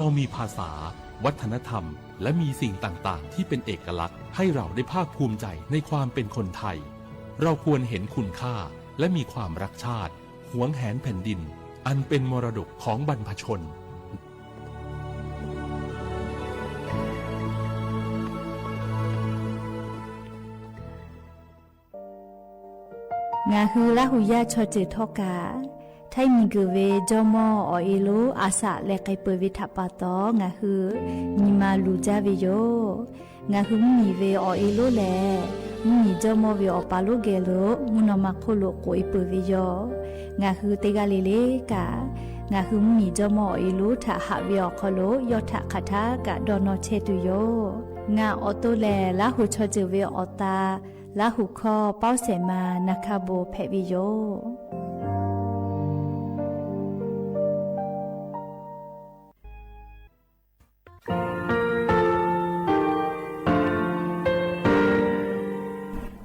เรามีภาษา วัฒนธรรม และมีสิ่งต่างๆ ที่เป็นเอกลักษณ์ ให้เราได้ภาคภูมิใจในความเป็นคนไทย เราควรเห็นคุณค่า และมีความรักชาติ หวงแหนแผ่นดิน อันเป็นมรดกของบรรพชน Ngaˬ hui Laˇ huˍ yaˇ chaw ceuˬ htawˇ kaꞈ, htaiˇ miˬ guiˬ ve jawˇmawˇ awˬ e lonˉ a shaꞈ leh k'ai peuˬ ve htaꞈ pa taw, ngaˬ hui nyi ma luˬ jaˇ ve yoˬ. Ngaˬ hui mvuhˇ miˬ ve awˬ e lonˉ lehˬ, mvuhˇ miˬ jawˇmawˇ ve awˬ pa lonˉ geh lo mvuhˇ naw ma hk'oˆ lo k'oꞈ e peuˬ ve yoˬ. Ngaˬ hui teˇ g'aˇ le le kaꞈ, ngaˬ hui mvuhˇ miˬ jawˇmawˇ awˬ e lonˉ htaꞈ haꞈ ve awˬ hk'aw lo yawˇ htaꞈ hk'aˬ htaˇ kaꞈ dawˇ nawˇ chehˇ tuˬ yoˬ. Ngaˬ awˬ to lehˬ, Laˇ huˍ chaw ceuˬ ve awˬ ta, Laˇ huˍ hkawˇ Pawˇ shehˍ ma Na hkaˇ bon hpehꞈ ve yoˬ.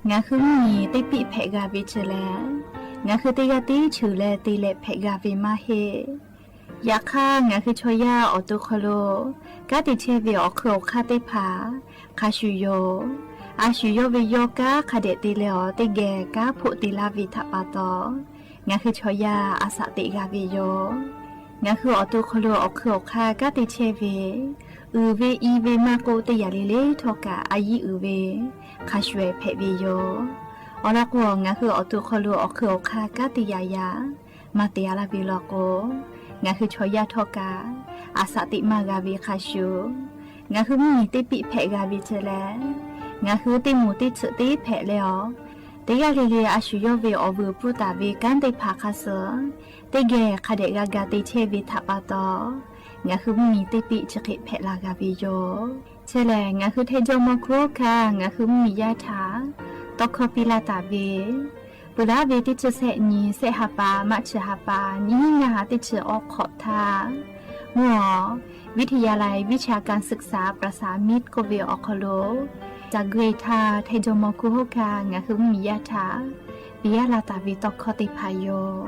Ngaˬ hui mvuhˇ miˬ teˇ piˆ hpehꞈ g'a ve chi lehˬ, ngaˬ hui teˇ g'aˇ tiˉ cheuˬ leh te leh hpehꞈ g'a ve maˇ heˆ. Yaꞈ hk'aˇ, ngaˬ hui chaw yaˇ awˬ to hk'aw lo kanˉ te chehˇ ve awˬ hkui awˬ hk'aˇ teˇ hpaˍ hk'a shuˍ yoˬ. A shu yawˇ ve yawˇ kanˉ hk'a dehꞈ te leh awˬ teˇ geh kanˉ hpoˆ te laˇ ve htaꞈ pa taw, ngaˬ hui chaw yaˇ a shaꞈ teꞈ g'a ve yoˬ. Ngaˬ hui awˬ to hk'aw lo awˬ hkui awˬ hk'aˇ kanˉ te chehˇ ve, uiˍ ve i ve maˇ k'oˆ, teˇ yanˇ le le htawˇ kaꞈ a yiˇ uiˍ ve hk'a shuˍ hpehꞈ ve yoˬ. Awˬ lawn k'o, ngaˬ hui awˬ to hk'aw lo awˬ hkui awˬ hk'aˇ kanˉ te yaꞈ yaꞈ maˇ te a laˇ ve law k'o, ngaˬ hui chaw yaˇ htawˇ kaꞈ a shaꞈ teꞈ maˇ g'a ve hk'a shuˍ, ngaˬ hui mvuhˇ miˬ teˇ piˆ hpehꞈ g'a ve chi lehˬ, ngaˬ hui teˇ moˍ teˇ tsuhꞈ teˇ hpehꞈ leh awˬ, teˇ g'aˇ le le a shu yawˇ ve awˬ vuiˬ pfuhˇ taˍ ve kanˉ teˇ hpaˍ hk'a shuˍ, teˇ geh hk'a dehꞈ g'a ga te chehˇ ve htaꞈ pa taw, ngaˬ hui mvuhˇ miˬ teˇ piˆ chi hk'e hpehꞈ la g'a ve yoˬ. Chi lehˬ, ngaˬ hui Htaiˇ jawˇmawˇ hkunˉ hawˉ hkanˇ ngaˬ hui mvuhˇ miˬ yaˇ htaꞈ tawˇ hkawˇ piˇ laˇ taˍ ve, peuˬ laˉ ve teˇ chi sehˆ nyi, sehˆ ha pa, March ha pa, nyiˇ hinˉ ngaˇ ha teˇ chi awˬ hk'awꞈ htaˇ, mvuhˇ awˬ วิทยาลัยวิชาการศึกษาประสานมิตร k'oˆ ve awˬ hk'aw lo, ca gui htaˇ Htaiˇ jawˇmawˇ hkunˉ hawˉ hkanˇ ngaˬ hui mvuhˇ miˬ yaˇ htaꞈ piˇ laˇ taˍ ve tawˇ hkawˇ teˇ hpaˍ yoˬ.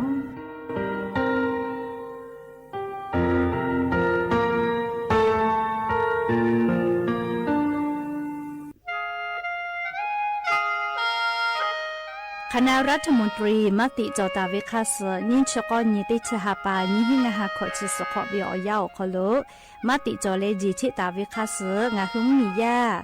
Hk'aˬ na รัฐมนตรี maˇ tiꞈ cawˬ taˍ ve hk'a shuˍ, nyiˇ chi k'awˇ nyi teˇ chi ha pa nyiˇ hinˉ ngaˇ ha hkawꞈ chi suhˍ hk'awꞈ ve awˬ yanˇ awˬ hk'aw lo maˇ tiꞈ cawˬ leh jeˬ cheˆ taˍ ve hk'a shuˍ, ngaˬ hui mvuhˇ miˬ yaˇ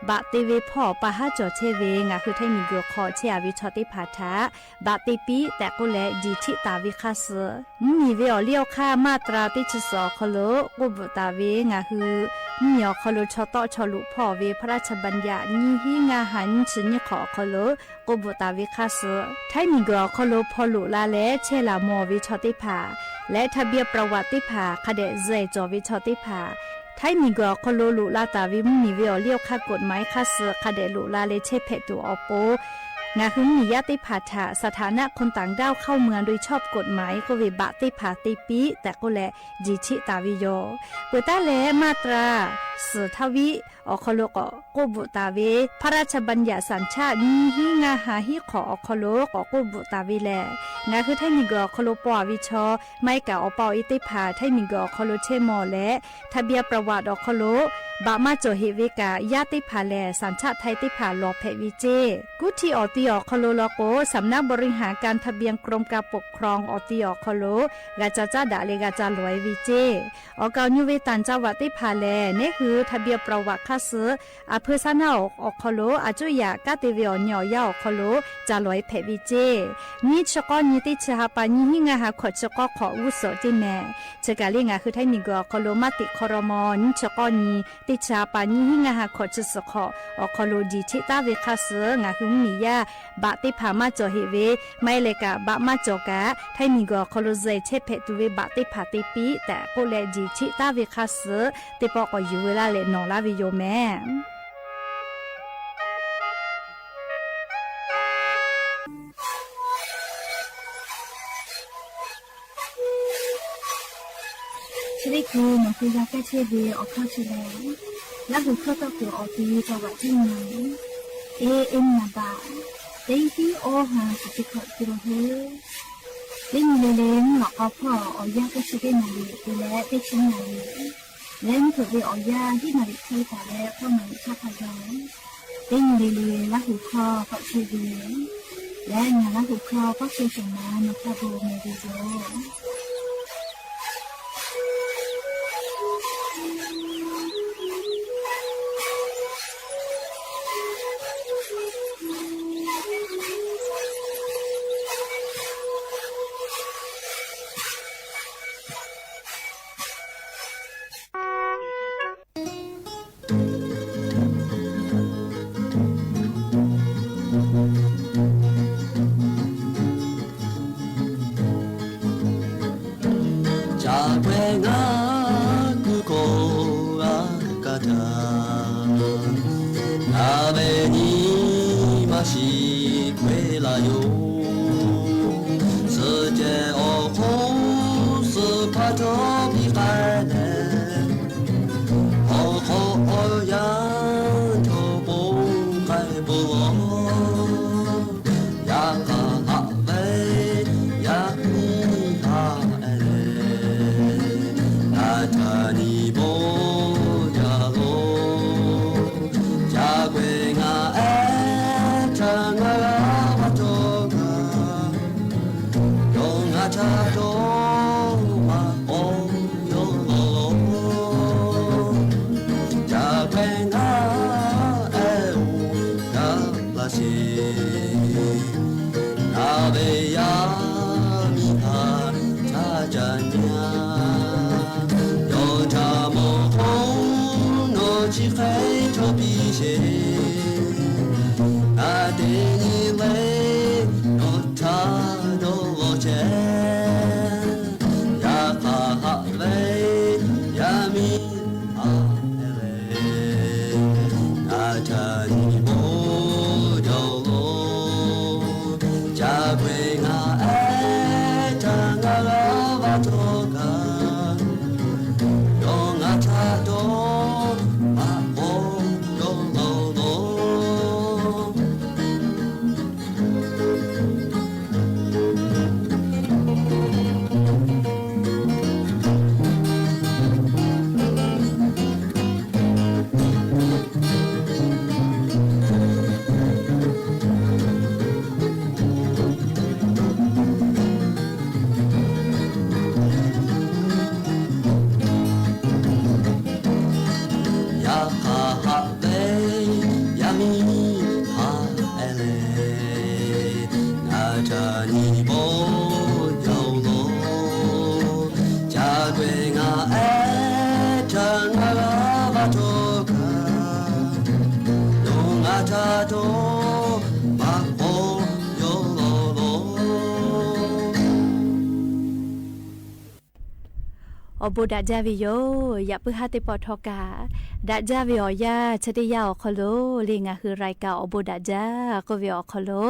baꞈ te ve hpawˇ awˬ pa haˉ cawˬ chehˇ ve ngaˬ hui Htaiˇ miˬ guiˬ hk'aw chehˇ a ve chaw teˇ hpaˍ htaꞈ baꞈ te piˇ tehꞈ k'oˆ leh jeˬ cheˆ taˍ ve hk'a shuˍ, mvuhˇ miˬ ve awˬ liˇ awˬ hk'aˇ มาตรา teˇ chi suhˍ awˬ hk'aw lo k'oˆ bvuhꞈ taˍ ve, ngaˬ hui mvuhˇ miˬ awˬ hk'aw lo chaw tawˆ chaw loꞈ hpawˇ ve พระราชบัญญัติ nyiˇ hinˉ ngaˇ ha nyiˇ chi nyiˇ hk'awꞈ awˬ hk'aw lo k'oˆ bvuhꞈ taˍ ve hk'a shuˍ, Htaiˇ miˬ guiˬ awˬ hk'aw lo hpaw loꞈ la leh chehˇ laˬ mawˬ ve chaw teˇ hpaˍ leh ทะเบียนประวัติ teˇ hpaˍ hk'a dehꞈ zuhꞈ cawˬ ve chaw teˇ hpaˍ, Htaiˇ miˬ guiˬ awˬ hk'aw lo loꞈ la taˍ ve mvuhˇ miˬ ve awˬ liˇ awˬ hk'aˇ กฎหมาย hk'a shuˍ hk'a dehꞈ loꞈ la leh chehˇ hpehꞈ tuˬ awˬ pon, ngaˬ hui mvuhˇ miˬ yaˇ teˇ hpaˍ htaꞈ สถานะคนต่างด้าวเข้าเมืองโดยชอบกฎหมาย k'oˆ ve baꞈ teˇ hpaˍ te piˇ tehꞈ k'oˆ leh jeˬ cheˆ taˍ ve yoˬ. Peuˬ taˉ leh มาตรา suhˍ htaˇ viˆ awˬ hk'aw lo k'awꞈ k'oˆ bvuhꞈ taˍ ve, พระราชบัญญัติสัญชาติ nyiˇ hinˉ ngaˇ ha hiˉ hk'awꞈ awˬ hk'aw lo k'awꞈ k'oˆ bvuhꞈ taˍ ve lehˬ, ngaˬ hui Htaiˇ miˬ guiˬ awˬ hk'aw lo paw a ve chaw, maˇ heˆ kaꞈ awˬ pa awˬ e teˇ hpaˍ Htaiˇ miˬ guiˬ awˬ hk'aw lo chehˇ mawˬ leh ทะเบียนประวัติ awˬ hk'aw lo baꞈ maˇ cawˬ heꞈ ve kaꞈ, yaˇ teˇ hpaˍ lehˬ สัญชาติไทย teˇ hpaˍ lawˬ hpehꞈ ve ceˇ. Kuˇ htiˇ awˬ ti awˬ hk'aw lo law k'o, สำนักบริหารการทะเบียน กรมการปกครอง awˬ ti awˬ hk'aw lo g'a ca caˉ daꞈ leh g'a ca lawˬ e ve ceˇ. Awˬ kaˍ awˬ nyi ve ต่างจังหวัด teˇ hpaˍ lehˬ, neˉ hui ทะเบียนประวัติ hk'a shuˍ, a hpeu saˉ naˉ awˬ hk'aw lo a cuˇ yaꞈ kanˉ te ve awˬ nyi awˬ yanˇ awˬ hk'aw lo ca lawˬ e hpehꞈ ve ceˇ. Nyiˇ chi k'awˇ nyi teˇ chi ha pa nyiˇ hinˉ ngaˇ ha hkawꞈ chi k'awˇ hk'awꞈ g'uˇ suhˍ ceˇ mehˍ. Chi kaˬ le ngaˬ hui Htaiˇ miˬ guiˬ awˬ hk'aw lo maˇ tiꞈ hk'aw raw maw, nyiˇ chi k'awˇ nyi teˇ chi ha pa nyiˇ hinˉ ngaˇ ha hkawꞈ chi suhˍ hk'awꞈ awˬ hk'aw lo jeˬ cheˆ taˉ ve hk'a shuˍ, ngaˬ hui mvuhˇ miˬ yaˇ baꞈ teˇ hpaˍ maˇ cawˬ heꞈ ve, maˇ heˆ leh kaꞈ baꞈ maˇ cawˬ kaꞈ, Htaiˇ miˬ guiˬ awˬ hk'aw lo zuhꞈ chehˇ hpehꞈ tuˬ ve baꞈ teˇ hpaˍ te piˇ tehꞈ k'oˆ leh jeˬ cheˆ taˉ ve hk'a shuˍ, teˇ pawˆ k'awꞈ yuˬ ve laˇ leh nawˬ laˇ ve yoˬ mehˍ. Chi teˇ hkui nawˬ hui g'a kaˇ chehˇ ve awˬ hkawˇ chi lehˬ, Laˇ huˍ hkawˇ tawˇ kuiˬ awˬ ti จังหวัดที่หนึ่ง A M นามบัตร teˇ hinˉ awˇ ha chi teˇ hkawꞈ กิโลเฮิรตซ์ teˇ nyi le le mvuhˇ lawꞈ k'aw hpawˇ awˬ yanˇ teˇ chi teˇ naˍ riˍ te leh teˇ chi naˍ riˍ Leh nyi hkeuꞈ ve awˬ yanˇ hiˉ naˍ riˍ hk'e taˍ leh k'awˇ naˍ riˍ htaˇ hk'a gaˬ, teˇ nyi le le Laˇ huˍ hkawˇ k'awꞈ chehˇ ve, leh ngaˬ Laˇ huˍ hkawˇ k'awˇ chehˇ shawˍ ma nawˬ htaˇ bon meh ve yoˬ. Ca k'ai ngaˬ kuˬ hkawˇ g'a kaˇ htaˇ, ngaˬ ve nyi ma shiˍ k'ai la yoˬ. Suhˍ ceh awˬ hk'oˆ suhˍ hpaˇ htawˇ piˇ k'ai leh, awˬ hk'aw awˬ yanˇ cawˬ bon k'ai bon lawˬ. Yaꞈ hk'aˇ haꞈ ve yaˇ miˇ haꞈ e leh, ngaˬ htaꞈ nyi bon jaˇ loˬ. Ca k'ai ngaˬ ehˉ htaꞈ ngaˬ g'a va cawˬ kaꞈ, yawˇ ngaˬ htaꞈ dawˇ maꞈ k'aw yawˇ lawˬ loˬ. Ca k'ai ngaˬ ehˉ oˬ gaˬ la sheˍ. Ngaˬ ve yaˇ miˇ htaꞈ htaˇ ca nyi a, yawˇ htaꞈ mawˬ hk'oˆ nawˬ chi hk'e chaw piˇ sheˍ. Ngaˬ teˇ nyi le nawˬ htaꞈ dawˇ law chehˇ. Yaꞈ hk'aˇ haꞈ ve yaˇ miˇ haꞈ e leh, ngaˬ htaꞈ nyi bon jaˇ loˬ. Ca k'ai ngaˬ ehˉ htaꞈ ngaˬ g'a va cawˬ kaꞈ, yawˇ ngaˬ htaꞈ dawˇ maꞈ k'aw yawˇ lawˬ loˬ. Yaꞈ hk'aˇ haꞈ ve yaˇ miˇ haꞈ e leh, ngaˬ htaꞈ nyi bon jaˇ loˬ. Ca k'ai ngaˬ ehˉ htaꞈ ngaˬ g'a va cawˬ kaꞈ, yawˇ ngaˬ htaꞈ dawˇ maꞈ k'aw yawˇ lawˬ loˬ. Awˬ bon daꞈ jaˇ ve yoˬ. Yaꞈ puiˉ haˉ teˇ pawˆ htawˇ kaꞈ, daꞈ jaˇ ve awˬ yanˇ chi teˇ yanˇ awˬ hk'aw lo le ngaˬ hui รายการ awˬ bon daꞈ jaˇ k'oˆ ve awˬ hk'aw lo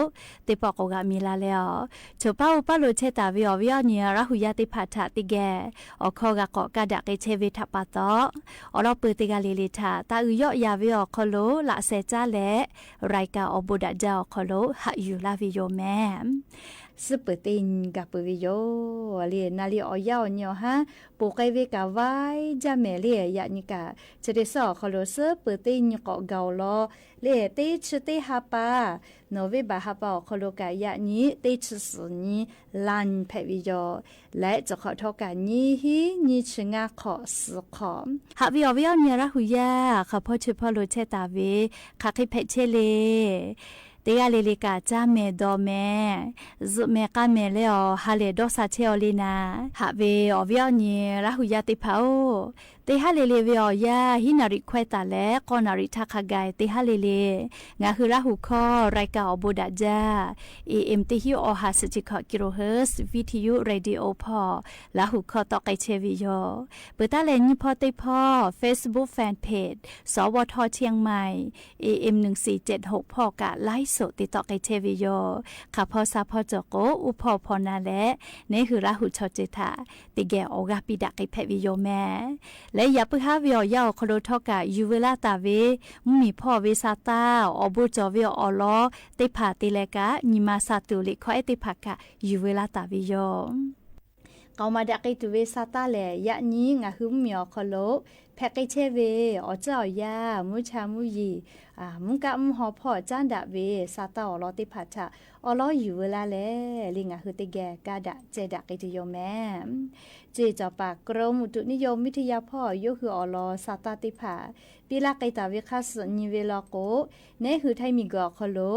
teˇ pawˆ k'awꞈ g'a mi la leh a, choˬ paˇ oˇ paˇ lo chehˇ taˍ ve awˬ viˉ awˬ nyi Laˇ huˍ yaˇ teˇ hpaˍ htaꞈ teˇ geh awˬ hkawˇ g'a k'awꞈ kaˇ daꞈ k'ai chehˇ ve htaꞈ pa taw, awˬ lawn peuˬ teˇ g'aˇ le le htaꞈ taˇ uiˍ yawˆ yan ve awˬ hk'aw lo laꞈ sheh caˉ leh, รายการ awˬ bon daꞈ jaˇ awˬ hk'aw lo haꞈ yuˬ laˇ ve yoˬ meh. Suhˉ peuˬ teˇ nyi gaˬ peuˬ ve yoˬ. Le naˍ riˍ awˬ yanˇ awˬ nyi awˬ haˉ ponˬ k'ai ve kaꞈ vaiˇ jaˇ mehˍ le. Yaꞈ nyi kaꞈ chi teˇ suhˉ awˬ hk'aw lo suhˉ peuˬ teˇ nyi k'awꞈ gaˬ awˬ lawn le, teˇ chi teˇ ha pa, November ha pa awˬ hk'aw lo kaꞈ yaꞈ nyi teˇ chi suhˍ nyi la nyi hpehꞈ ve yoˬ. Leh chi hk'awꞈ htawˇ kaꞈ nyiˇ hinˉ nyiˇ chi ngaˇ hk'awꞈ suhˍ hk'awꞈ haꞈ ve awˬ viˉ awˬ nyi Laˇ huˍ yaˇ hk'aˬ hpawˇ chi hpawˇ lo chehˇ taˍ ve hk'aˬ hk'e hpehꞈ chehˇ le. Teˇ g'aˇ le le kaꞈ caˇ mehˍ dawˬ mehˍ, zuhꞈ mehˍ k'aˇ mehˍ leh awˬ ha lehˬ dawˇ sha chehˇ aw le naˍ. Haꞈ ve awˬ viˉ awˬ nyi Laˇ huˍ yaˇ teˇ hpaˍ-oˬ, teˇ haˉ le le ve awˬ yanˇ hiˉ naˍ riˍ hkawehˇ taˍ leh k'awˇ naˍ riˍ htaˇ hk'a gaˬ teˇ haˉ le le ngaˬ hui Laˇ huˍ hkawˇ รายการ awˬ bon daꞈ jaˇ, A M teˇ hinˉ awˬ ha suhˍ chi hkawꞈ kilohertz Viˇ hti yuˆ radio hpawˇ Laˇ huˍ hkawˇ tawˆ k'ai chehˇ ve yoˬ. Peuˬ taˉ leh nyiˇ hpawˇ teˇ hpawˇ Facebook fan page สวท เชียงใหม่ A M หนึ่งสี่เจ็ดหก hpawˇ kaꞈ ไลฟ์สด te tawˆ k'ai chehˇ ve yoˬ. Hk'aˬ hpawˇ sha hpawˇ cawˬ k'o, uˉ hpawˇ hpawˇ na leh neˇ hui Laˇ huˍ chaw ceuˬ htaꞈ teˇ geh awˬ g'aˇ piˇ daꞈ k'ai hpehꞈ ve yoˬ meh. Leh yaꞈ puiˉ haˉ ve awˬ yanˇ awˬ hk'aw lo htawˇ kaꞈ yuˬ veu laˇ taˍ ve mvuhˇmiˬ hpawˇ ve sa taˇ awˬ bon cawˬ ve awˬ lawn teˇ hpaˍ te leh kaꞈ, nyi ma sha tuˬ liꞈ hkawˇ ehˉ teˇ hpaˍ kaꞈ yuˬ veu laˇ taˍ ve yoˬ. K'aoˍ maˍ daꞈ k'ai tuˬ ve sa taˇ lehˬ, yaꞈ nyi ngaˬ hui mvuhˇmiˬ awˬ hk'aw lo hpehꞈ k'ai chehˇ ve awˬ tcuhˉ awˬ yanˇ, mvuhˇ cha mvuhˇ yeˬ, mvuhˇ kaˆ mvuhˇ haw hpawˇ caˉ daꞈ ve Saˍtanˍ awˬ lawn teˇ hpaˍ htaꞈ awˉ lawˉ yuˬ veu laˇ leh, le ngaˬ hui teˇ geh kaˇ daꞈ ceh daꞈ k'ai tuˬ yoˬ mehˍ. Ceˬ cawˬ paˍ กรมอุตุนิยมวิทยา hpawˇ yawˇ hui awˬ lawn Saˍtanˍ teˇ hpaˍ piˇ laˇ k'ai taˍ ve hk'a suhˍ nyi ve law k'o, neˉ hui htaiˇ miˬguiˬ awˬ hk'aw lo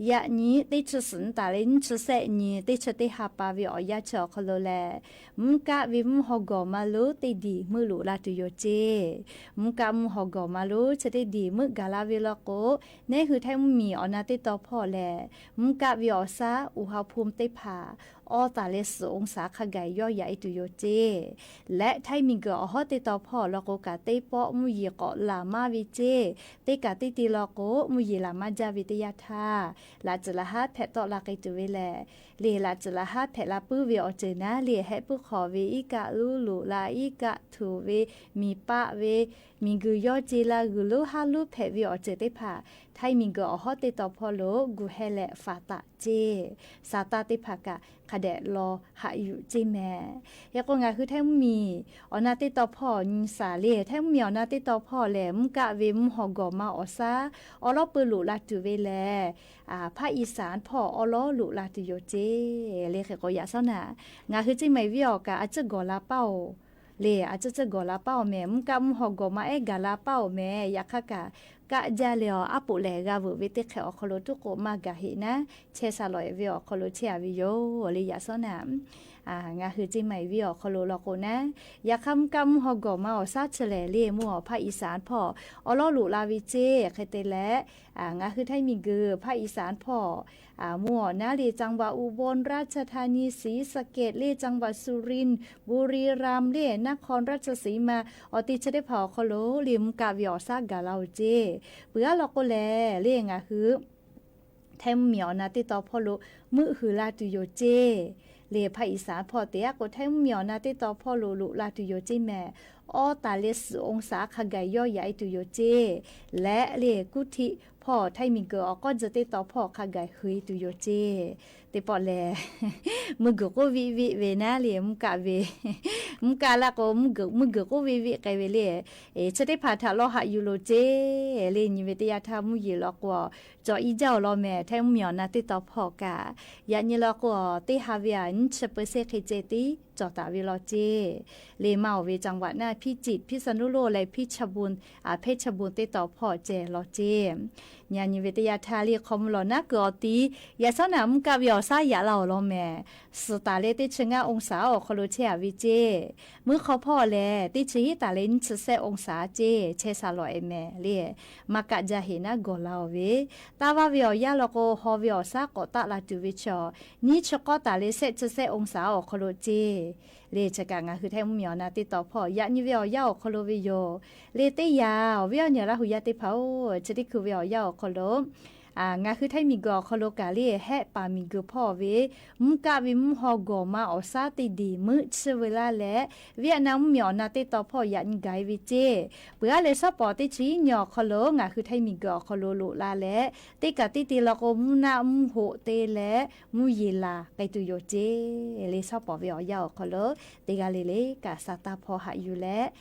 yaꞈ nyi teˇ chi suhˍ nyi taˍ leh nyiˇ chi sehˆ nyi teˇ chi teˇ ha pa ve awˬ yanˇ chi awˬ hk'aw lo lehˬ, mvuhˇ kaˆ ve mvuhˇ haw gawˬ ma lonˉ teˇ diˬ meuˆ loꞈ la tuˬ yoˬ ceˇ. Mvuhˇ kaˆ mvuhˇ haw gawˬ ma lonˉ chi teˇ diˬ meuˆ gaˬ la ve law k'o, neˉ hui htaiˇ mvuhˇ miˬ awˬ na teˇ taw hpawˇ lehˬ, mvuhˇ kaˆ ve awˬ shaˉ อุณหภูมิ teˇ hpaˍ awˇ taˍ leh suhˍ องศา hk'a gaˬ yawˇ yaꞈ e tuˬ yoˬ ceˇ. Leh htaiˇ miˬguiˬ awˬ hawˉ teˇ taw hpawˇ law k'o kaꞈ, teˇ pawˆ mvuhˇ yeˬ k'awꞈ laˬ maˇ ve ceˇ. Teˇ kaꞈ teˇ te law k'o, mvuhˇ yeˬ laˬ maˇ jaˇ ve teˇ yanˇ htaˇ, laꞈ tcuhˍ laꞈ haˉ hpehꞈ tawˆ la k'ai tuˬ ve lehˬ, le laꞈ tcuhˍ laꞈ haˉ hpehꞈ la puiˉ ve awˬ ceuˬ naˉ le, hehˆ puiˉ hk'awꞈ ve iˉ kaˆ luˉ loꞈ la, iˉ kaˆ htuꞈ ve, miˬ paˆ ve, miˬguiˬ yawˇ ce la g'uiˬ lonˉ haˉ lonˉ hpehꞈ ve awˬ ceuˬ teˇ hpaˍ, htaiˇ miˬguiˬ awˬ hawˉ teˇ taw hpawˇ lo gu heh leh faˍ taˍ ceˇ. Saˍtanˍ teˇ hpaˍ kaꞈ hk'a dehꞈ law haꞈ yuˬ ceˇ mehˍ. Hk'e k'o, ngaˬ hui htaiˇ mvuhˇ miˬ awˬ na teˇ taw hpawˇ nyi shaˍ le, htaiˇ mvuhˇ miˬ awˬ na teˇ taw hpawˇ lehˬ, mvuhˇ kaˆ ve mvuhˇ haw gawˬ ma awˬ shaˉ awˉ lawˉ peu loꞈ la tuˬ ve lehˬ, hpaˆ iˍ saˍ hpawˇ awˉ lawˉ loꞈ la tuˬ yoˬ ceˇ. Le hk'e k'o, yaꞈ shawˉ naˍ, ngaˬ hui ceˇ maˬ viˉ awˬ kaꞈ a ciˉ gawˬ la paˇ oˬ. Le, a ciˉ ciˉ gawˬ la paˇ oˬ mehˍ. Mvuhˇ kaˆ mvuhˇ haw gawˬ ma ehˉ gaˬ la paˇ oˬ mehˍ. Yaꞈ hk'aˇ kaꞈ, kaˆ jaˇ leh awˬ aˉ poꞈ lehˬ g'a veuꞈ ve teˇ hk'e awˬ hk'aw lo tuˉ k'o maˇ gaˬ heꞈ naˉ, chehˇ sha lawˬ e ve awˬ hk'aw lo chehˇ a ve yoˬ. Le yaꞈ shawˉ naˍ, ngaˬ hui ceˇ maˬ viˉ awˬ hk'aw lo law k'o naˉ, yaꞈ hk'aˇ mvuhˇ kaˆ mvuhˇ haw gawˬ ma awˬ shaˉ chi lehˬ, le mvuhˇ awˬ hpaˆ iˍ saˍ hpawˇ awˉ lawˉ loꞈ la ve ceˇ. Hk'e te leh, ngaˬ hui htaiˇ miˬguiˬ hpaˆ iˍ saˍ hpawˇ mvuhˇ awˬ naˉ le จังหวัดอุบลราชธานี ศรีสะเกษ le จังหวัดสุรินทร์ บุรีรัมย์ le นครราชสีมา awˬ te chi teˇ hpaˍ awˬ hk'aw lo le mvuhˇ kaˆ ve awˬ shaˉ gaˬ la oˬ ceˇ. Peuˬ aˉ law k'o lehˬ, le ngaˬ hui htaiˇ mvuhˇ miˬ awˬ na teˇ taw hpawˇ lo meuˆ huiˍ la tuˬ yoˬ ceˇ. Le hpaˆ iˍ saˍ hpawˇ te aˉ k'o, htaiˇ mvuhˇ miˬ awˬ na teˇ taw hpawˇ lo loꞈ la tuˬ yoˬ ceˇ mehˍ. Awˇ taˍ leh suhˍ องศา hk'a gaˬ yawˇ yaꞈ e tuˬ yoˬ ceˇ. Leh le kuˇ htiˆ hpawˇ htaiˇ miˬguiˬ awˬ k'awˇ tcuh teˇ taw hpawˇ hk'a gaˬ huiˍ tuˬ yoˬ ceˇ. Teˇ pawˆ lehˬ, mvuhˇ guiˬ k'oˆ viˆ viˆ ve naˉ le mvuhˇ kaˆ ve, mvuhˇ kaˆ laˇ k'o, mvuhˇ guiˬ k'oˆ viˆ viˆ k'ai ve le. Chi teˇ hpaˍ htaꞈ lawˇ haꞈ yuˬ loˬ ceˇ. Le nyi ve teˇ yanˇ htaˇ mvuhˇ yeˬ law k'o, cawˬ i jaˇ awˬ lawn mehˍ. Htaiˇ mvuhˇ miˬ awˬ na teˇ taw hpawˇ kaꞈ, yaꞈ nyi law k'o, teˇ ha ve a nyiˇ chi peu se hk'e ceh tiˉ cawˬ taˍ ve law ceˇ. Le maˇ oˬ ve จังหวัด naˇ พิจิตร พิษณุโลก leh เพชรบูรณ์ teˇ taw hpawˇ ceh law ceˇ. Yaꞈ nyi ve teˇ yanˇ htaˇ le hk'aw mvuh lawˬ naˉ kuiˬ awˬ ti, yaꞈ shawˉ naˍ mvuhˇ kaˆ ve awˬ shaˉ yaꞈ la awˬ lawn mehˍ. Suhˍ taˍ leh teˇ chi ngaˇ องศา awˬ hk'aw lo chehˇ a ve ceˇ. Mvuhˇ hk'aw hpawˇ lehˬ, teˇ chi hiˉ taˍ leh nyiˇ chi sehˆ องศา ceˇ chehˇ sha lawˬ e mehˍ le. Maˇ kaˆ jaˇ heˍ naˉ gawˬ la oˬ ve, taˇ vaˇ ve awˬ yanˇ law k'o, haw ve awˬ shaˉ k'awꞈ taˆ la tuˬ ve chaw, nyiˇ chi k'awˇ taˍ leh sehˆ chi sehˆ องศา awˬ hk'aw lo ceˇ. Le chi kaꞈ ngaˬ hui htaiˇ mvuhˇ miˬ awˬ na teˇ taw hpawˇ yaꞈ nyi ve awˬ yanˇ awˬ hk'aw lo ve yoˬ. Le teˇ yanˇ awˬ viˉ awˬ nyi laˇ hui yaˇ teˇ hpaˍ oˬ, chi teˇ hkui ve awˬ yanˇ awˬ hk'aw lo ngaˬ hui htaiˇ miˬguiˬ awˬ hk'aw lo kaꞈ le hehˆ paˍ miˬguiˬ hpawˇ ve mvuhˇ kaˆ ve mvuhˇ haw gawˬ ma awˬ shaˉ teˇ diˬ meuˆ chiˇ veu laˇ leh, Vietnam mvuhˇ miˬ awˬ na teˇ taw hpawˇ yaꞈ nyi gaˬ e ve ceˇ. Peuˬ aˉ leh shawˉ pawˍ teˇ chi hiˉ nyi awˬ hk'aw lo ngaˬ hui htaiˇ miˬguiˬ awˬ hk'aw lo loꞈ la leh, teˇ kaꞈ teˇ te law k'o, mvuhˇ naˆ mvuhˇ hoꞈ te leh mvuhˇ yeˬ laˬ k'ai tuˬ yoˬ ceˇ. Le shawˉ pawˍ ve awˬ yanˇ awˬ hk'aw lo teˇ g'aˇ le le kaꞈ Saˍtanˍ hpawˇ haꞈ yuˬ leh,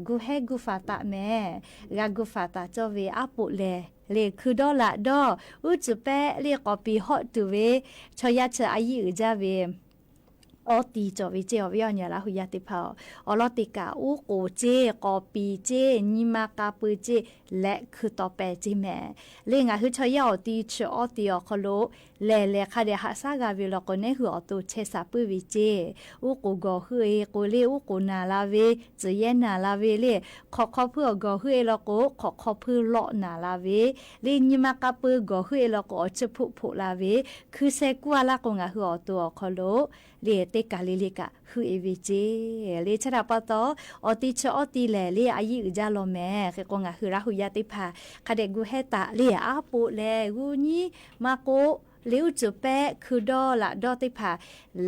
gu hehˉ gu faˍ taˍ mehˍ. G'a gu faˍ taˍ cawˇ ve aˉ poꞈ lehˬ, le hkui dawˇ laꞈ dawˇ uˉ cuˬ pehˆ le k'awꞈ piˍ hawˆ tuˬ ve chaw yaˇ chi a yiˇ uiˍ jaˇ ve awˬ ti cawˬ ve ceˇ. Awˬ viˉ awˬ nyi laˇ hui yaˇ teˇ hpaˍ oˬ, awˬ lawn teˇ kaꞈ uˉ k'oˍ ceˇ, k'awꞈ piˍ ceˇ, nyi ma k'a peu ceˇ, leh hkui taw pehˍ ceˇ mehˍ. Le ngaˬ hui chaw yaˇ awˬ ti chi awˬ ti awˬ hk'aw lo lehˬ lehˬ hk'a dehꞈ haꞈ shaˉ g'a ve law k'o, neˉ hui awˬ to chehˇ sha puiˉ ve ceˇ. Uˉ k'oˍ gawˬ heuˆ e k'o le uˉ k'oˍ naˬ la ve, tcuhˍ yehˇ naˬ la ve le, hk'awꞈ hk'aw hpuiˇ awˬ gawˬ heuˆ e law k'o, hk'awꞈ hk'aw hpuiˇ lawˆ naˬ la ve le, nyi ma k'a peu gawˬ heuˆ e law k'o, awˬ chiˇ hpoˆ hpoꞈ la ve, hkui sheh kuˇ a laˇ k'o, ngaˬ hui awˬ to awˬ hk'aw lo le teˇ kaˬ le le kaꞈ heuˆ e ve ceˇ. Le chi htaꞈ pa taw, awˬ ti chi awˬ ti lehˬ le a yiˇ uiˍ jaˇ law mehˍ. Hk'e k'o, ngaˬ hui laˇ hui yaˇ teˇ hpaˍ hk'a dehꞈ gu hehˉ taˍ le, aˉ poꞈ lehˬ g'uˇ nyiˉ maˇ k'oˆ, le uˉ cuˬ pehˆ hkui dawˇ laꞈ dawˇ teˇ hpaˍ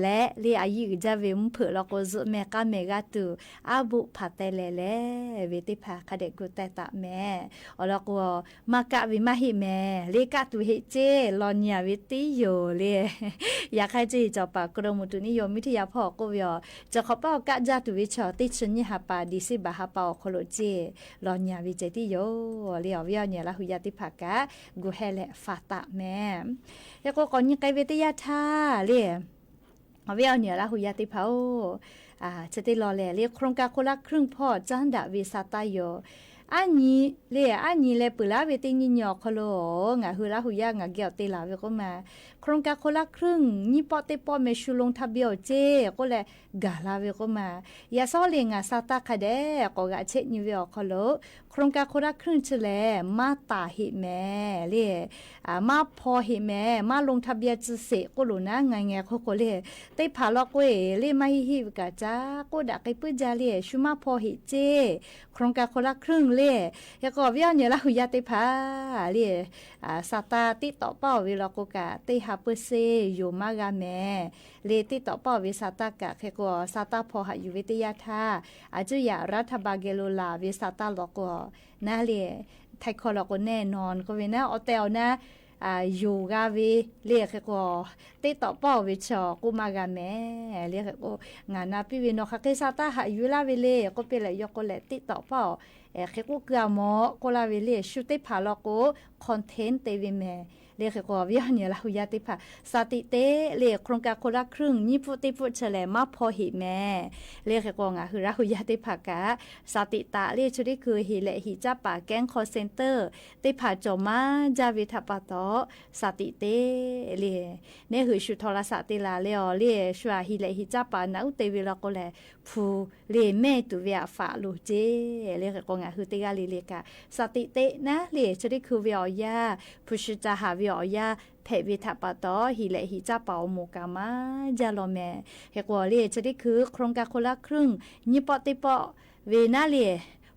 leh le a yiˇ uiˍ jaˇ ve mvuhˇ hpeuꞈ law k'o, zuhꞈ meh k'aˇ meh g'aˇ tuˬ aˉ buˆ hpaˍ teh leh leh ve teˇ hpaˍ hk'a dehꞈ gu teh taˍ meh. Awˬ lawn k'o, maˇ kaˆ ve maˇ heˆ meh le, kaˆ tuˬ heˆ ceˇ, lawˬ nyi a ve tiˉ yoˬ le. Yaꞈ hk'aˇ ceˇ, cawˬ paˍ กรมอุตุนิยมวิทยา hpawˇ k'oˆ ve awˬ, cawˬ hk'awꞈ paˉ awˬ kaˆ jaˇ tuˬ ve chaw teˇ chi nyiˇ ha pa, December ha pa awˬ hk'aw lo ceˇ, lawˬ nyi a ve ceh tiˉ yoˬ le. Awˬ viˉ awˬ nyi Laˇ hu yaˇ teˇ hpaˍ kaꞈ gu heh leh faˍ taˍ meh. Hk'e k'o, k'awꞈ nyi k'ai ve teˇ yanˇ htaˇ le, awˬ viˉ awˬ nyi Laˇ hu yaˇ teˇ hpaˍ-oˬ, chi teˇ law lehˬ le, โครงการคนละครึ่ง hpawˇ caˉ daꞈ ve sa taˇ yoˬ. Aˉ nyi le, aˉ nyi leh peuˬ laˇ ve teˇ nyi nyi awˬ hk'aw lo ngaˬ hui Laˇ hu yaˇ ngaˬ geh awˬ te laˬ ve k'oˆ ma, โครงการคนละครึ่ง nyiˇ pawˆ teˇ pawˆ meh shu ลงทะเบียน awˬ ceˇ k'oˆ leh gaˬ la ve k'oˆ ma. Yaꞈ shawˉ le ngaˬ sa taˇ hk'a dehꞈ k'awꞈ g'aꞈ chehˇ nyi ve awˬ hk'aw lo, โครงการคนละครึ่ง chi lehˬ maˇ taˍ heˆ meh le, maˇ hpaw heˆ meh, maˇ ลงทะเบียน tcuh sheˍ k'oˆ loˬ naˉ, ngaˬ ngeh hk'oˆ k'o le, teˇ hpaˍ law k'o-e le maˇ heˆ heˆ ve kaꞈ caˇ k'oˆ daꞈ k'ai puiˉ jaˇ le, shu maˇ hpaw heˆ ceˇ, โครงการคนละครึ่ง le. Hk'e k'o, awˬ viˉ awˬ nyi Laˇ hu yaˇ teˇ hpaˍ le, sa taˇ teˇ tawꞈ paˇ-oˬ ve law k'o kaꞈ, teˇ ha เปอร์เซ็นต์ yoˬ maˇ g'a meh le. Teˇ tawꞈ paˇ-oˬ ve sa taˇ kaꞈ hk'e k'o, sa taˇ hpaw haꞈ yuˬ ve teˇ yanˇ htaˇ, a cuˇ yaꞈ รัฐบาล geh lo laˬ ve sa taˇ law k'o, naˉ le, htaiˍ hkawˇ law k'o แน่นอน k'oˆ ve naˉ, awˬ tehˬ awˬ na yoˬ g'a ve le. Hk'e k'o, teˇ tawꞈ paˇ-oˬ ve chaw k'oˆ maˇ g'a meh le. Hk'e k'o, ngaˬ na piˇ ve nawˬ hk'aˬ hk'e sa taˇ haꞈ yuˬ laˇ ve le k'oˆ piˇ leh, yawˇ k'oˆ leh teˇ tawꞈ paˇ-oˬ, hk'e k'oˆ keu a mawˬ k'oˆ laˇ ve le. Shu teˇ hpaˍ law k'o, content te ve meh le. Hk'e k'o, awˬ viˉ awˬ nyi Laˇ hu yaˇ teˇ hpaˍ, สถิติ le โครงการคนละครึ่ง nyiˇ pfuhˆ teˇ pfuhˆ chi lehˬ maˇ hpaw heˆ meh le. Hk'e k'o, ngaˬ hui Laˇ hu yaˇ teˇ hpaˍ kaꞈ สถิติ le chi teˇ hkui heˍ lehꞈ heˍ caˇ paˍ แก๊ง call center teˇ hpaˍ cawˬ maˇ jaˇ ve htaꞈ pa taw, สถิติ le, neˇ hui shu โทรศัพท์ te laˬ leh awˬ le, shu aꞈ heˍ lehꞈ heˍ caˇ paˍ naꞈ uˉ te ve law k'o lehˬ, hpu le mehˇ tuˬ ve aꞈ faꞈ loˬ ceˇ le. Hk'e k'o, ngaˬ hui teˇ g'aˇ le le kaꞈ สถิติ naˉ le chi teˇ hkui ve awˬ yanˇ, hpu shi ca haˍ ve awˬ yanˇ hpehꞈ ve htaꞈ pa taw, heˍ lehꞈ heˍ caˇ paˍ awˬ moˍ kaꞈ maˇ jaˇ law meh. Hk'e k'o, le chi teˇ hkui โครงการคนละครึ่ง nyiˇ pawˆ teˇ pawˆ ve naˉ le,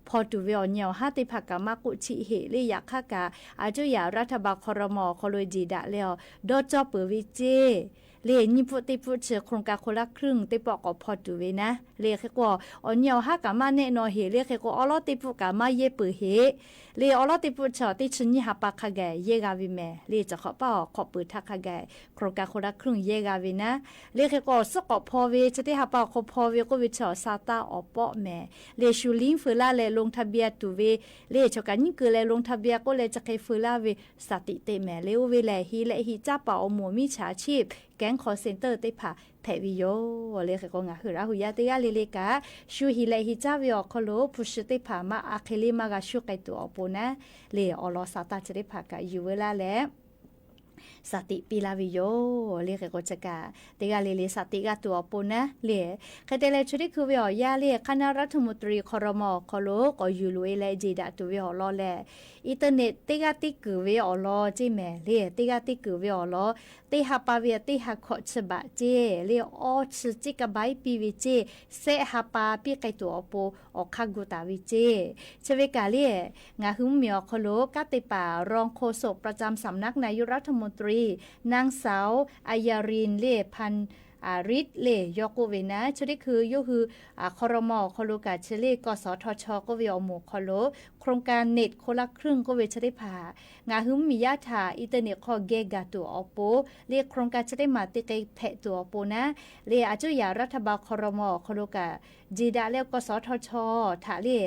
hpaw tuˬ ve awˬ nyi awˬ haˉ teˇ hpaˍ kaꞈ maˇ k'oˆ chiˆ heˆ le. Yaꞈ hk'aˇ kaꞈ, a cuˇ yaꞈ รัฐบาล ครม. awˬ hk'aw lo jeˬ daꞈ leh awˬ dawˇ cawˇ peuˬ ve ceˇ le. Nyiˇ pfuhˆ teˇ pfuhˆ chi โครงการคนละครึ่ง teˇ pawˆ k'awꞈ hpaw tuˬ ve naˉ le. Hk'e k'o, awˬ nyi awˬ haˉ kaꞈ maˇ nehˆ naw heˍ le. Hk'e k'o, awˉ lawˉ teˇ pfuhˆ kaꞈ maˇ yehˇ peuˬ heˆ le. Awˉ lawˉ teˇ pfuhˆ chi teˇ chi nyiˇ ha pa hk'a gaˬ yehˇ g'a ve meh le. Cawˬ hk'awꞈ paˇ awˬ hk'awꞈ peuˬ htaˇ hk'a gaˬ โครงการคนละครึ่ง yehˇ g'a ve naˉ le. Hk'e k'o, awˬ suhˉ k'awꞈ hpaw ve chi teˇ ha pa awˬ hk'aw hpaw ve k'oˆ ve chi awˬ sa taˇ awˬ pawˆ meh le. Shu ลิงก์ feu laˇ leh ลงทะเบียน tuˬ ve le. Chaw kaꞈ nyiˉ keu leh ลงทะเบียน k'oˆ leh chi hk'e feu laˇ ve สถิติ meh le. Oˇ ve lehˬ, heˍ lehꞈ heˍ caˇ paˍ awˬ moˍ มิจฉาชีพ แก๊ง call center teˇ hpaˍ hpehꞈ ve yoˬ le. Hk'e k'o, ngaˬ hui Laˇ hu yaˇ teˇ g'aˇ le le kaꞈ, shu heˍ lehꞈ heˍ caˇ ve awˬ hk'aw lo hpu shi teˇ hpaˍ maˇ a hk'e le maˇ g'a shuˉ k'ai tuˬ awˬ pon naˉ le, awˬ lawn sa taˇ chi teˇ hpaˍ kaꞈ yuˬ veu laˇ leh สถิติ piˇ laˇ ve yoˬ le. Hk'e k'o, chi kaꞈ teˇ g'aˇ le le สถิติ g'a tuˬ awˬ pon naˉ le. Hk'e te leh, chi teˇ hkui ve awˬ yanˇ le, คณะรัฐมนตรี ครม. awˬ hk'aw lo k'awꞈ yuˬ loꞈ-e leh jeˬ daꞈ tuˬ ve awˬ lawn lehˬ, internet teˇ g'aˇ teˇ kuiˬ ve awˬ lawn ceˇ meh le. Teˇ g'aˇ teˇ kuiˬ ve awˬ lawn, teˇ ha pa ve teˇ ha hkawꞈ chi baꞈ ceˇ le, awˇ chi gigabyte piˇ ve ceˇ, sehˆ ha pa piˇ k'ai tuˬ awˬ pon awˬ hk'aˇ gu taˍ ve ceˇ. Chi ve kaꞈ le, ngaˬ hui mvuhˇmiˬ awˬ hk'aw lo kanˉ te paˍ รองโฆษกประจำสำนักนายกรัฐมนตรี นางสาว อัญญาริน le พัน riˉ le yawˇ k'oˆ ve naˉ, chi teˇ hkui yawˇ hui ครม. awˬ hk'aw lo kaꞈ chi le กสทช. k'oˆ ve awˬ moˍ hk'aw lo โครงการ เน็ตคนละครึ่ง k'oˆ ve chi teˇ hpaˍ ngaˬ hui mvuhˇmiˬ yaˇ htaꞈ internet hk'aw geh gaˬ tuˬ awˬ pon le, โครงการ chi teˇ maˬ te k'ai hpehꞈ tuˬ awˬ pon naˉ le, a cuˇ yaꞈ รัฐบาล ครม. awˬ hk'aw lo kaꞈ jeˬ daꞈ leh กสทช. htaꞈ le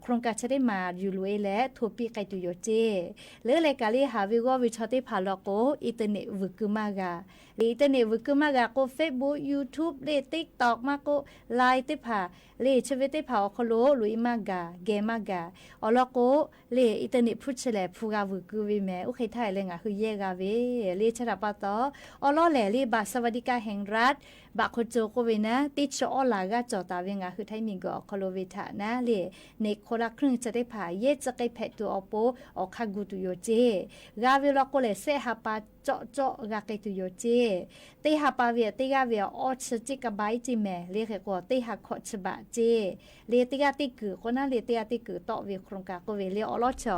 โครงการ chi teˇ maˬ yuˬ loꞈ-e leh hto piˇ k'ai tuˬ yoˬ ceˇ. Leuˉ leh kaꞈ le, haˍ ve g'awˇ ve chaw teˇ hpaˍ law k'o, internet vuiˬ keu maˇ g'a le. Internet vuiˬ keu maˇ g'a k'o, Facebook, YouTube le, TikTok maˇ k'oˆ, Line teˇ hpaˍ le, chi ve teˇ hpaˍ awˬ hk'aw lo loꞈ-e maˇ gaˬ, geh maˇ gaˬ. Awˬ lawn k'o le, internet hpu chi lehˬ hpu g'a vuiˬ keu ve meh. Oˇ hk'e htaˇ leh ngaˬ hui yehˇ g'a ve le. Chi htaꞈ pa taw, awˉ lawˉ lehˬ le, บัตรสวัสดิการแห่งรัฐ baꞈ hk'aw co k'oˆ ve naˉ, teˇ chi awˉ laˬ g'aˇ cawˬ taˍ ve ngaˬ hui htaiˇ miˬguiˬ awˬ hk'aw lo ve htaꞈ naˉ le, เน็ตคนละครึ่ง chi teˇ hpaˍ yehˇ tcuh k'ai hpehꞈ tuˬ awˬ pon awˬ hk'aˇ gu tuˬ yoˬ ceˇ. G'a ve law k'o lehˬ, sehˆ ha pa cawˆ cawˆ g'a k'ai tuˬ yoˬ ceˇ. Teˇ ha pa ve teˇ g'aˇ ve awˇ chi gigabyte ceˇ meh le. Hk'e k'o, teˇ ha hkawꞈ chi baꞈ ceˇ. Le teˇ g'aˇ teˇ kuiˬ k'oˆ naˉ le, teˇ g'aˇ teˇ kuiˬ tawˆ ve โครงการ k'oˆ ve le awˉ lawˉ chi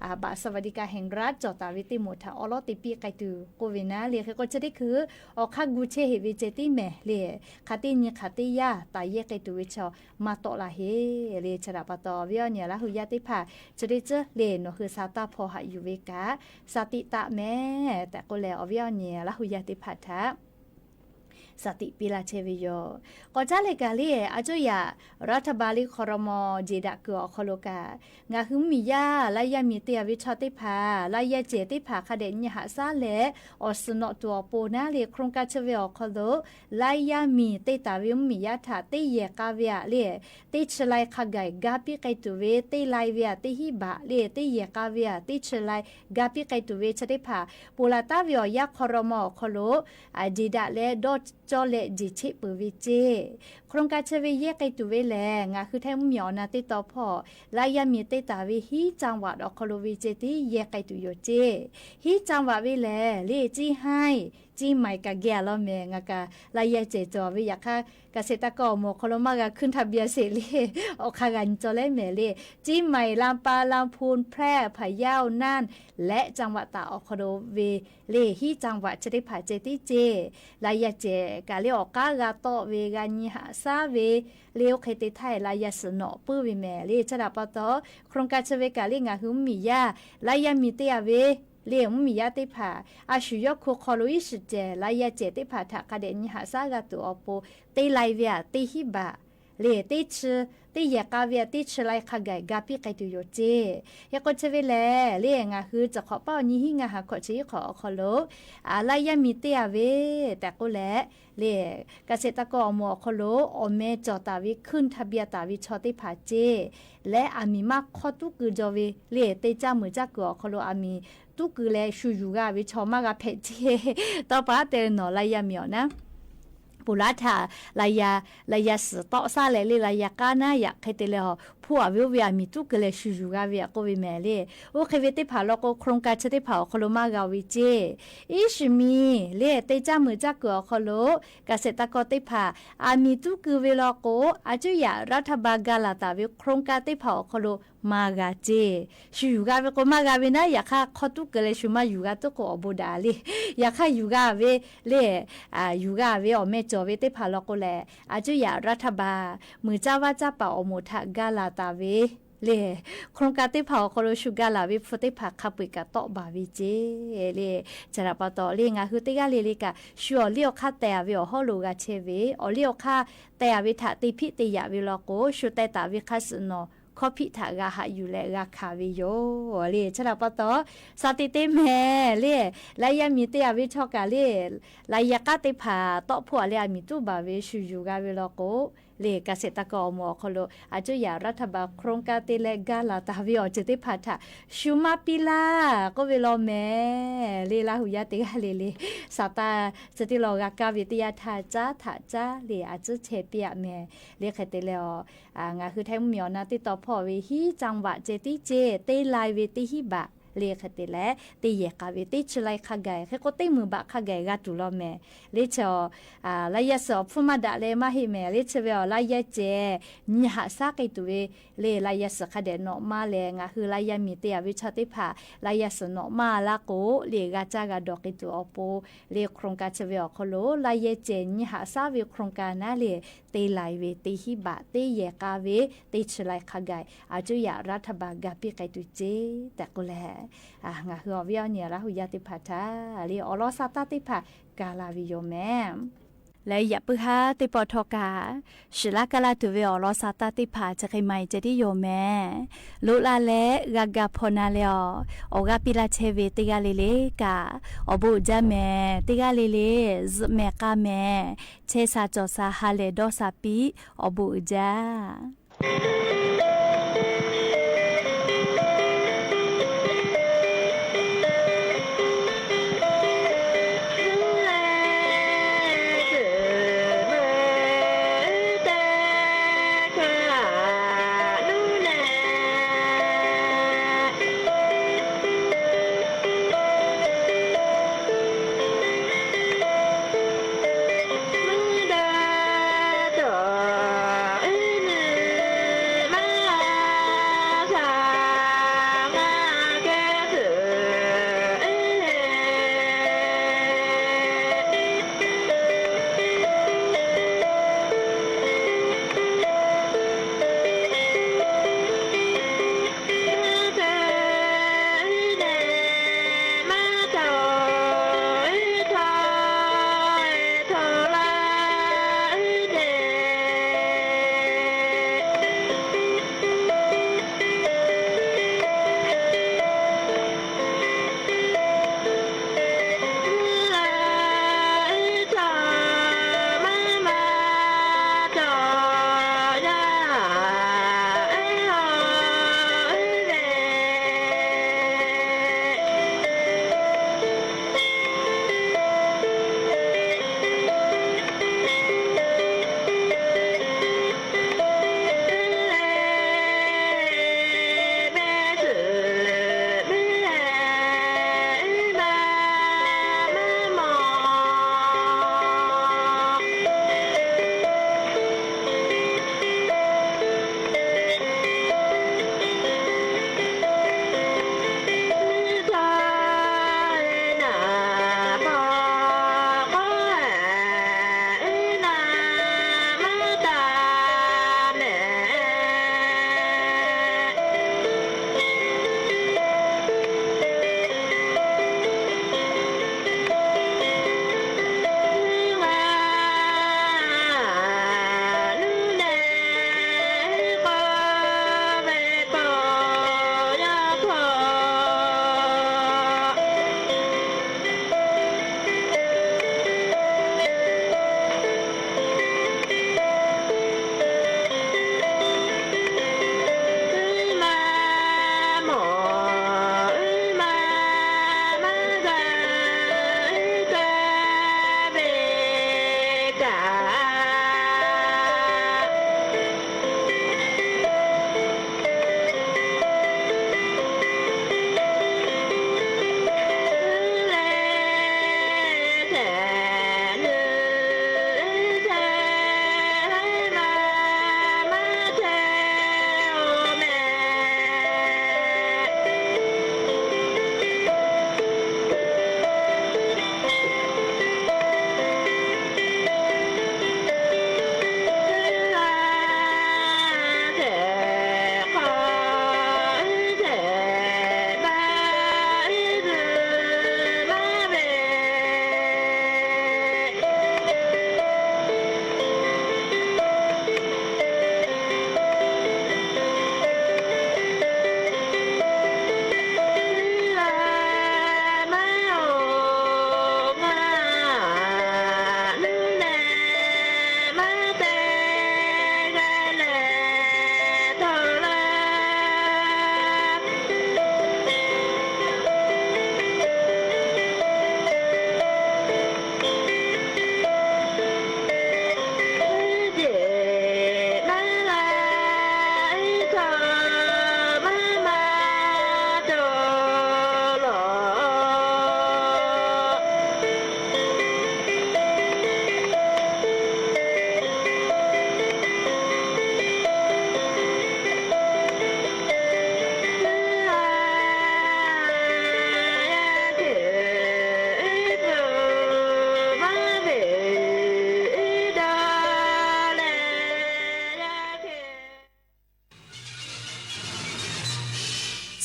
a บัตรสวัสดิการแห่งรัฐ cawˬ taˍ ve teˇ moˍ htaꞈ awˉ lawˉ te piˇ k'ai tuˬ k'oˆ ve naˉ le. Hk'e k'o chi teˇ hkui awˬ hk'aˇ gu chehˇ heꞈ ve ceh tiˉ mehˍ le. Hk'aˬ teˇ nyi hk'aˬ teˇ yanˇ taˍ yehˇ k'ai tuˬ ve chaw maˇ tawˆ la heˆ le. Chi htaꞈ pa taw awˬ viˉ awˬ nyi Laˇ hu yaˇ teˇ hpaˍ chi teˇ ceuˬ le nawˬ hui sa taˇ hpaw haꞈ yuˬ ve kaꞈ, sa tiꞈ taˆ mehˍ tehꞈ k'oˆ leh awˬ viˉ awˬ nyi Laˇ hu yaˇ teˇ hpaˍ htaꞈ sa tiꞈ piˇ laˇ chehˇ ve yoˬ. K'awꞈ caˉ leh kaꞈ le, a cuˇ yaꞈ รัฐบาล le ครม. jeˬ daꞈ kuiˬ awˬ hk'aw lo kaꞈ, ngaˬ hui mvuhˇmiˬ yaˇ laˇ yaˇ miˬ te a ve chaw teˇ hpaˍ, laˇ yaˇ cehˬ teˇ hpaˍ hk'a dehꞈ nyi haꞈ shaˉ leh awˬ suhˍ nawꞈ tuˬ awˬ pon naˉ le โครงการ chi ve awˬ hk'aw lo laˇ yaˇ miˬ te taˍ ve mvuhˇmiˬ yaˇ htaꞈ teˇ yehˬ k'a ve aꞈ le, teˇ chi lai hk'a gaˬ ga piˇ k'ai tuˬ ve, teˇ lai ve aꞈ teˇ hinˉ baꞈ le, teˇ yehˬ k'a ve aꞈ teˇ chi lai ga piˇ k'ai tuˬ ve chi teˇ hpaˍ ponˬ laˬ taˉ ve awˬ yanˇ ครม. awˬ hk'aw lo jeˬ daꞈ leh dawˇ cawˇ leh jeˬ cheˆ peuˬ ve ceˇ. โครงการ chi ve yehˇ k'ai tuˬ ve lehˬ, ngaˬ hui Htaiˇ mvuhˇmiˬ awˬ na teˇ taw hpawˇ laˇ yaˇ miˬ te taˍ ve hiˉ จังหวัด awˬ hk'aw lo ve ceh tiˉ yehˇ k'ai tuˬ yoˬ ceˇ. Hiˉ จังหวัด ve lehˬ le, Ciˇ haiˇ, Ciˇ maiˍ kaꞈ geh a law mehˍ. Ngaˬ kaꞈ laˇ yaˇ cehˬ cawˬ ve yaꞈ hk'aˇ, เกษตรกร awˬ moˍ awˬ hk'aw lo maˇ g'a ขึ้นทะเบียน sheˍ le, awˬ hk'aˇ g'a nyi cawˇ leh mehˍ le. Ciˇ maiˍ, ลำปาง, ลำพูน, แพร่, พะเยา, น่าน leh จังหวัดตาก awˬ hk'aw lo ve le hiˉ จังหวัด chi teˇ hpaˍ ceh tiˉ ceˇ. Laˇ yaˇ cehˬ kaꞈ le awˬ k'aˉ g'a tawˆ ve, g'a nyi haꞈ shaˉ ve le, oˇ hk'e te htaˇ laˇ yaˇ suhˍ nawꞈ puiˉ ve mehˍ le. Chi htaꞈ pa taw โครงการ chi ve kaꞈ le ngaˬ hui mvuhˇmiˬ yaˇ laˇ yaˇ miˬ te a ve le mvuhˇmiˬ yaˇ teˇ hpaˍ a shuˍ yawˇ hko hk'aw lo iˉ shiˍ cehˬ laˇ yaˇ cehˬ teˇ hpaˍ htaꞈ hk'a dehꞈ nyi haꞈ shaˉ g'a tuˬ awˬ pon, teˇ lai ve aꞈ teˇ hinˉ baꞈ le, teˇ chi, teˇ yehˬ k'a ve aꞈ teˇ chi lai hk'a gaˬ ga piˇ k'ai tuˬ yoˬ ceˇ. Hk'e k'o chi ve lehˬ le, ngaˬ hui cawˬ hk'awꞈ paˉ awˬ nyi hiˉ ngaˇ ha hkawꞈ chi hiˉ hk'awꞈ awˬ hk'aw lo laˇ yaˇ miˬ te a ve tehꞈ k'oˆ leh le, เกษตรกร awˬ moˍ awˬ hk'aw lo awˬ meh cawˬ taˍ ve ขึ้นทะเบียน taˍ ve chaw teˇ hpaˍ ceˇ leh aˬ miˍ maˇ hk'awˇ tuˉ keu jaw ve le, teˇ caˇ meuˍ caˇ kuiˬ awˬ hk'aw lo aˬ miˍ tuˉ keu leh shu yuˬ g'a ve chaw maˇ g'a hpehꞈ ceˇ. Tawˇ pa te nawˬ laˇ yaˇ miˬ awˬ naˉ ponˬ laˇ htaꞈ laˇ yaˇ, laˇ yaˇ suhˍ tawˆ shaˉ leh le, laˇ yaˇ k'aˉ naˉ yaꞈ hk'e te leh a hpuˇ a ve oˇ ve aˬ miˍ tuˉ keu leh shu yuˬ g'a ve aꞈ k'oˆ ve mehˍ le. Oˇ hk'e ve teˇ hpaˍ law k'o โครงการ chi teˇ hpaˍ awˬ hk'aw lo maˇ g'a ve ceˇ. Iˉ shiˍ miˬ le, teˇ caˇ meuˍ caˇ kuiˬ awˬ hk'aw lo เกษตรกร teˇ hpaˍ aˬ miˍ tuˉ keu ve law k'o, a cuˇ yaꞈ รัฐบาล ga laˬ taˍ ve โครงการ teˇ hpaˍ awˬ hk'aw lo maˇ g'a ceˇ. Shu yuˬ g'a ve k'o maˇ g'a ve naˉ, yaꞈ hk'aˇ hk'awˇ tuˉ keu leh shu maˇ yuˬ g'a tuˉ k'o awˬ bon daꞈ le. Yaꞈ hk'aˇ yuˬ g'a ve le, yuˬ g'a ve awˬ meh cawˬ ve teˇ hpaˍ law k'o lehˬ, a cuˇ yaꞈ รัฐบาล meuˍ caˇ vaˇ caˇ paˍ awˬ moˍ htaꞈ ga laˬ taˍ ve le, โครงการ teˇ hpaˍ awˬ hk'aw lo shu ga laˬ ve hpu teˇ hpaˍ hk'a peu-eˬ kaꞈ tawˆ baˬ ve ceˇ le. Chi htaꞈ pa taw le ngaˬ hui teˇ g'aˇ le le kaꞈ shu awˬ liˇ awˬ hk'aˇ teh a ve awˬ hawˉ lo g'a chehˇ ve, awˬ liˇ awˬ hk'aˇ teh a ve htaꞈ te hpiˆ te yaꞈ ve law k'o, shu teh taˍ ve hk'a shuˍ nawˬ hkawˇ hpiˆ htaꞈ g'a haꞈ yuˬ leh g'a hkanˍ ve yoˬ le. Chi htaꞈ pa taw, sa te te mehˍ le, laˇ yaˇ miˬ te a ve chaw kaꞈ le, laˇ yaˇ k'aˉ teˇ hpaˍ tawˆ hpuˇ a leh aˬ miˍ tuˉ baˬ ve shu yuˬ g'a ve law k'o, le เกษตรกร awˬ moˍ awˬ hk'aw lo a cuˇ yaꞈ รัฐบาล โครงการ te leh ga laˬ taˍ ve awˬ ceuˬ teˇ hpaˍ htaꞈ shu maˇ piˇ laˇ k'oˆ ve law mehˍ le. Laˇ hu yaˇ teˇ g'aˇ le le, sa taˇ chi teˇ law g'a kaˇ ve teˇ yanˇ htaˇ caˉ htaꞈ caˉ le a cuˉ chehˇ piˇ aꞈ mehˍ le. Hk'e te leh a, ngaˬ hui Htaiˇ mvuhˇmiˬ awˬ na teˇ taw hpawˇ ve hiˉ จังหวัด ceh tiˉ ceˇ, teˇ lai ve teˇ hinˉ baꞈ le. Hk'e te leh teˇ yehˬ k'a ve teˇ chi lai hk'a gaˬ, hk'e k'o teˇ meuˍ baꞈ hk'a gaˬ g'a tuˬ law mehˍ le. Chi a, laˇ yaˇ suhˍ awˬ hpfuhˇ maˇ daꞈ leh maˇ heˆ mehˍ le. Chi ve awˬ laˇ yaˇ cehˬ nyi haꞈ shaˉ k'ai tuˬ ve le, laˇ yaˇ suhˍ hk'a dehꞈ nawꞈ maˇ leh ngaˬ hui laˇ yaˇ miˬ te a ve chaw teˇ hpaˍ laˇ yaˇ suhˍ nawꞈ maˇ laˇ k'o le, g'a caˇ g'a dawˬ k'ai tuˬ awˬ pon le, โครงการ chi ve awˬ hk'aw lo laˇ yaˇ cehˬ nyi haꞈ shaˉ ve โครงการ naˉ le, teˇ lai ve teˇ hinˉ baꞈ teˇ yehˬ k'a ve teˇ chi lai hk'a gaˬ a cuˇ yaꞈ รัฐบาล ga piˇ k'ai tuˬ ceˇ tehꞈ k'oˆ leh, ngaˬ hui awˬ viˉ awˬ nyi Laˇ hu yaˇ teˇ hpaˍ htaꞈ le awˬ lawn sa taˇ teˇ hpaˍ ga la ve yoˬ mehˍ. Leh yaꞈ puiˉ haˉ teˇ pawˆ htawˇ kaꞈ, shiˍ laˇ kaˇ laˇ tuˬ ve awˬ lawn sa taˇ teˇ hpaˍ chi hk'e maˇ heˆ ceh tiˉ yoˬ mehˍ. Loꞈ la leh g'a ga hpaw na leh a, awˬ g'aˇ piˇ laˇ chehˇ ve teˇ g'aˇ le le kaꞈ awˬ bon uiˍ jaˇ mehˍ. Teˇ g'aˇ le le zuhꞈ mehˍ k'a mehˍ, chehˇ sha cawˬ sha ha lehˬ dawˇ sha piˇ, awˬ bon uiˍ jaˇ.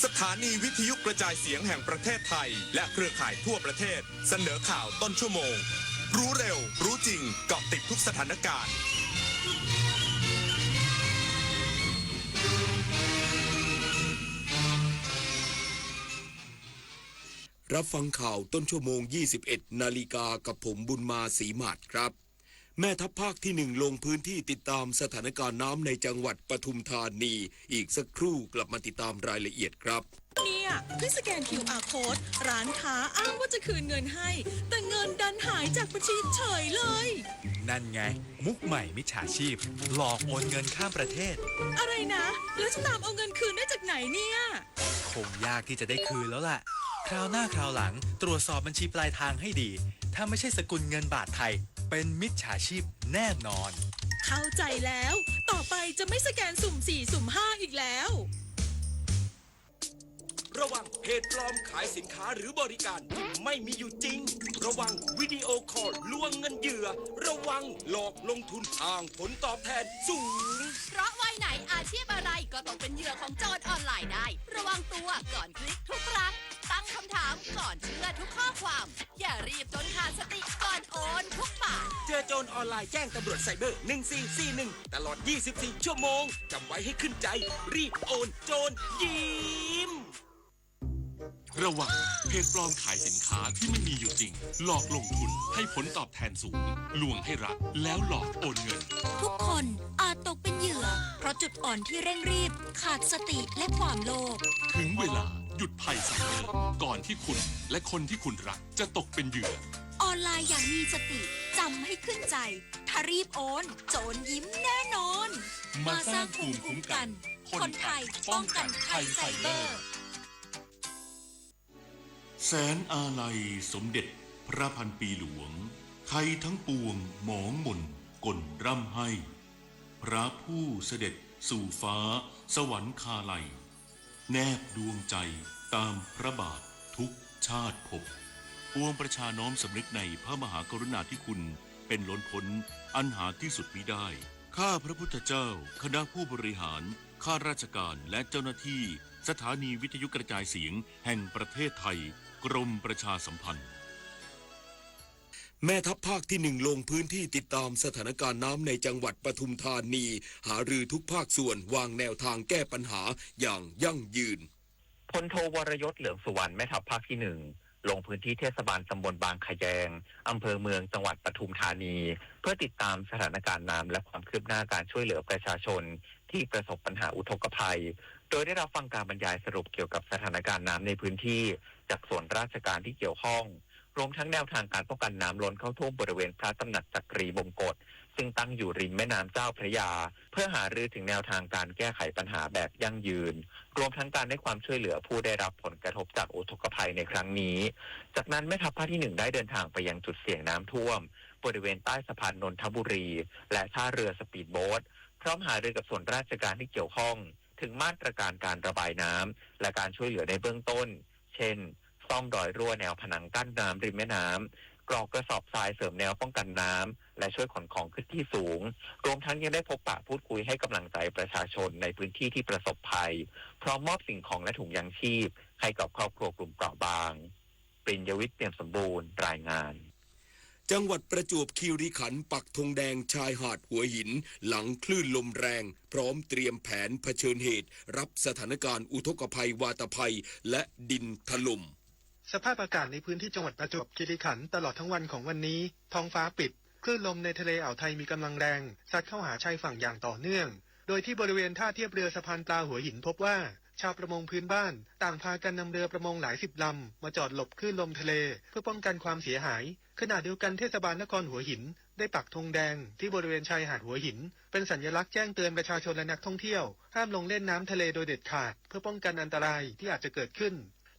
สถานีวิทยุกระจายเสียงแห่งประเทศไทย และเครือข่ายทั่วประเทศ เสนอข่าวต้นชั่วโมง รู้เร็ว รู้จริง เกาะติดทุกสถานการณ์ รับฟังข่าวต้นชั่วโมง ยี่สิบเอ็ด นาฬิกา กับผมบุญมา ศรีหมาดครับ แม่ทัพภาคที่หนึ่งลงพื้นที่ติดตามสถานการณ์น้ำในจังหวัดปทุมธานี อีกสักครู่กลับมาติดตามรายละเอียดครับ เนี่ย เพิ่งสแกน คิวอาร์ code ร้านค้าอ้างว่าจะคืนเงินให้ แต่เงินดันหายจากบัญชีเฉยเลย นั่นไง มุกใหม่มิจฉาชีพ หลอกโอนเงินข้ามประเทศ อะไรนะ แล้วจะตามเอาเงินคืนได้จากไหนเนี่ย คงยากที่จะได้คืนแล้วล่ะ คราวหน้าคราวหลังตรวจสอบบัญชีปลายทางให้ดี ถ้าไม่ใช่สกุลเงินบาทไทย เป็นมิจฉาชีพแน่นอน เข้าใจแล้ว ต่อไปจะไม่สแกนสุ่มสี่ สุ่มห้า อีกแล้ว ระวังเพจปลอมขายสินค้าหรือบริการที่ไม่มีอยู่จริง ระวังวิดีโอคอลลวงเงินเหยื่อ ระวังหลอกลงทุนอ้างผลตอบแทนสูง เพราะวัยไหนอาชีพอะไรก็ตกเป็นเหยื่อของโจรออนไลน์ได้ ระวังตัวก่อนคลิกทุกครั้ง ตั้งคำถามก่อนเชื่อทุกข้อความ อย่ารีบจนขาดสติก่อนโอนทุกบาท เจอโจรออนไลน์แจ้งตำรวจไซเบอร์ หนึ่งสี่สี่หนึ่ง ตลอด ยี่สิบสี่ ชั่วโมง จำไว้ให้ขึ้นใจ รีบโอน โจรยิ้ม ระวังเพจปลอมขายสินค้าที่ไม่มีอยู่จริง หลอกลงทุนให้ผลตอบแทนสูง ลวงให้รัก แล้วหลอกโอนเงิน ทุกคนอาจตกเป็นเหยื่อ เพราะจุดอ่อนที่เร่งรีบ ขาดสติ และความโลภ ถึงเวลาหยุดภัยไซเบอร์ ก่อนที่คุณและคนที่คุณรักจะตกเป็นเหยื่อ ออนไลน์อย่างมีสติ จำให้ขึ้นใจ ถ้ารีบโอน โจรยิ้มแน่นอน มาสร้างภูมิคุ้มกัน คนไทยป้องกันภัยไซเบอร์ แสนอาลัยสมเด็จพระพันปีหลวง ไทยทั้งปวงหมองหม่นก่นร่ำไห้ พระผู้เสด็จสู่ฟ้าสวรรคาลัย แนบดวงใจตามพระบาททุกชาติภพ ปวงประชาน้อมสำนึกในพระมหากรุณาธิคุณเป็นล้นพ้นอันหาที่สุดมิได้ ข้าพระพุทธเจ้า คณะผู้บริหาร ข้าราชการ และเจ้าหน้าที่ สถานีวิทยุกระจายเสียงแห่งประเทศไทย กรมประชาสัมพันธ์ แม่ทัพภาคที่หนึ่งลงพื้นที่ติดตามสถานการณ์น้ำในจังหวัดปทุมธานี หารือทุกภาคส่วนวางแนวทางแก้ปัญหาอย่างยั่งยืน พลโท วรยศ เหลืองสุวรรณ แม่ทัพภาคที่หนึ่ง ลงพื้นที่เทศบาลตำบลบางขะแยง อำเภอเมือง จังหวัดปทุมธานี เพื่อติดตามสถานการณ์น้ำและความคืบหน้าการช่วยเหลือประชาชนที่ประสบปัญหาอุทกภัย โดยได้รับฟังการบรรยายสรุปเกี่ยวกับสถานการณ์น้ำในพื้นที่ จากส่วนราชการที่เกี่ยวข้อง รวมทั้งแนวทางการป้องกันน้ำล้นเข้าท่วมบริเวณพระตำหนักจักรีบงกต ซึ่งตั้งอยู่ริมแม่น้ำเจ้าพระยา เพื่อหารือถึงแนวทางการแก้ไขปัญหาแบบยั่งยืน รวมทั้งการให้ความช่วยเหลือผู้ได้รับผลกระทบจากอุทกภัยในครั้งนี้ จากนั้นแม่ทัพภาคที่หนึ่งได้เดินทางไปยังจุดเสี่ยงน้ำท่วม บริเวณใต้สะพานนนทบุรี และท่าเรือสปีดโบ๊ท พร้อมหารือกับส่วนราชการที่เกี่ยวข้อง ถึงมาตรการการระบายน้ำ และการช่วยเหลือในเบื้องต้น เช่น ซ่อมรอยรั่วแนวผนังกั้นน้ำริมแม่น้ำ กรอกกระสอบทรายเสริมแนวป้องกันน้ำ และช่วยขนของขึ้นที่สูง รวมทั้งยังได้พบปะพูดคุยให้กำลังใจประชาชนในพื้นที่ที่ประสบภัย พร้อมมอบสิ่งของและถุงยางชีพให้กับครอบครัวกลุ่มเปราะบาง ปิญญวิทย์ เปี่ยมสมบูรณ์ รายงาน จังหวัดประจวบคีรีขันธ์ปักธงแดงชายหาดหัวหิน หลังคลื่นลมแรง พร้อมเตรียมแผนเผชิญเหตุ รับสถานการณ์อุทกภัยวาตภัย และดินถล่ม สภาพอากาศในพื้นที่จังหวัดประจวบคีรีขันธ์ตลอดทั้งวันของวันนี้ ท้องฟ้าปิด คลื่นลมในทะเลอ่าวไทยมีกำลังแรง ซัดเข้าหาชายฝั่งอย่างต่อเนื่อง โดยที่บริเวณท่าเทียบเรือสะพานปลาหัวหินพบว่า ชาวประมงพื้นบ้านต่างพากันนำเรือประมงหลายสิบลำ มาจอดหลบคลื่นลมทะเล เพื่อป้องกันความเสียหาย ขณะเดียวกันเทศบาลนครหัวหิน ได้ปักธงแดงที่บริเวณชายหาดหัวหิน เป็นสัญลักษณ์แจ้งเตือนประชาชนและนักท่องเที่ยว ห้ามลงเล่นน้ำทะเลโดยเด็ดขาด เพื่อป้องกันอันตรายที่อาจจะเกิดขึ้น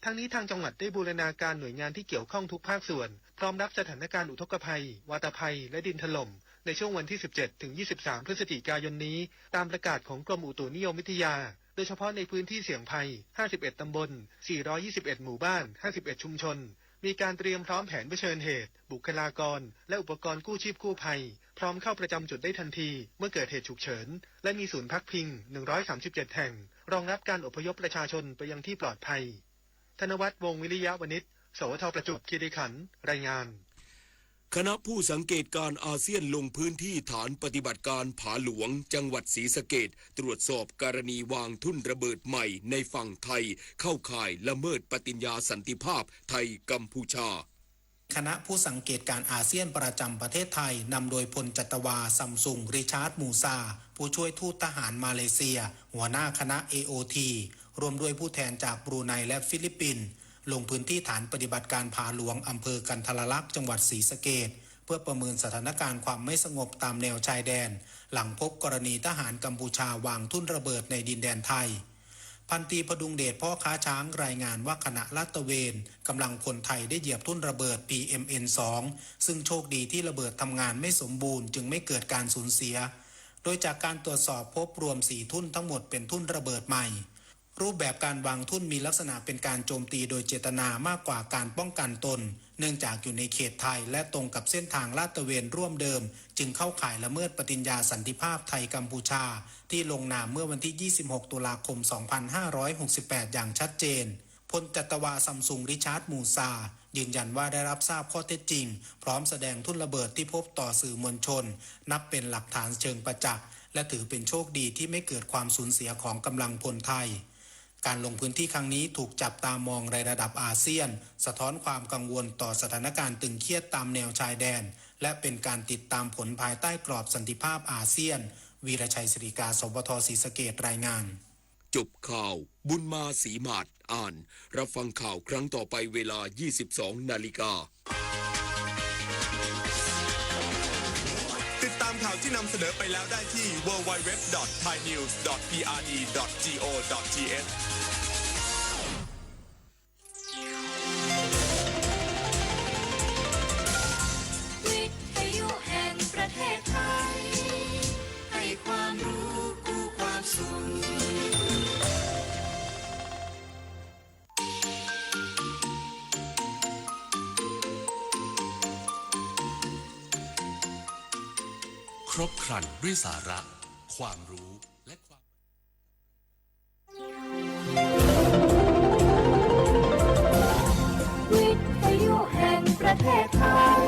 ทั้งนี้ทางจังหวัดได้บูรณาการหน่วยงานที่เกี่ยวข้องทุกภาคส่วน พร้อมรับสถานการณ์อุทกภัย วาตภัย และดินถล่ม ในช่วงวันที่ สิบเจ็ด ถึง ยี่สิบสาม พฤศจิกายนนี้ ตามประกาศของกรมอุตุนิยมวิทยา โดยเฉพาะในพื้นที่เสี่ยงภัย ห้าสิบเอ็ด ตำบล สี่ร้อยยี่สิบเอ็ด หมู่บ้าน ห้าสิบเอ็ด ชุมชน มีการเตรียมพร้อมแผนเผชิญเหตุ บุคลากร และอุปกรณ์กู้ชีพกู้ภัย พร้อมเข้าประจำจุดได้ทันที เมื่อเกิดเหตุฉุกเฉิน และมีศูนย์พักพิง หนึ่งร้อยสามสิบเจ็ด แห่ง รองรับการอพยพประชาชนไปยังที่ปลอดภัย ธนวัฒน์ วงศ์วิริยะวณิช สวท ประจวบคีรีขันธ์ รายงาน คณะผู้สังเกตการอาเซียนลงพื้นที่ฐานปฏิบัติการผาหลวง จังหวัดศรีสะเกษ ตรวจสอบกรณีวางทุ่นระเบิดใหม่ในฝั่งไทย เข้าข่ายละเมิดปฏิญญาสันติภาพไทยกัมพูชา คณะผู้สังเกตการอาเซียนประจำประเทศไทย นำโดยพลจัตวา ซัมซุง ริชาร์ด มูซา ผู้ช่วยทูตทหารมาเลเซีย หัวหน้าคณะ เอโอที ร่วมด้วยผู้แทนจากบรูไนและฟิลิปปินส์ ลงพื้นที่ฐานปฏิบัติการผาหลวง อำเภอกันทรลักษณ์ จังหวัดศรีสะเกษ เพื่อประเมินสถานการณ์ความไม่สงบตามแนวชายแดน หลังพบกรณีทหารกัมพูชาวางทุ่นระเบิดในดินแดนไทย พันตรีพดุงเดช พ่อค้าช้าง รายงานว่าขณะลาดตระเวน กำลังพลไทยได้เหยียบทุ่นระเบิด พีเอ็มเอ็นสอง ซึ่งโชคดีที่ระเบิดทำงานไม่สมบูรณ์ จึงไม่เกิดการสูญเสีย โดยจากการตรวจสอบพบรวมสี่ทุ่น ทั้งหมดเป็นทุ่นระเบิดใหม่ รูปแบบการวางทุ่นมีลักษณะเป็นการโจมตีโดยเจตนามากกว่าการป้องกันตน เนื่องจากอยู่ในเขตไทย และตรงกับเส้นทางลาดตระเวนร่วมเดิม จึงเข้าข่ายละเมิดปฏิญญาสันติภาพไทยกัมพูชา ที่ลงนามเมื่อวันที่ ยี่สิบหก ตุลาคม สองพันห้าร้อยหกสิบแปด อย่างชัดเจน พลจัตวา ซัมซุง ริชาร์ด มูซา ยืนยันว่าได้รับทราบข้อเท็จจริง พร้อมแสดงทุ่นระเบิดที่พบต่อสื่อมวลชน นับเป็นหลักฐานเชิงประจักษ์ และถือเป็นโชคดีที่ไม่เกิดความสูญเสียของกำลังพลไทย การลงพื้นที่ครั้งนี้ถูกจับตามองในระดับอาเซียน สะท้อนความกังวลต่อสถานการณ์ตึงเครียดตามแนวชายแดน และเป็นการติดตามผลภายใต้กรอบสันติภาพอาเซียน วีรชัย ศิริกา สวท ศรีสะเกษ รายงาน จบข่าว บุญมา ศรีหมาด อ่าน รับฟังข่าวครั้งต่อไปเวลา ยี่สิบสอง นาฬิกา ติดตามข่าวที่นำเสนอไปแล้วได้ที่ ดับเบิลยู ดับเบิลยู ดับเบิลยู ดอท ไทยนิวส์ ดอท พีอาร์ดี ดอท จีโอ ดอท ทีเอช วิทยุแห่งประเทศไทย ให้ความรู้คู่ความสุข ครบครันด้วยสาระ ความรู้ และความ วิทยุแห่งประเทศไทย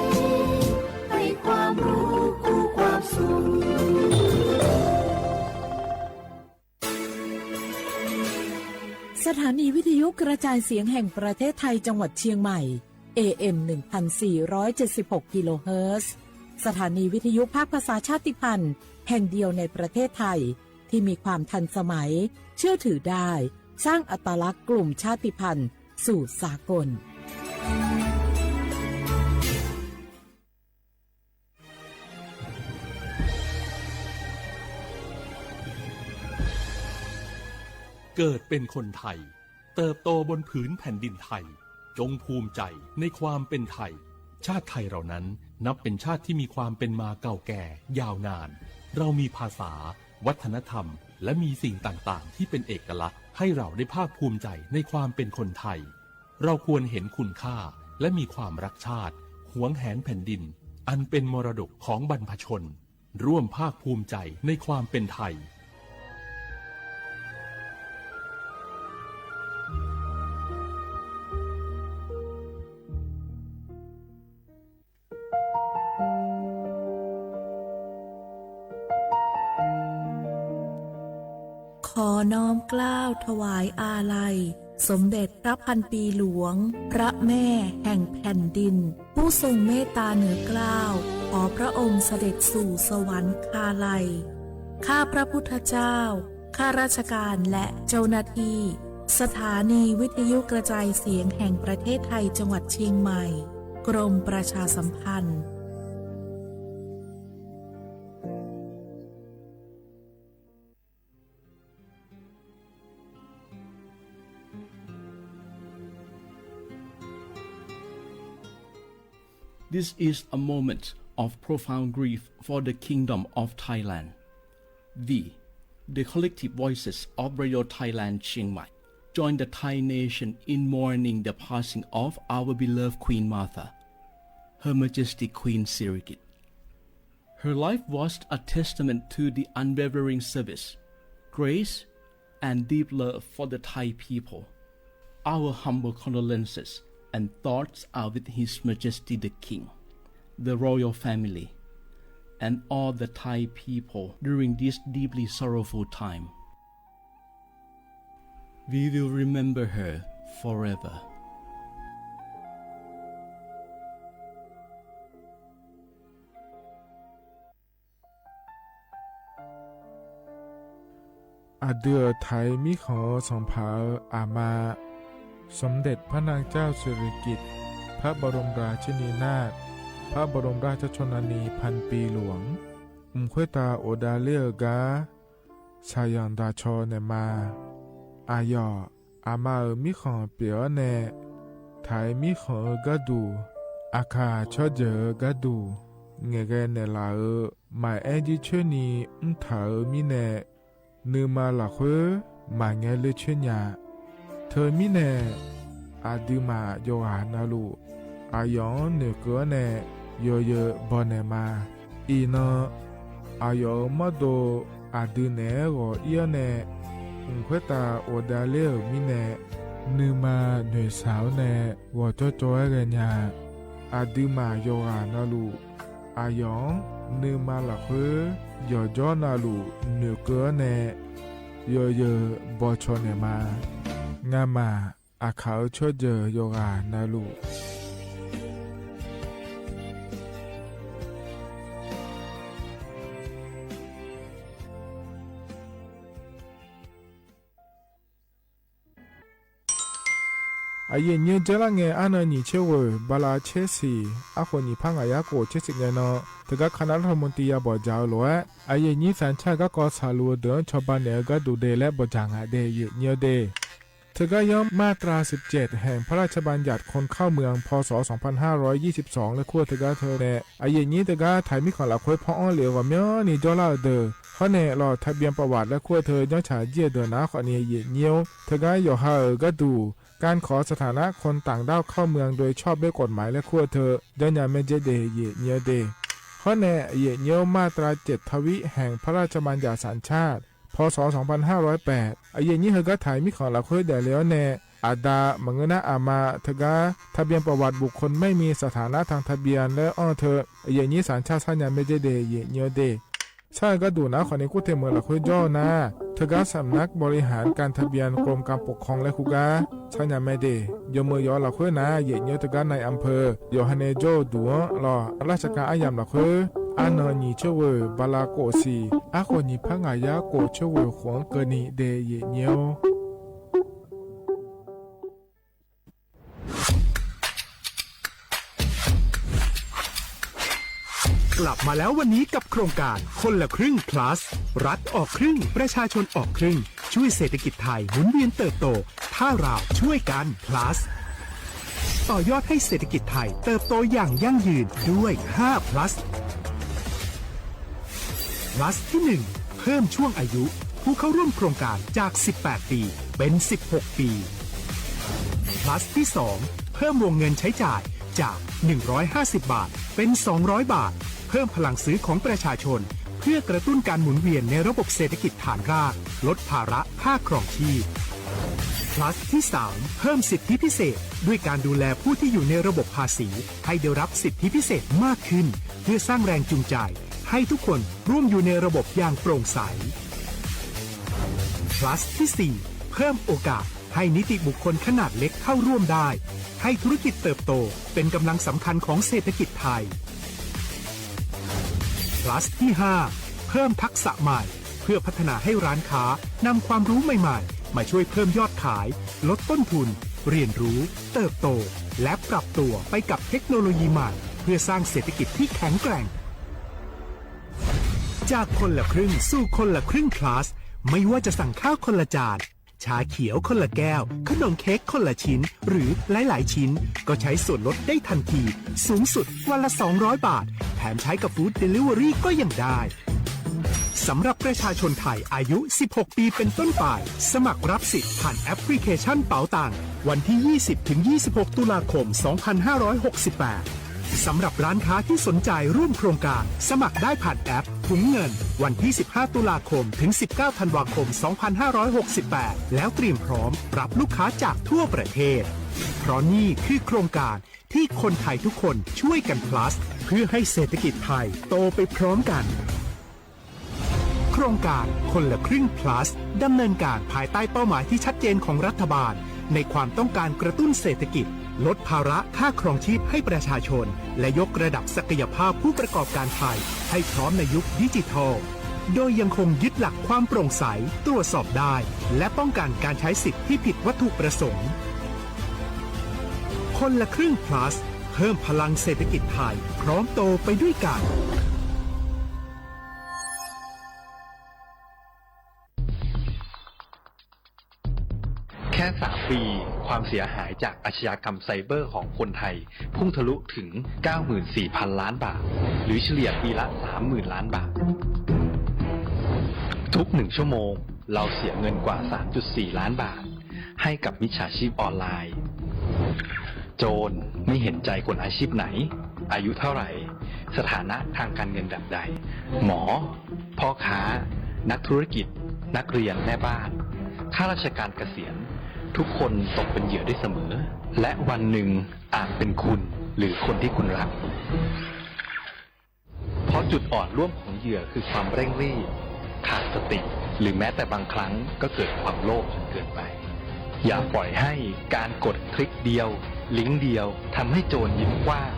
ให้ความรู้คู่ความสุข สถานีวิทยุกระจายเสียงแห่งประเทศไทยจังหวัดเชียงใหม่ เอเอ็ม หนึ่งพันสี่ร้อยเจ็ดสิบหก กิโลเฮิรตซ์ สถานีวิทยุภาคภาษาชาติพันธุ์แห่งเดียวในประเทศไทย ที่มีความทันสมัย เชื่อถือได้ สร้างอัตลักษณ์กลุ่มชาติพันธุ์สู่สากล เกิดเป็นคนไทย เติบโตบนผืนแผ่นดินไทย จงภูมิใจในความเป็นไทย ชาติไทยเรานั้นนับเป็นชาติที่มีความเป็นมาเก่าแก่ยาวนาน เรามีภาษา วัฒนธรรม และมีสิ่งต่างๆ ที่เป็นเอกลักษณ์ ให้เราได้ภาคภูมิใจในความเป็นคนไทย เราควรเห็นคุณค่า และมีความรักชาติ หวงแหนแผ่นดิน อันเป็นมรดกของบรรพชน ร่วมภาคภูมิใจในความเป็นไทย ขอน้อมเกล้าถวายอาลัย สมเด็จพระพันปีหลวง พระแม่แห่งแผ่นดิน ผู้ทรงเมตตาเหนือเกล้า ขอพระองค์เสด็จสู่สวรรคาลัย ข้าพระพุทธเจ้า ข้าราชการและเจ้าหน้าที่ สถานีวิทยุกระจายเสียงแห่งประเทศไทยจังหวัดเชียงใหม่ กรมประชาสัมพันธ์ This is a moment of profound grief for the Kingdom of Thailand. We, the collective voices of Radio Thailand Chiang Mai, join the Thai nation in mourning the passing of our beloved Queen Mother, Her Majesty Queen Sirikit. Her life was a testament to the unwavering service, grace, and deep love for the Thai people. Our humble condolences and thoughts are with His Majesty the King, the royal family, and all the Thai people during this deeply sorrowful time. We will remember her forever. Aˬ dui aˬ htaiˍ miˉ hk'awꞈ-eu sanˍ hpaˍ-euˬ aˬ ma, สมเด็จพระนางเจ้าสิริกิติ์ พระบรมราชินีนาถ พระบรมราชชนนีพันปีหลวง mvuhˇ hkawehˇ taˍ awˬ da leˇ-euˬ gaˇ shaˍ yanˍ daꞈ chaw nehˬ ma. Aˬ yawˬ, aˬ ma-euˬ miˉ hk'awꞈ pehꞈ-awˉ neh, htaiˍ miˉ hk'awꞈ-eu gaˇ duˬ, aˬ hkaˍ chawˇ jeuˬ-eu gaˇ duˬ, ngehˬ geh nehˬ laˬ-eu, maˍ ehˉ jiˇ chehˇ ni mvuhˇ htaꞈ-eu miˉ neh, nuˬ ma laˬ hk'oeˉ maˍ ngeh leuˇ chehˇ nyaꞈ. Hteu miˉ neh, aˬ dui maˬ yawˬ g'aˬ na loꞈ, aˬ yawˬ-anˉ noeˬ keu-awˉ neh, yawˬ yeuˬ bawˬ nehˬ ma. Iˍ na, aˬ yawˬ-euˬ mawˇ do aˬ dui nehˬ-ehˉ g'awˬ iˉ-awˉ neh, mvuhˇ hkawehˇ taˍ awˬ da leˇ-euˬ miˉ neh, nuˬ ma noeˬ shaˍ-awˉ neh g'awˬ cawˇ cawˇ-ehˉ g'a nyaꞈ. Aˬ dui maˬ yawˬ g'aˬ na loꞈ, aˬ yawˬ-anˉ nuˬ ma laˬ hk'oeˉ yawˬ jawˇ na loꞈ noeˬ keu-awˉ neh, yawˬ yeuˬ bawˬ chaw nehˬ ma. Ngaˬ maˬ, aˬ hkaˍ-euˬ chawˇ jeuˬ yawˬ g'aˬ na loꞈ. Aˬ yehˬ nyi jaˇ laˇ ngeh aˉ naw nyi chehˇ g'uiˬ ba la chehˇ shiˍ, aˉ k'oꞈ nyi hpaˇ ngaˬ yaˇ k'oˍ chehˇ shiˍ ngeh na, teˇ g'aˇ hk'a naˉ laˇ htaw mvuh ti ya bawˬ jaˬ-eu loꞈ-ehˉ. Aˬ yehˬ nyi สัญชาติ gaˇ k'aw shaˍ loꞈ-eu deuˬ-anˉ chaw ba nehˬ-eu gaˇ duˬ de leh bawˬ jaˬ ngaˬ de yehˬ nyi-awˉ de. Hteu gaˇ yawˇ มาตราสิบเจ็ด แห่งพระราชบัญญัติคนเข้าเมือง พ.ศ. สองพันห้าร้อยยี่สิบสอง leh hkuˇ hteu gaˇ hteu neh, aˬ yehˬ nyi teˇ g'aˇ htaiˍ miˉ hk'awꞈ laˬ hk'oeˉ hpawˇ awˉ liꞈ g'awˬ myaˇ nyi jawˇ laˇ-eu deuˬ hawˉ nehˬ lawˬ ทะเบียนประวัติ leh hkuˇ hteu jawˇ chaꞈ jiˇ-eu deuˬ naˉ hk'awꞈ nyi yehˬ nyi-oˬ. Hteu gaˇ yawˬ ha-euˬ gaˇ duˬ การขอสถานะคนต่างด้าวเข้าเมืองโดยชอบด้วยกฎหมาย leh hkuˇ hteu jawˇ nyi meh jehˇ de yehˬ nyi-awˉ de. Hawˉ nehˬ yehˬ nyi-oˬ มาตราเจ็ด ทวิ แห่งพระราชบัญญัติสัญชาติ พ.ศ. สองพันห้าร้อยแปด aˬ yehˬ nyi hteu gaˇ htaiˍ miˉ hk'awꞈ laˬ hk'oeˉ dehꞈ le-awˉ neh, aˬ daꞈ maˬ ngeuˇ naˉ aˬ ma hteu gaˇ ทะเบียนประวัติบุคคลไม่มีสถานะทางทะเบียน leh awˇ hteu, aˬ yehˬ nyi สัญชาติ shaˉ nyi meh jehˇ de yehˬ nyi-awˉ de. Shaˉ-eu gaˇ duˬ naˉ hk'awꞈ nyi kuˇ hteꞈ meuꞈ laˬ hk'oeˉ jawˇ-eu naˉ, hteu gaˇ สำนักบริหารการทะเบียน กรมการปกครอง leh hkuˇ gaˇ shaˉ nyi meh de. Yawˬ meuꞈ yawˬ laˬ hk'oeˉ naˉ, yehˬ nyi-oˬ hteu gaˇ นายอำเภอ yawˬ ha neh jawˇ-eu duˬ-anˉ lawˬ ราชการ aˉ yaꞈ laˬ hk'oeˉ, aˉ naw nyi chehˇ g'uiˬ ba la k'oˍ shiˍ, aˉ k'oꞈ nyi hpaˇ ngaˬ yaˇ k'oˍ chehˇ g'uiˬ k'oˍ-anˉ keu nyi de yehˬ nyi-oˬ. กลับมาแล้ววันนี้กับโครงการคนละครึ่ง plus รัฐออกครึ่ง ประชาชนออกครึ่ง ช่วยเศรษฐกิจไทยหมุนเวียนเติบโต ถ้าเราช่วยกัน plus ต่อยอดให้เศรษฐกิจไทยเติบโตอย่างยั่งยืนด้วย ห้า plus plus ที่ หนึ่ง เพิ่มช่วงอายุผู้เข้าร่วมโครงการจาก สิบแปด ปี เป็น สิบหก ปี plus ที่ สอง เพิ่มวงเงินใช้จ่ายจาก หนึ่งร้อยห้าสิบ บาท เป็น สองร้อย บาท เพิ่มพลังซื้อของประชาชน เพื่อกระตุ้นการหมุนเวียนในระบบเศรษฐกิจฐานราก ลดภาระค่าครองชีพ plus ที่ สาม เพิ่มสิทธิพิเศษ ด้วยการดูแลผู้ที่อยู่ในระบบภาษี ให้ได้รับสิทธิพิเศษมากขึ้น เพื่อสร้างแรงจูงใจ ให้ทุกคนร่วมอยู่ในระบบอย่างโปร่งใส plus ที่ สี่ เพิ่มโอกาสให้นิติบุคคลขนาดเล็กเข้าร่วมได้ ให้ธุรกิจเติบโตเป็นกำลังสำคัญของเศรษฐกิจไทย plus ที่ ห้า เพิ่มทักษะใหม่ เพื่อพัฒนาให้ร้านค้านำความรู้ใหม่ๆ มาช่วยเพิ่มยอดขาย ลดต้นทุน เรียนรู้ เติบโต และปรับตัวไปกับเทคโนโลยีใหม่ เพื่อสร้างเศรษฐกิจที่แข็งแกร่ง จากคนละครึ่งสู่คนละครึ่ง plus ไม่ว่าจะสั่งข้าวคนละจาน ชาเขียวคนละแก้ว ขนมเค้กคนละชิ้น หรือหลายๆ ชิ้น ก็ใช้ส่วนลดได้ทันที สูงสุดวันละ สองร้อย บาท แถมใช้กับ Food Delivery ก็ยังได้ สำหรับประชาชนไทยอายุ สิบหก ปีเป็นต้นไป สมัครรับสิทธิ์ผ่านแอปพลิเคชันเป๋าตัง วันที่ ยี่สิบ ถึง ยี่สิบหก ตุลาคม สองพันห้าร้อยหกสิบแปด สำหรับร้านค้าที่สนใจร่วมโครงการ สมัครได้ผ่านแอปถุงเงิน วันที่ สิบห้า ตุลาคม ถึง สิบเก้า ธันวาคม สองพันห้าร้อยหกสิบแปด แล้วเตรียมพร้อมรับลูกค้าจากทั่วประเทศ เพราะนี่คือโครงการที่คนไทยทุกคนช่วยกัน plus เพื่อให้เศรษฐกิจไทยโตไปพร้อมกัน โครงการคนละครึ่ง plus ดำเนินการภายใต้เป้าหมายที่ชัดเจนของรัฐบาล ในความต้องการกระตุ้นเศรษฐกิจ ลดภาระค่าครองชีพให้ประชาชน และยกระดับศักยภาพผู้ประกอบการไทยให้พร้อมในยุคดิจิทัล โดยยังคงยึดหลักความโปร่งใส ตรวจสอบได้ และป้องกันการใช้สิทธิ์ที่ผิดวัตถุประสงค์ คนละครึ่ง plus เพิ่มพลังเศรษฐกิจไทย พร้อมโตไปด้วยกัน แค่ สาม ปี ความเสียหายจากอาชญากรรมไซเบอร์ของคนไทย พุ่งทะลุถึง เก้าหมื่นสี่พัน ล้านบาท หรือเฉลี่ยปีละ สามหมื่น ล้านบาท ทุกหนึ่งชั่วโมง เราเสียเงินกว่า สามจุดสี่ ล้านบาท ให้กับมิจฉาชีพออนไลน์ โจรไม่เห็นใจคนอาชีพไหน อายุเท่าไหร่ สถานะทางการเงินแบบใด หมอ พ่อค้า นักธุรกิจ นักเรียน แม่บ้าน ข้าราชการเกษียณ ทุกคนตกเป็นเหยื่อได้เสมอ และวันหนึ่งอาจเป็นคุณ หรือคนที่คุณรัก เพราะจุดอ่อนร่วมของเหยื่อคือความเร่งรีบ ขาดสติ หรือแม้แต่บางครั้งก็เกิดความโลภจนเกินไป อย่าปล่อยให้การกดคลิกเดียว ลิงก์เดียว ทำให้โจรยิ้มกว้าง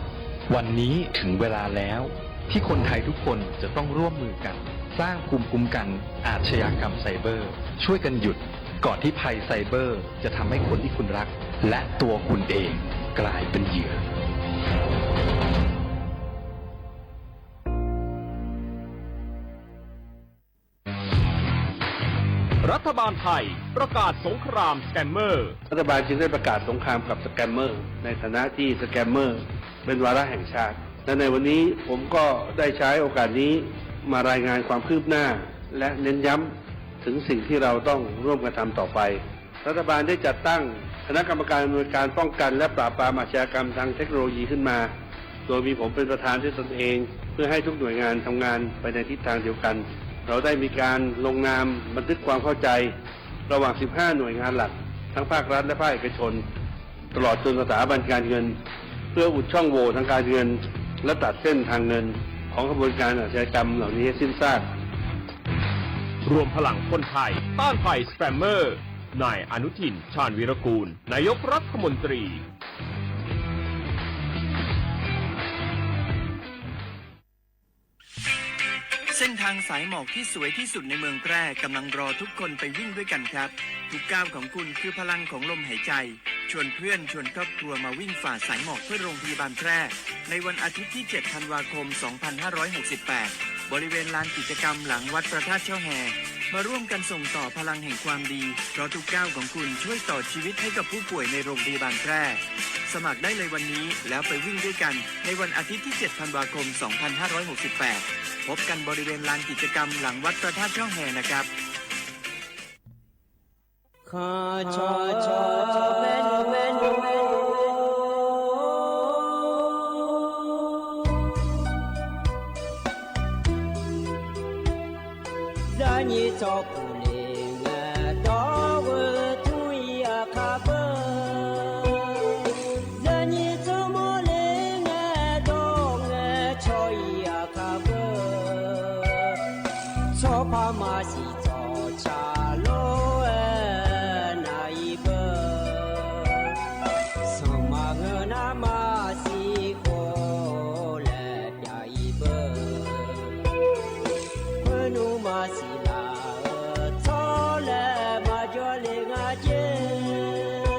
วันนี้ถึงเวลาแล้ว ที่คนไทยทุกคนจะต้องร่วมมือกัน สร้างภูมิคุ้มกันอาชญากรรมไซเบอร์ ช่วยกันหยุด ก่อนที่ภัยไซเบอร์จะทำให้คนที่คุณรัก และตัวคุณเองกลายเป็นเหยื่อ รัฐบาลไทยประกาศสงครามสแกมเมอร์ รัฐบาลจึงได้ประกาศสงครามกับสแกมเมอร์ ในฐานะที่สแกมเมอร์เป็นวาระแห่งชาติ และในวันนี้ผมก็ได้ใช้โอกาสนี้มารายงานความคืบหน้า และเน้นย้ำถึงสิ่งที่เราต้องร่วมกันทำต่อไป รัฐบาลได้จัดตั้งคณะกรรมการอำนวยการป้องกันและปราบปรามอาชญากรรมทางเทคโนโลยีขึ้นมา โดยมีผมเป็นประธานด้วยตนเอง เพื่อให้ทุกหน่วยงานทำงานไปในทิศทางเดียวกัน เราได้มีการลงนามบันทึกความเข้าใจ ระหว่าง สิบห้า หน่วยงานหลัก ทั้งภาครัฐและภาคเอกชน ตลอดจนสถาบันการเงิน เพื่ออุดช่องโหว่ทางการเงิน และตัดเส้นทางเงินของขบวนการอาชญากรรมเหล่านี้ให้สิ้นซาก รวมพลังคนไทยต้านภัยสแกมเมอร์ นายอนุทิน ชาญวีรกูล นายกรัฐมนตรี เส้นทางสายหมอกที่สวยที่สุดในเมืองแพร่กำลังรอทุกคนไปวิ่งด้วยกันครับ ทุกก้าวของคุณคือพลังของลมหายใจ ชวนเพื่อนชวนครอบครัวมาวิ่งฝ่าสายหมอกเพื่อโรงพยาบาลแพร่ ในวันอาทิตย์ที่ เจ็ด ธันวาคม สองพันห้าร้อยหกสิบแปด บริเวณลานกิจกรรมหลังวัดพระธาตุช่อแฮ มาร่วมกันส่งต่อพลังแห่งความดี เพราะทุกก้าวของคุณช่วยต่อชีวิตให้กับผู้ป่วยในโรงพยาบาลแพร่ สมัครได้เลยวันนี้แล้วไปวิ่งด้วยกันในวันอาทิตย์ที่ เจ็ด ธันวาคม สองพันห้าร้อยหกสิบแปด พบกันบริเวณลานกิจกรรมหลังวัดพระธาตุช่อแฮนะครับ Yaꞈ nyi tcuh kuˬ le ngaˬ dawˇ g'uiˬ tuˇ yaꞈ hk'a peuˬ. Yaꞈ nyi tcuh mawˇ le ngaˬ dawˇ ngaˬ chaw yaꞈ hk'a peuˬ. Chaw hpaˇ maˇ shiˍ tcuh chaˍ lo naˍ i peuˬ. Suhˍ maˬ ngeuˬ naˉ maˇ shiˍ k'o leh pyaꞈ i peuˬ. Hkui nuˇ maˇ shiˍ laˬ tcuh leh maˇ jawˇ le ngaˬ ceˇ.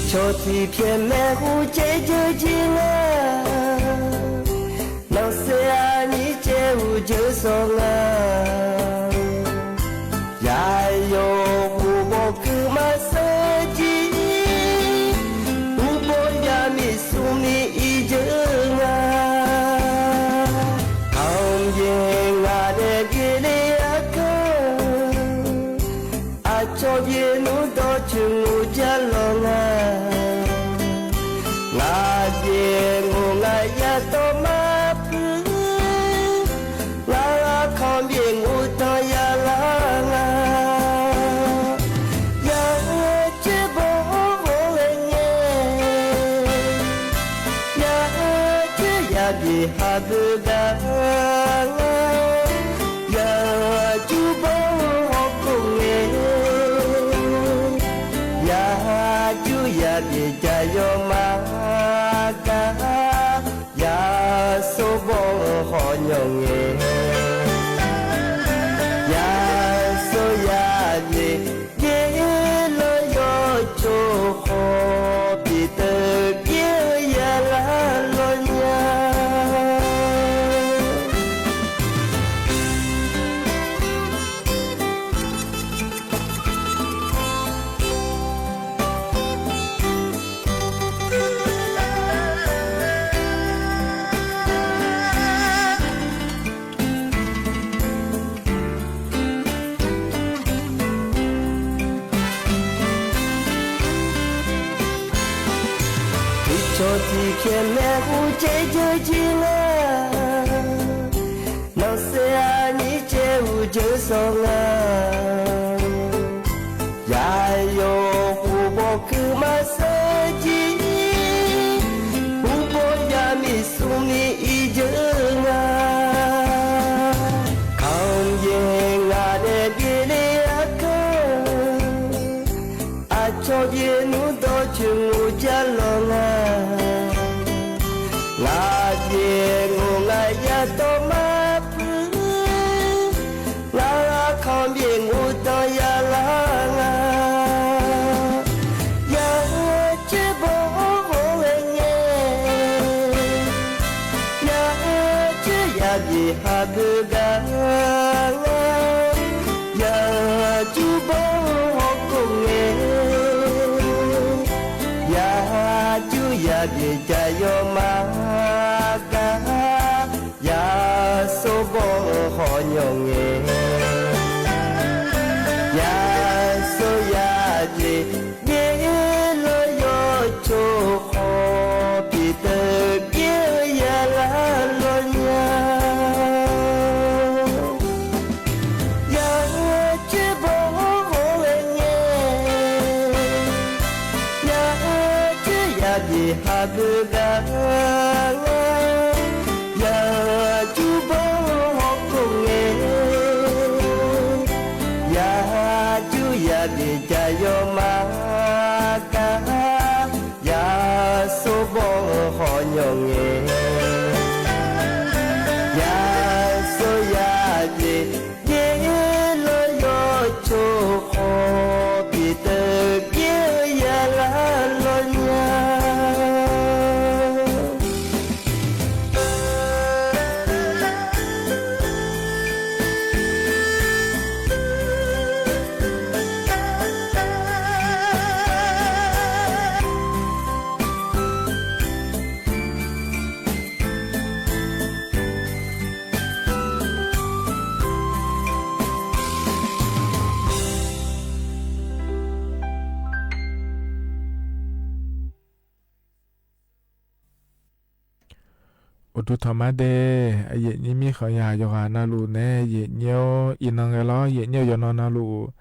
Chaw tiꞈ hpehꞈ mehˆ g'uˇ cehˇ jeuˇ jiˇ ngaˇ, nawˬ sehˍ a nyi cehˇ uˬ jeuˇ shawˍ ngaˇ. Yaꞈ yawˬ g'oˬ bawˬ kuiˬ maˇ suhˉ jiˇ, uˉ bawˆ yaˇ miˇ suˍ miˇ i jeuˇ ngaˇ. Hk'aˬ yehˬ ngaˬ lehˬ ve le a kaˇ, a cawˇ ve nuˇ dawˇ chi ngawˬ jaˇ lawˬ ngaˇ. Ngaˬ ve ngawˬ ngaˬ yaˇ tawˇ maˇ puiˉ, ngaˬ hk'aˬ ve ngawˬ tanˇ yaˇ laˇ ngaˇ. Yaˇ cehˇ bawˆ g'awˇ leh nyi, yaˇ cehˇ yaˇ biˬ ha beuꞈ gaˇ ngaˇ. Yaˇ cuˇ bawˆ hawˉ k'oˆ nyi, yaˇ cuˇ yaˇ biˬ ca yawˇ maˇ gaˇ. Yaˇ suh bawˆ hawˉ nyawˬ nyi, yaˇ suh yaˇ biˬ yeˬ lawˇ yawˇ co hk'aw piˍ teuꞈ piˇ yaˇ laˇ lawˇ nyi. Teˇ chaw tiꞈ hpehꞈ mehˆ g'uˇ cehˇ jeuˇ jiˇ ngaˇ, nawˬ sehˍ a nyi cehˇ uˬ jeuˇ shawˍ ngaˇ. Yaꞈ yawˬ g'oˬ bawˬ kuiˬ maˇ suhˉ jiˇ, uˉ bawˆ yaˇ miˇ suˍ miˇ i jeuˇ ngaˇ. Hk'aˬ yehˬ ngaˬ lehˬ ve le a kaˇ, a cawˇ ve nuˇ dawˇ chi ngawˬ jaˇ lawˬ ngaˇ. Ngaˬ ve ngawˬ ngaˬ yaˇ tawˇ maˇ puiˉ, ngaˬ hk'aˬ ve ngawˬ tanˇ yaˇ laˇ ngaˇ. Yaˇ cehˇ bawˆ g'awˇ leh nyi, yaˇ cehˇ yaˇ biˬ ha beuꞈ gaˇ ngaˇ. Yaˇ cuˇ bawˆ hawˉ k'oˆ nyi, yaˇ cuˇ yaˇ biˬ ca yawˇ maˇ gaˇ. Yaˇ suh bawˆ hawˉ nyawˬ nyi, yaˇ suh yaˇ biˬ yeˬ lawˇ yawˇ co hk'aw piˍ teuꞈ piˇ yaˇ laˇ lawˇ nyi. Yaˇ cehˇ bawˆ g'awˇ leh nyi, yaˇ cehˇ yaˇ biˬ ha beuꞈ gaˇ ngaˇ. Yaˇ cuˇ bawˆ hawˉ k'oˆ nyi, yaˇ cuˇ yaˇ biˬ ca yawˇ maˇ gaˇ. Yaˇ suh bawˆ hawˉ nyawˬ nyi, yaˇ suh yaˇ biˬ yeˬ lawˇ yawˇ co hk'aw piˍ teuꞈ piˇ yaˇ laˇ lawˇ nyi. Awˬ to htaꞈ maˇ deh, a yehˬ nyi miˇ hk'anˍ yaˍ yawˬ g'aꞈ na loꞈ nehˉ yehˬ nyi-oˬ. Iˉ naˆ g'a laˇ yehˬ nyi-oˬ, yawˬ naw na loꞈ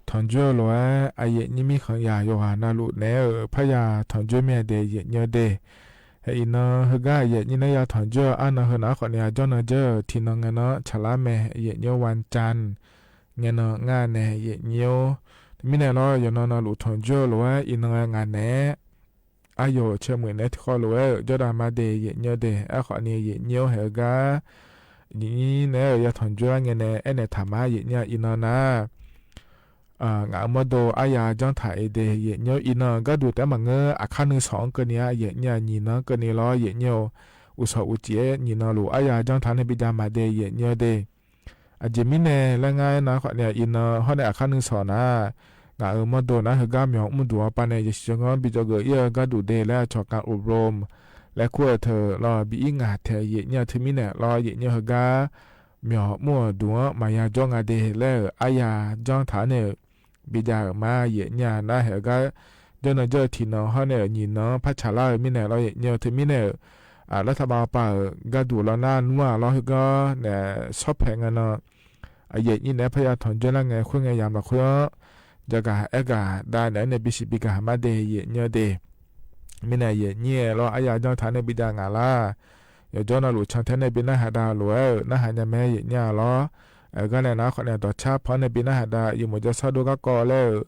htawnˍ juˇ loˬ-aˬ. A yehˬ nyi miˇ hk'anˍ yaˍ yawˬ g'aꞈ na loꞈ nehˉ-oˬ, hpaˇ yaˇ htawnˍ juˇ mehˆ dehꞈ yehˬ nyi-oˬ dehꞈ. Iˉ naˆ hui gaˇ yehˬ nyi naˉ yaˇ htawnˍ juˇ a naˆ hui naꞈ aˉ hk'awꞈ nehˬ a jawˇ na jeuˇ tiꞈ naw ngaˬ naw chaꞈ laˇ mehˍ. Yehˬ nyi-oˬ, วันจันทร์ ngaˬ naw ngaˇ nehˬ yehˬ nyi-oˬ. Miˇ nehˬ lawˇ yawˬ naw na loꞈ htawnˍ juˇ loˬ-aˬ. Iˉ naˆ g'a ngaˬ nehˉ, a yawˬ chi meuꞈ nehˉ teˇ hk'awˇ loꞈ-aˬ, Jawˇdanˍ maˇ deh yehˬ nyi-oˬ dehꞈ. Aˉ hk'awꞈ nehˬ yehˬ nyi-oˬ hehꞈ gaˇ. Nyi nyi nehˉ yaˇ htawnˍ juˇ a ngeh nehˬ ehˉ nehˬ htaꞈ maˇ yehˬ nyi-a iˉ naˆ naˉ ngaˬ hui mawˇ do aˉ yaˇ janˇ htaꞈ e de yehˬ nyi-oˬ. Iˉ naˆ gaˇ duˬ teˇ maˬ ngeuˉ aˬ hk'aˇ nuˇ shawˍ-anˉ keu ni-a, yehˬ nyi-a nyi naˆ keu ni lawˬ yehˬ nyi-oˬ. Uˬ shawˍ uˍ ceˬ nyi naˆ lo aˉ yaˇ janˇ htaꞈ neˇ biˇ jaˇ maˍ de yehˬ nyi-oˬ de. Aˬ jeˬ miˉ nehˬ leh ngaˇ naˉ hk'awꞈ nyi-a iˉ naˆ hawˉ nehˬ aˬ hk'aˇ nuˇ shawˍ naˍ, ngaˬ hui mawˇ do naˉ hui gaˇ mawˬ mvuhˇ duˬ awˬ pa nehˬ yehˬ shiˍ cawˬ ngaˇ biˇ jaw geuꞈ iˉ-a gaˇ duˬ de leh chaw kaꞈ oˍ blo leh hkuˇ-e hteu lawˬ biˇ iˉ ngaˬ htehꞈ yehˬ nyi-a hteu miˉ nehˬ lawˬ yehˬ nyi hui gaˇ mawˬ mvuhˇ duˬ-anˉ maˍ yaˇ jawˇ ngaˇ de leh aˬ yaˇ janˇ htaꞈ neˇ biˇ jaˇ-euˬ maˇ yehˬ nyi-a naˉ hehꞈ gaˇ jawˇ naw jawˇ tiˍ naw hawˉ nehˬ nyi naˆ hpaˇ chaˍ laˇ-euˬ miˉ nehˬ lawˬ yehˬ nyi-oˬ. Hteu miˉ nehˬ laˇ htaˇ ba awˬ pa-euˬ gaˇ duˬ lawˬ naˇ nuˇ-a lawˬ hui gaˇ nehˬ shawˉ hpehꞈ ngaˬ naw yehˬ nyi nehˬ hpaˇ yaˇ htawnˍ jawˇ laˇ ngeh hk'oˆ ngeh yaꞈ laˬ hk'oˆ-a, jaˇ gaˬ ehˉ gaˬ daꞈ nehˬ neˇ biˇ shiˍ biˇ gaˬ maˇ de yehˬ nyi-oˬ de. Miˉ nehˬ yehˬ nyi-e lawˬ aˉ yaˇ janˇ htaꞈ neˇ biˇ jaˇ ngaˬ laˇ. Yawˬ jawˇ naw loꞈ chaˇ htehꞈ neˇ biˇ naˆ haꞈ daꞈ loꞈ-e-euˬ naˆ haꞈ nyi-a mehˉ yehˬ nyi-a lawˬ. G'aˇ nehˬ naˉ hk'awꞈ nyi-a dawˬ chaˇ hpawˇ neˇ biˇ naˆ haꞈ daꞈ yehˬ mawˬ jaˇ shaˉ doˇ gaˇ kawˆ leh-euˬ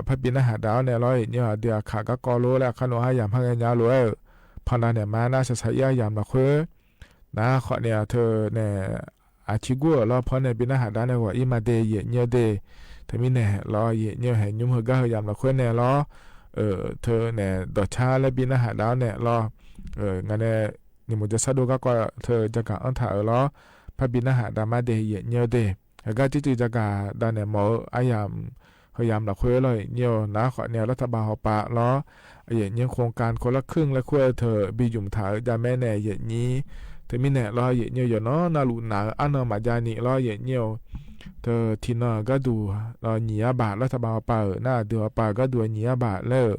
hpaˇ biˇ naˆ haꞈ daꞈ-awˉ nehˬ lawˬ yehˬ nyi-oˬ. Aˬ dui aˬ hk'aˇ gaˇ kawˆ lo leh aˬ hk'aˇ naˬ haˉ yaꞈ maˇ g'a nyi-a loꞈ-e-euˬ hpaw daꞈ nehˬ maˇ naˆ shaˍ shaˍ iˉ-a yaꞈ laˬ hk'oˆ naˉ hk'awꞈ nyi-a hteu nehˬ aˬ chi guˇ-euˬ lawˬ hpawˇ neˇ biˇ naˆ haꞈ daꞈ nehˬ g'awˬ iˉ maˇ de yehˬ nyi-oˬ de. Hteu miˉ nehˬ lawˬ yehˬ nyi-oˬ hehˍ nyi hui gaˇ hui yaꞈ laˬ hk'oˆ nehˬ lawˬ hteu nehˬ dawˬ chaˇ leh biˇ naˆ haꞈ daꞈ-awˉ nehˬ lawˬ ngaˬ nehˬ nyi mawˬ jaˇ shaˉ doˇ gaˇ kawˆ hteu jaˇ kaꞈ anˇ htaꞈ-euˬ lawˬ hpaˇ biˇ naˆ haꞈ daꞈ maˇ de yehˬ nyi-oˬ de. Heh gaˇ ciˉ ceuˬ jaˇ kaꞈ daꞈ nehˬ mawˬ-eu aˉ yaꞈ hui yaꞈ laˬ hk'oˆ lawˬ yehˬ nyi-oˬ. Naˉ hk'awꞈ nyi-a laˇ htaˇ ba awˬ pa lawˬ yehˬ nyi hk'oˆ kaˇ hk'oˆ laˇ hkuiˇ leh hkuˇ-e hteu biˇ yuˬ htaꞈ-euˬ jaˇ mehˉ nehˬ yehˬ nyi hteu miˉ nehˬ lawˬ yehˬ nyi-oˬ. Yawˬ nawˉ naˆ luꞈ naˬ-eu aˉ naw maꞈ jaˇ niꞈ lawˬ yehˬ nyi-oˬ. Hteu tiˍ naw gaˇ duˬ lawˬ nyi yaˇ baˬ laˇ htaˇ ba awˬ pa-euˬ naˆ aˬ dui awˬ pa gaˇ duˬ nyi yaˇ baˬ leh-euˬ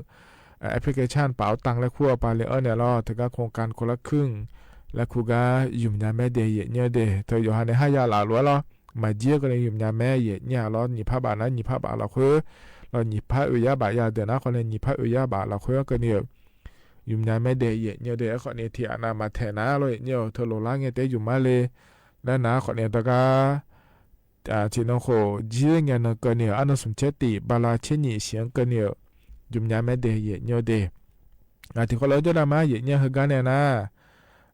application paˍ-oꞈ tanˇ leh hkuˇ awˬ pa leh-awˉ nehˬ lawˬ hteu gaˇ hk'oˆ kaˇ hk'oˆ laˇ hkuiˇ leh hkuˇ gaˇ yuˬ nyi-a mehˉ de yehˬ nyi-oˬ de. Hteu yawˬ ha nehˬ haˉ yaꞈ laˬ loꞈ-a lawˬ maˍ jiˇ k'o leh yuˬ nyi-a mehˉ yehˬ nyi-a lawˬ nyi hpaˇ baˬ naˉ nyi hpaˇ baˬ laˬ hk'oˆ lawˬ nyi hpaˇ oˍ yaˇ baˬ yaˇ dehꞈ naˉ hk'awꞈ nyi hpaˇ oˍ yaˇ baˬ laˬ hk'oˆ keu nyi-oˬ. Yuˬ nyi-a mehˉ de yehˬ nyi-oˬ de. Hk'awꞈ nyi tiꞈ aꞈ naˍ maˍ htehꞈ naˉ lawˬ yehˬ nyi-oˬ. Hteu loˍ laˇ ngeh teˇ yuˬ maˇ le leh naˉ hk'awꞈ nyi dawˇ gaˇ tiꞈ naw k'o jiˇ ngeh naw keu nyi-oˬ. Aˉ naw suhˍ chehˇ tiꞈ ba la chehˇ nyi shiˍ-anˉ keu nyi-oˬ. Yuˬ nyi-a mehˉ de yehˬ nyi-oˬ de. Ngaˬ tiꞈ hk'aw lo jawˇ daꞈ maˇ yehˬ nyi-a hui gaˇ nehˬ naˉ,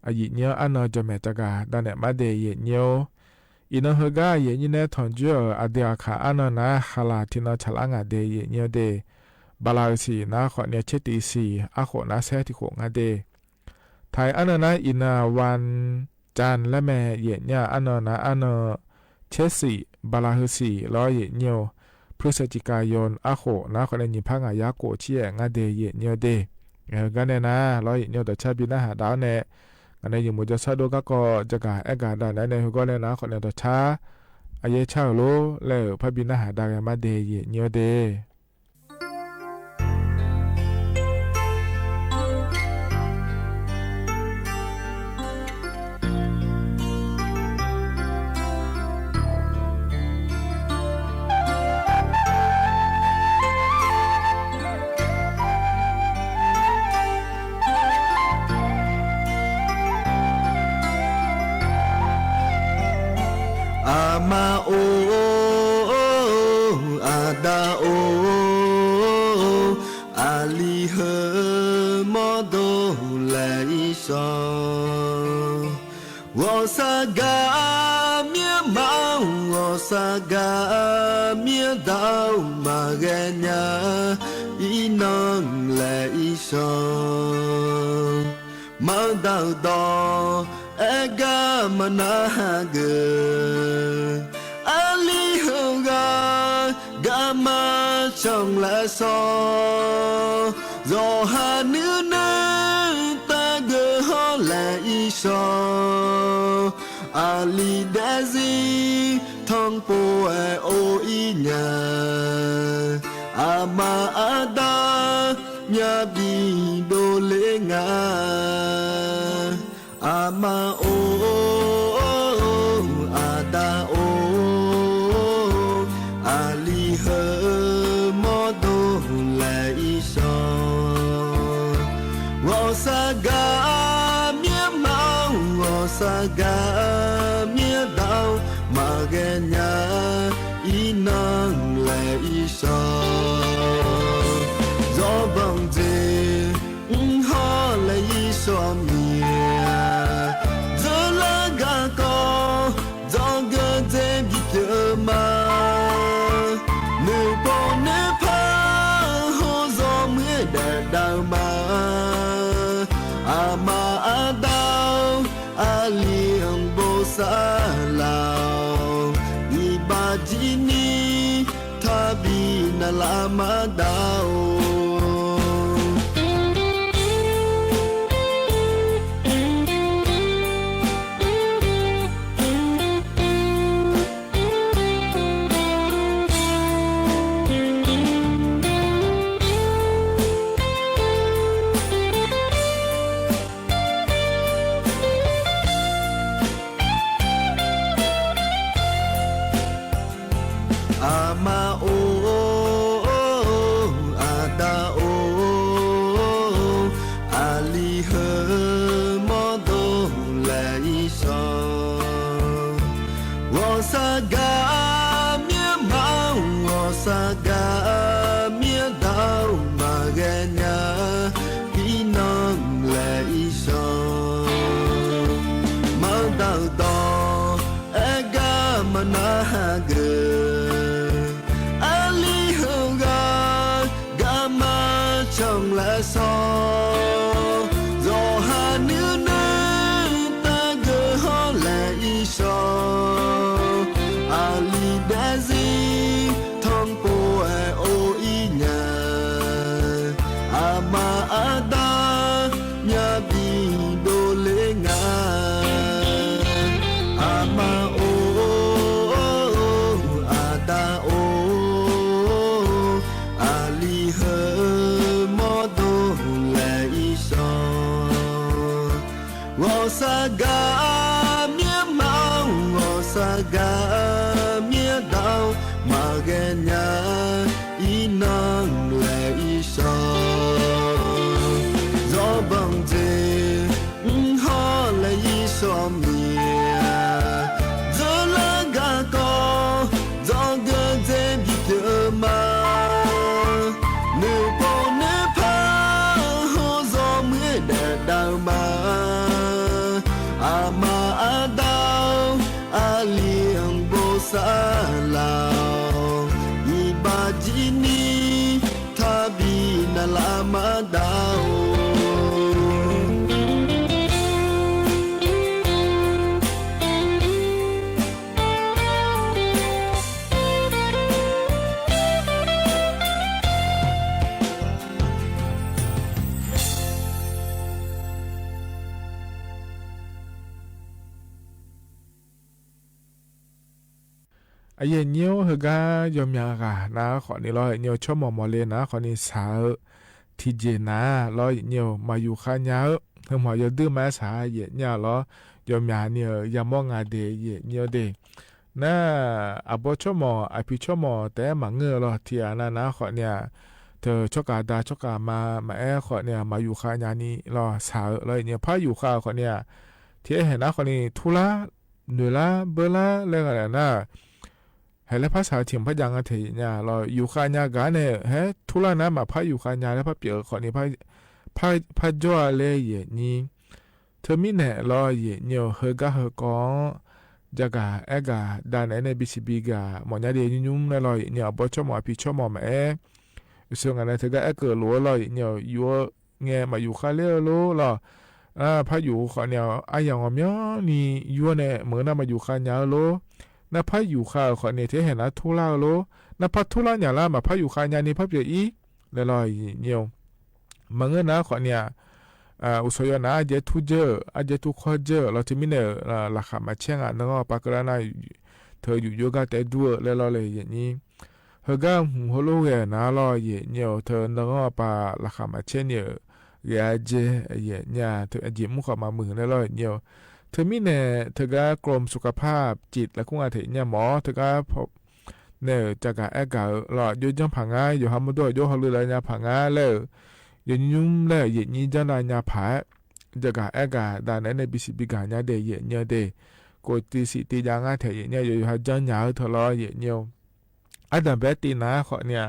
a yehˬ nyi-oˬ aˉ naw jawˬ mehˍ ca gaˬ daꞈ nehˬ maˇ de yehˬ nyi-oˬ. Iˉ naw hui gaˇ yehˬ nyi nehˬ htawˇ juˇ-euˬ aˬ dui aˬ hk'aˇ aˉ naw naˉ ha laˬ tiꞈ naw chaꞈ laˇ ngaˬ de yehˬ nyi-oˬ de. Ba la hui shiˍ naˉ hk'awꞈ nyi chehˇ tiꞈ shiˍ aˉ k'oꞈ naˉ shehˉ tiꞈ k'oꞈ ngaˇ de. Htaiˍ aˉ naw naˉ iˉ naˆ van can leh meh yehˬ nyi-a aˉ naw naˉ aˉ naw chehˇ shiˍ ba la hui shiˍ lawˬ yehˬ nyi-oˬ. Hpuiˇ shehˍ chi kaꞈ yonˍ aˉ k'oꞈ naˉ hk'awꞈ nyi hpaˇ ngaˬ yaˇ k'oꞈ chiˇ ehˍ ngaˇ de yehˬ nyi-oˬ de. Ngaˬ hui gaˇ nehˬ naˉ lawˬ yehˬ nyi-oˬ dawˬ chaˇ biˇ naˆ haꞈ daꞈ-awˉ nehˬ, ngaˬ nehˬ yuˬ mawˬ jaˇ shaˉ doˇ gaˇ kawˆ jaˇ kaꞈ ehˉ gaˬ daꞈ nehˬ nehˬ hui g'awˇ leh naˉ hk'awꞈ nyi dawˬ chaˇ a yehˬ chaˇ-euˬ loˬ leh-euˬ hpaˇ biˇ naˆ haꞈ daꞈ g'a maˇ de yehˬ nyi-oˬ de. Aˬ ma oˬ, aˬ daꞈ oˬ, aˬ liˇ hui mawˇ doˇ leh Iˉsaˍ, g'awˬ sha gaˇ miˇ maˇ, g'awˬ sha gaˇ miˇ daꞈ-oˬ, maˇ geh nyi iˉ naˆ leh Iˉsaˍ, maˇ daꞈ dawˬ ehˉ gaˇ maˇ naˆ haꞈ geuˬ, aˬ liˇ hui g'a gaˇ maˇ chawˇ leh shaw, yawˬ ha nuˇ nuˇ taˇ geuˬ hawˉ leh Iˉsaˍ, aˬ liˇ dehꞈ ziˇ htawnˍ po-ehˍ oˇ iˉ nyi, aˬ ma aˬ daꞈ nyi biˇ doˇ le ngaˬ. Aˬ ma oˬ, aˬ daꞈ oˬ, aˬ liˇ hui mawˇ doˇ leh Iˉsaˍ, g'awˬ sha gaˇ miˇ maˇ, g'awˬ sha gaˇ miˇ daꞈ-oˬ, maˇ geh nyi iˉ naˆ leh Iˉsaˍ, yawˇ bawˆ zeˬ mvuhˇ hawˉ leh Iˉsaˍ miˬ, zuhˆ laˇ gaˇ kawˆ, yawˇ geh zeˬ biˇ ceuˬ maˇ, nuˇ Pon neˇ hpaˇ hawˉ zawˇ meuˇ dehꞈ daꞈ ma, aˬ ma aˬ daꞈ-oˬ, a liꞈ bon saˍ laˬ-oˬ, iˉ baˆ jiˇ niˇ htaˇ biˇ naˍ laꞈ maˇ daꞈ-oˬ. Aˬ ma-oˬ, aˬ daꞈ-oˬ, a liꞈ hui mawˇ doˇ leh Iˉsaˍ, g'awˬ sha gaˇ miˇ ma-oˬ, g'awˬ sha gaˇ miˇ daꞈ-oˬ, maˇ geh nyaˇ piˇ naˇ leh Iˉsaˍ, maˇ daꞈ dawˬ ehˉ gaˇ maˇ naˉ haˉ geuˬ, a liꞈ hui g'a gaˇ maˇ chawˇ leh shaw, yawˇ ha nuˇ nuˇ taˇ geuˬ hawˉ leh Iˉsaˍ, a liꞈ dehꞈ ziˇ htaˇ po-eh oˇ iˉ nyaˇ, aˬ ma aˬ daꞈ nyaˇ biˇ doˇ le ngaˬ. Aˬ ma-oˬ, aˬ daꞈ-oˬ, a liꞈ hui mawˇ doˇ leh Iˉsaˍ, g'awˬ sha gaˇ miˇ ma-oˬ, g'awˬ sha gaˇ miˇ daꞈ-oˬ, maˇ geh nyaˇ iˉ naˇ leh Iˉsaˍ, yawˇ baˬ jeˬ mvuhˇ hawˉ leh Iˉsaˍ miˬ, zuhˆ laˇ gaˇ kawˆ yawˇ geh jeˬ biˇ peuˬ ma, nuˬ pon neˇ hpaˇ hawˉ zawˇ meuˇ dehꞈ daꞈ ma, aˬ ma aˬ daꞈ-oˬ, a liꞈ bon saˍ laˬ-oˬ, iˉ baˆ jiˇ niˇ htaˇ biˇ naˍ laꞈ maˇ daꞈ-oˬ. Aˬ yehˬ nyi-oˬ, heuˬ gaˇ yaw myaꞈ g'aˬ naˉ hk'awꞈ ni lawˬ, yehˬ nyi-oˬ, chaw mawˬ mawˬ le naˉ hk'awꞈ ni shaˍ-eu, tiꞈ jeˬ naˉ lawˬ, yehˬ nyi-oˬ, maˍ yuˬ hk'a nyaˇ-eu, heuˬ maˬ yawˬ duiˇ maˇ shaˍ yehˬ nyi-a lawˬ, yaw myaꞈ ni-euˬ yaˇ mawˇ ngaˬ deˬ yehˬ nyi-a deˬ. Naˉ, aˬ baw chaw mawˬ aˬ piˍ chaw mawˬ tehꞈ maˇ ngeuˇ lawˬ, tiꞈ a naˉ naˉ hk'awꞈ ni-a, teuˬ chaw kaꞈ daꞈ chaw kaꞈ maˍ maꞈ ehˉ hk'awꞈ ni-a maˍ yuˬ hk'a nyaˇ ni lawˬ shaˍ-eu lawˬ, yehˬ nyi-oˬ, hpaˇ yuˬ hk'a hk'awꞈ ni-a, tiꞈ ehˉ hehˍ naˉ hk'awꞈ ni htuˇ laˇ, nuˬ laˇ, beuˇ laˇ leh g'a leh naˉ, hehˍ leh hpaˇ shaˍ tiꞈ hpaˇ jaˇ ngaˇ hteꞈ yehˬ nyi-a lawˬ, yuˬ hk'a nyaˇ gaˬ nehˬ hehˉ htuˇ laˇ naˉ maˬ hpaˇ yuˬ hk'a nyaˇ leh hpaˇ pyeuꞈ hk'awꞈ ni hpaˇ jawˇ-a leh yehˬ nyi. Hteˇ miˉ nehˬ lawˬ yehˬ nyi-oˬ, heuˬ gaˇ heuˬ kawˆ, jaˇ gaˬ ehˉ gaˬ daꞈ nehˬ nehˬ biˇ shiˍ biˇ gaˬ mawˬ nyaˇ deˬ nyi nyi mvuhˇ mehˆ lawˬ, yehˬ nyi-oˬ, aˬ baw chaw mawˬ aˬ piˍ chaw mawˬ maꞈ ehˉ, shu ngaˬ nehˬ hteˇ gaˇ ehˉ keuˬ loꞈ-a lawˬ, yehˬ nyi-oˬ, yuˬ-a ngeh maˍ yuˬ hk'a le-a loˬ lawˬ, hpaˇ yuˬ hk'awꞈ ni-a, a yaꞈ ngawˬ myanˇ ni yuˇ nehˬ meuꞈ naˉ maˍ yuˬ hk'a nyaˇ-eu loˬ, naˉ hpaˇ yuˬ hk'a-euˬ hk'awꞈ ni hteˇ hehˍ naˉ htuˇ laˇ-eu loˬ, naˉ hpaˇ htuˇ laˇ nyaˇ laˇ maˬ hpaˇ yuˬ hk'a nyaˇ ni hpaˇ pyeuꞈ iˉ leh lawˬ, yehˬ nyi-oˬ, maˬ ngeuˇ naˉ hk'awꞈ ni-a, uˬ shaw yaw naˉ a jehˇ htuˇ jeuˇ, a jehˇ htuˇ hkawˇ jeuˇ lawˬ, hteˇ miˉ nehˬ laˬ hk'aˬ maˍ chehˇ ngaˬ naˉ g'awˇ pa keu laˇ naˉ, hteˇ yuˬ jaˇ gaˇ tehꞈ duˇ-eu leh lawˬ leh yehˬ nyi, heuˬ gaˇ mvuhˇ hawˉ lo g'ehˬ naˉ lawˬ, yehˬ nyi-oˬ, hteˇ naˉ g'awˇ pa laˬ hk'aˬ maˍ chehˇ ni-euˬ g'ehˬ a jehˇ yehˬ nyi-a, jeˬ mvuhˇ hk'awꞈ maˍ meuˬ leh lawˬ, yehˬ nyi-oˬ, hteˇ miˉ nehˬ hteˇ gaˇ กรมสุขภาพจิต leh k'oˆ ngaˬ hteꞈ nyi mawˬ, hteˇ gaˇ hpawꞈ nehˬ ca gaˬ ehˉ gaˬ-eu lawˬ, jawˇ janˇ hpaˍ ngaˇ, yawˬ ha mvuhˇ dawˇ jawˇ haw leuˆ la nyi hpaˍ ngaˇ leh, yehˬ nyi nyi mvuhˇ leh yehˬ nyi jaˇ na nyi hpaˍ, jaˇ gaˬ ehˉ gaˬ daꞈ nehˬ nehˬ biˇ shiˍ biˇ gaˬ nyi deˬ yehˬ nyi deˬ, k'o te shiˍ te jaˇ ngaˇ hteꞈ yehˬ nyi, yawˬ yawˬ ha janˇ nyi-a hui htawˇ lawˬ yehˬ nyi-oˬ, aˉ daꞈ behˉ te naˉ hk'awꞈ ni-a,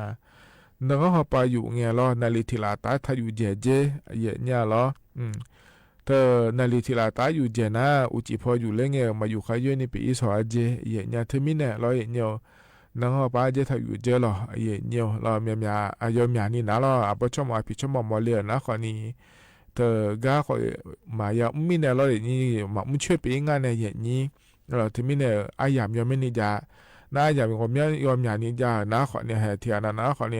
naˉ g'awˇ haw pa yuˬ ngeh lawˬ, naˍ liꞈ htiꞈ laꞈ taˉ htaˇ yuˬ jehˬ jeˇ yehˬ nyi-a lawˬ, hteˇ naˍ liꞈ htiꞈ laꞈ taˉ yuˬ jehˬ naˉ uˬ ciˍ hpaw yuˬ leh ngeh-euˬ maˍ yuˬ hk'a yawˇ ni peꞈ iˉ shaw a jehˇ yehˬ nyi-a, hteˇ miˉ nehˬ lawˬ yehˬ nyi-oˬ, Naˬ g'aˇ pa jehˇ htaꞈ yuˬ jehˇ lawˬ, yehˬ nyi-oˬ, law myaꞈ myaꞈ a yaw myaꞈ ni naˍ law, a bawˇ chawˇ mawˬ a hpiˍ chawˇ mawˬ mawˬ le naˍ hk'awꞈ ni, teuˬ gaˇ k'o, maˍ yaˇ mvuhˇ miˬ nehˬ law yehˬ nyi, maꞈ mvuhˇ chaweh peꞈ ngaˇ nehˬ yehˬ nyi. Teuˬ miˉ nehˬ a yaꞈ yaw mehˉ ni jaˇ, naˉ a yaꞈ miˬ k'awꞈ myaˇ yaw myaꞈ ni jaˇ naˍ hk'awꞈ ni, heh htiꞈ a naˍ naˍ hk'awꞈ ni,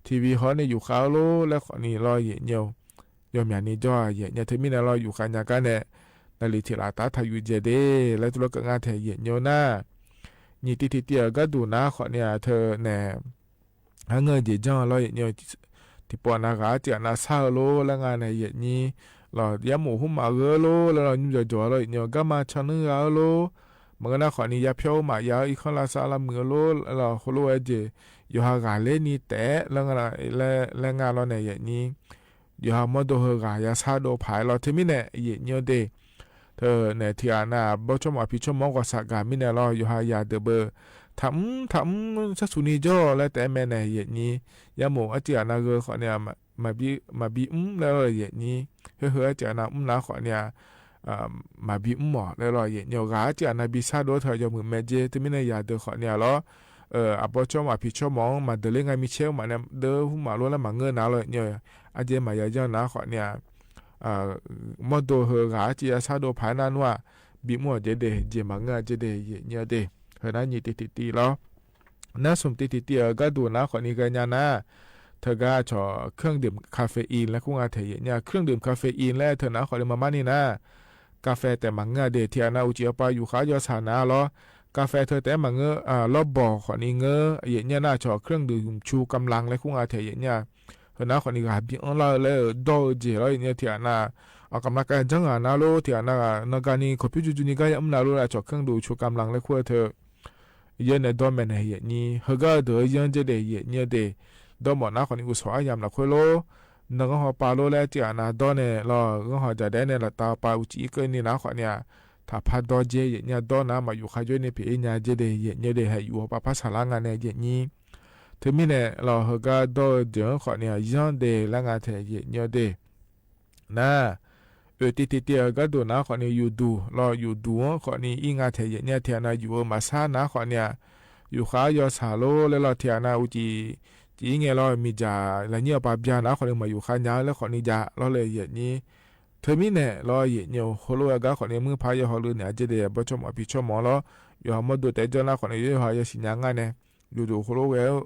TV hawˉ neˇ yuˬ k'ai-o loˬ leh hk'awꞈ ni law yehˬ nyi-oˬ, yaw myaꞈ ni jawˇ yehˬ nyi. Teuˬ miˉ nehˬ law yuˬ k'ai nyaˇ gaˇ nehˬ, naˍ liˍ htiꞈ laꞈ taˉ htaꞈ yuˬ jehˬ de, leh tuˬ lawˉ k'ai ngaˇ htehꞈ yehˬ nyi-oˬ naˉ, nyi teˇ hteˇ teˇ a gaˇ duˬ naˍ hk'awꞈ ni a teuˬ nehˬ, haˉ ngeuˇ jeˬ jaˇ law yehˬ nyi. Teˇ pawˆ naˍ g'aꞈ ceh a naˍ shaˉ-o loˬ leh ngaˇ nehˬ yehˬ nyi, law yaˇ moˍ huˉ maꞈ g'euˆ loˬ leh law nyiˇ jaw jaw law yehˬ nyi, gaˇ maˇ chaw nuˇ g'a-o loˬ, maˬ g'a naˉ hk'awꞈ ni yaˇ hpyawˇ-oˬ maꞈ yaˇ-o, iˉ hk'aˇ laˇ shaˉ laˇ mui-o loˬ, law hk'aw lo e jeˬ, yawˬ ha g'aꞈ lehˉ ni tehꞈ leh ngaˇ lawˬ nehˬ yehˬ nyi. Yawˬ ha mawˇ dawˇ hui g'aꞈ yaˇ shaˉ dawˇ hpaˍ law teuˬ miˉ nehˬ yehˬ nyi-oˬ de. Teuˬ nehˬ htiꞈ a naˍ bawˇ chawˇ mawˬ a hpiˍ chawˇ mawˬ g'awˬ shaꞈ gaˬ miˉ nehˬ law, yawˬ ha yaꞈ deuꞈ beuꞈ, htaꞈ mvuhˇ htaꞈ mvuhˇ shaˉ shuˍ ni jawˇ leh tehꞈ meh nehˬ yehˬ nyi. Yaˇ moˍ a ceh a naˍ g'euˆ hk'awꞈ ni a, maˍ biˇ mvuhˇ leh law yehˬ nyi. Heuˆ heuˆ a ceh a naˍ mvuhˇ naˍ hk'awꞈ ni a, maˍ biˇ mvuhˇ mawˬ leh law yehˬ nyi-oˬ, g'aꞈ a ceh a naˍ biˇ shaˉ dawˇ htawˇ yawˇ mui meh jehˇ teuˬ miˉ nehˬ yaꞈ deuꞈ hk'awꞈ ni a law, a bawˇ chawˇ mawˬ a hpiˍ chawˇ mawˬ maˍ deuˬ le ngaˇ miˇ chehˇ-oˬ maꞈ nehˬ deuˬ huˉ maꞈ loˬ leh maˬ ngeuˇ naˍ law yehˬ nyi-oˬ, a jehˇ maˍ yaꞈ yanˇ naˍ hk'awꞈ ni a, mawˇ dawˇ hui g'aꞈ a ceh yaˇ shaˉ dawˇ hpaˍ naˇ nuˇ a, biˇ mvuhˇ awˬ jehˇ de, jeˬ maˬ ngeuˇ a jehˇ de yehˬ nyi-oˬ de. Heuˬ naˉ nyi teˇ hteˇ teˇ law. Naˉ sum teˇ hteˇ teˇ a gaˇ duˬ naˍ hk'awꞈ ni g'a nyi naˉ, teuˬ gaˇ chaw เครื่องดื่มคาเฟอีน leh k'oˆ ngaˇ htehꞈ yehˬ nyi. เครื่องดื่มคาเฟอีน leh teuˬ naˍ hk'awꞈ ni maˬ maˇ ni naˉ, กาแฟ tehꞈ maˬ ngeuˇ a de. Htiꞈ a naˍ uˉ ceˬ awˬ pa yuˬ k'aˉ yaw shaˍ naˍ law, กาแฟ hteuꞈ tehꞈ maˬ ngeuˇ a lawˉ bawˬ hk'awꞈ ni ngeuˇ yehˬ nyi naˉ, chaw เครื่องดื่มชูกำลัง leh k'oˆ ngaˇ htehꞈ yehˬ nyi. Heuˬ naˉ hk'awꞈ ni g'aꞈ biˇ anˇ laˇ leh dawˇ-eu jeˬ law yehˬ nyi. Htiꞈ a naˍ awˬ kaꞈ maˇ k'ai jaˇ ngaˬ naˍ loˬ, htiꞈ a naˍ g'a ni คอมพิวเตอร์ cuˇ nyi gaˇ yaˇ mvuhˇ naˍ loˬ leh chaw เครื่องดื่มชูกำลัง leh k'oˆ-e hteuꞈ yehˬ nehˬ dawˇ meh nehˬ yehˬ nyi. Heuˬ gaˇ deuꞈ yanˇ jehˇ de yehˬ nyi de. Dawˇ mawˬ naˉ hk'awꞈ ni uˉ shawˍ a yaꞈ naˍ hk'oˆ loˬ, naˬ g'aˇ haw pa loˬ leh ceh a naˍ dawˇ nehˬ law, g'aˇ haw jaˬ dehꞈ nehˬ laꞈ taˍ pa uˉ ceˬ iˉ keu ni naˉ hk'awꞈ ni a, htaꞈ hpaˇ dawˇ jehˇ yehˬ nyi. Dawˇ naˉ maꞈ yuˬ hk'a jawˇ-e neˇ hpeꞈ-e nyi jehˇ de yehˬ nyi de. Heh yuˬ awˬ pa hpaˇ shaˍ laˇ ngaˇ nehˬ yehˬ nyi. Teuˬ miˉ nehˬ law heuˬ gaˇ dawˇ-eu jeˬ-anˉ hk'awꞈ ni a yanˇ de laˇ ngaˇ htehꞈ yehˬ nyi de. Naˉ, oˬ teˇ hteˇ teˇ a gaˇ duˬ naˍ hk'awꞈ ni yuˬ duˬ law, yuˬ duˬ-anˉ hk'awꞈ ni iˉ ngaˇ htehꞈ yehˬ nyi. Htiꞈ a naˍ yuˬ-eu maˍ shaˉ naˉ hk'awꞈ ni a, yuˬ k'aˉ yaw shaˍ loˬ leh law htiꞈ a naˍ uˉ ceˬ ceˬ iˉ ngeh law miˬ jaˬ laꞈ nyiˉ awˬ pa byaˇ naˉ hk'awꞈ ni maˬ yuˬ hk'a nyaˇ leh hk'awꞈ ni jaˇ law leh yehˬ nyi. Teuˬ miˉ nehˬ law yehˬ nyi-oˬ, hk'aw lo a gaˇ hk'awꞈ ni mvuhˇ hpaˇ yawˇ haw leuˬ nehˬ a jehˇ de. Bawˇ chawˇ mawˬ a hpiˍ chawˇ mawˬ law, yawˬ ha mawˇ dawˇ tehꞈ jawˇ naˉ hk'awꞈ ni yawˇ ha yaˇ shiˍ nyaˇ ngaˇ nehˬ, yuˬ duˬ hk'aw lo g'a-o,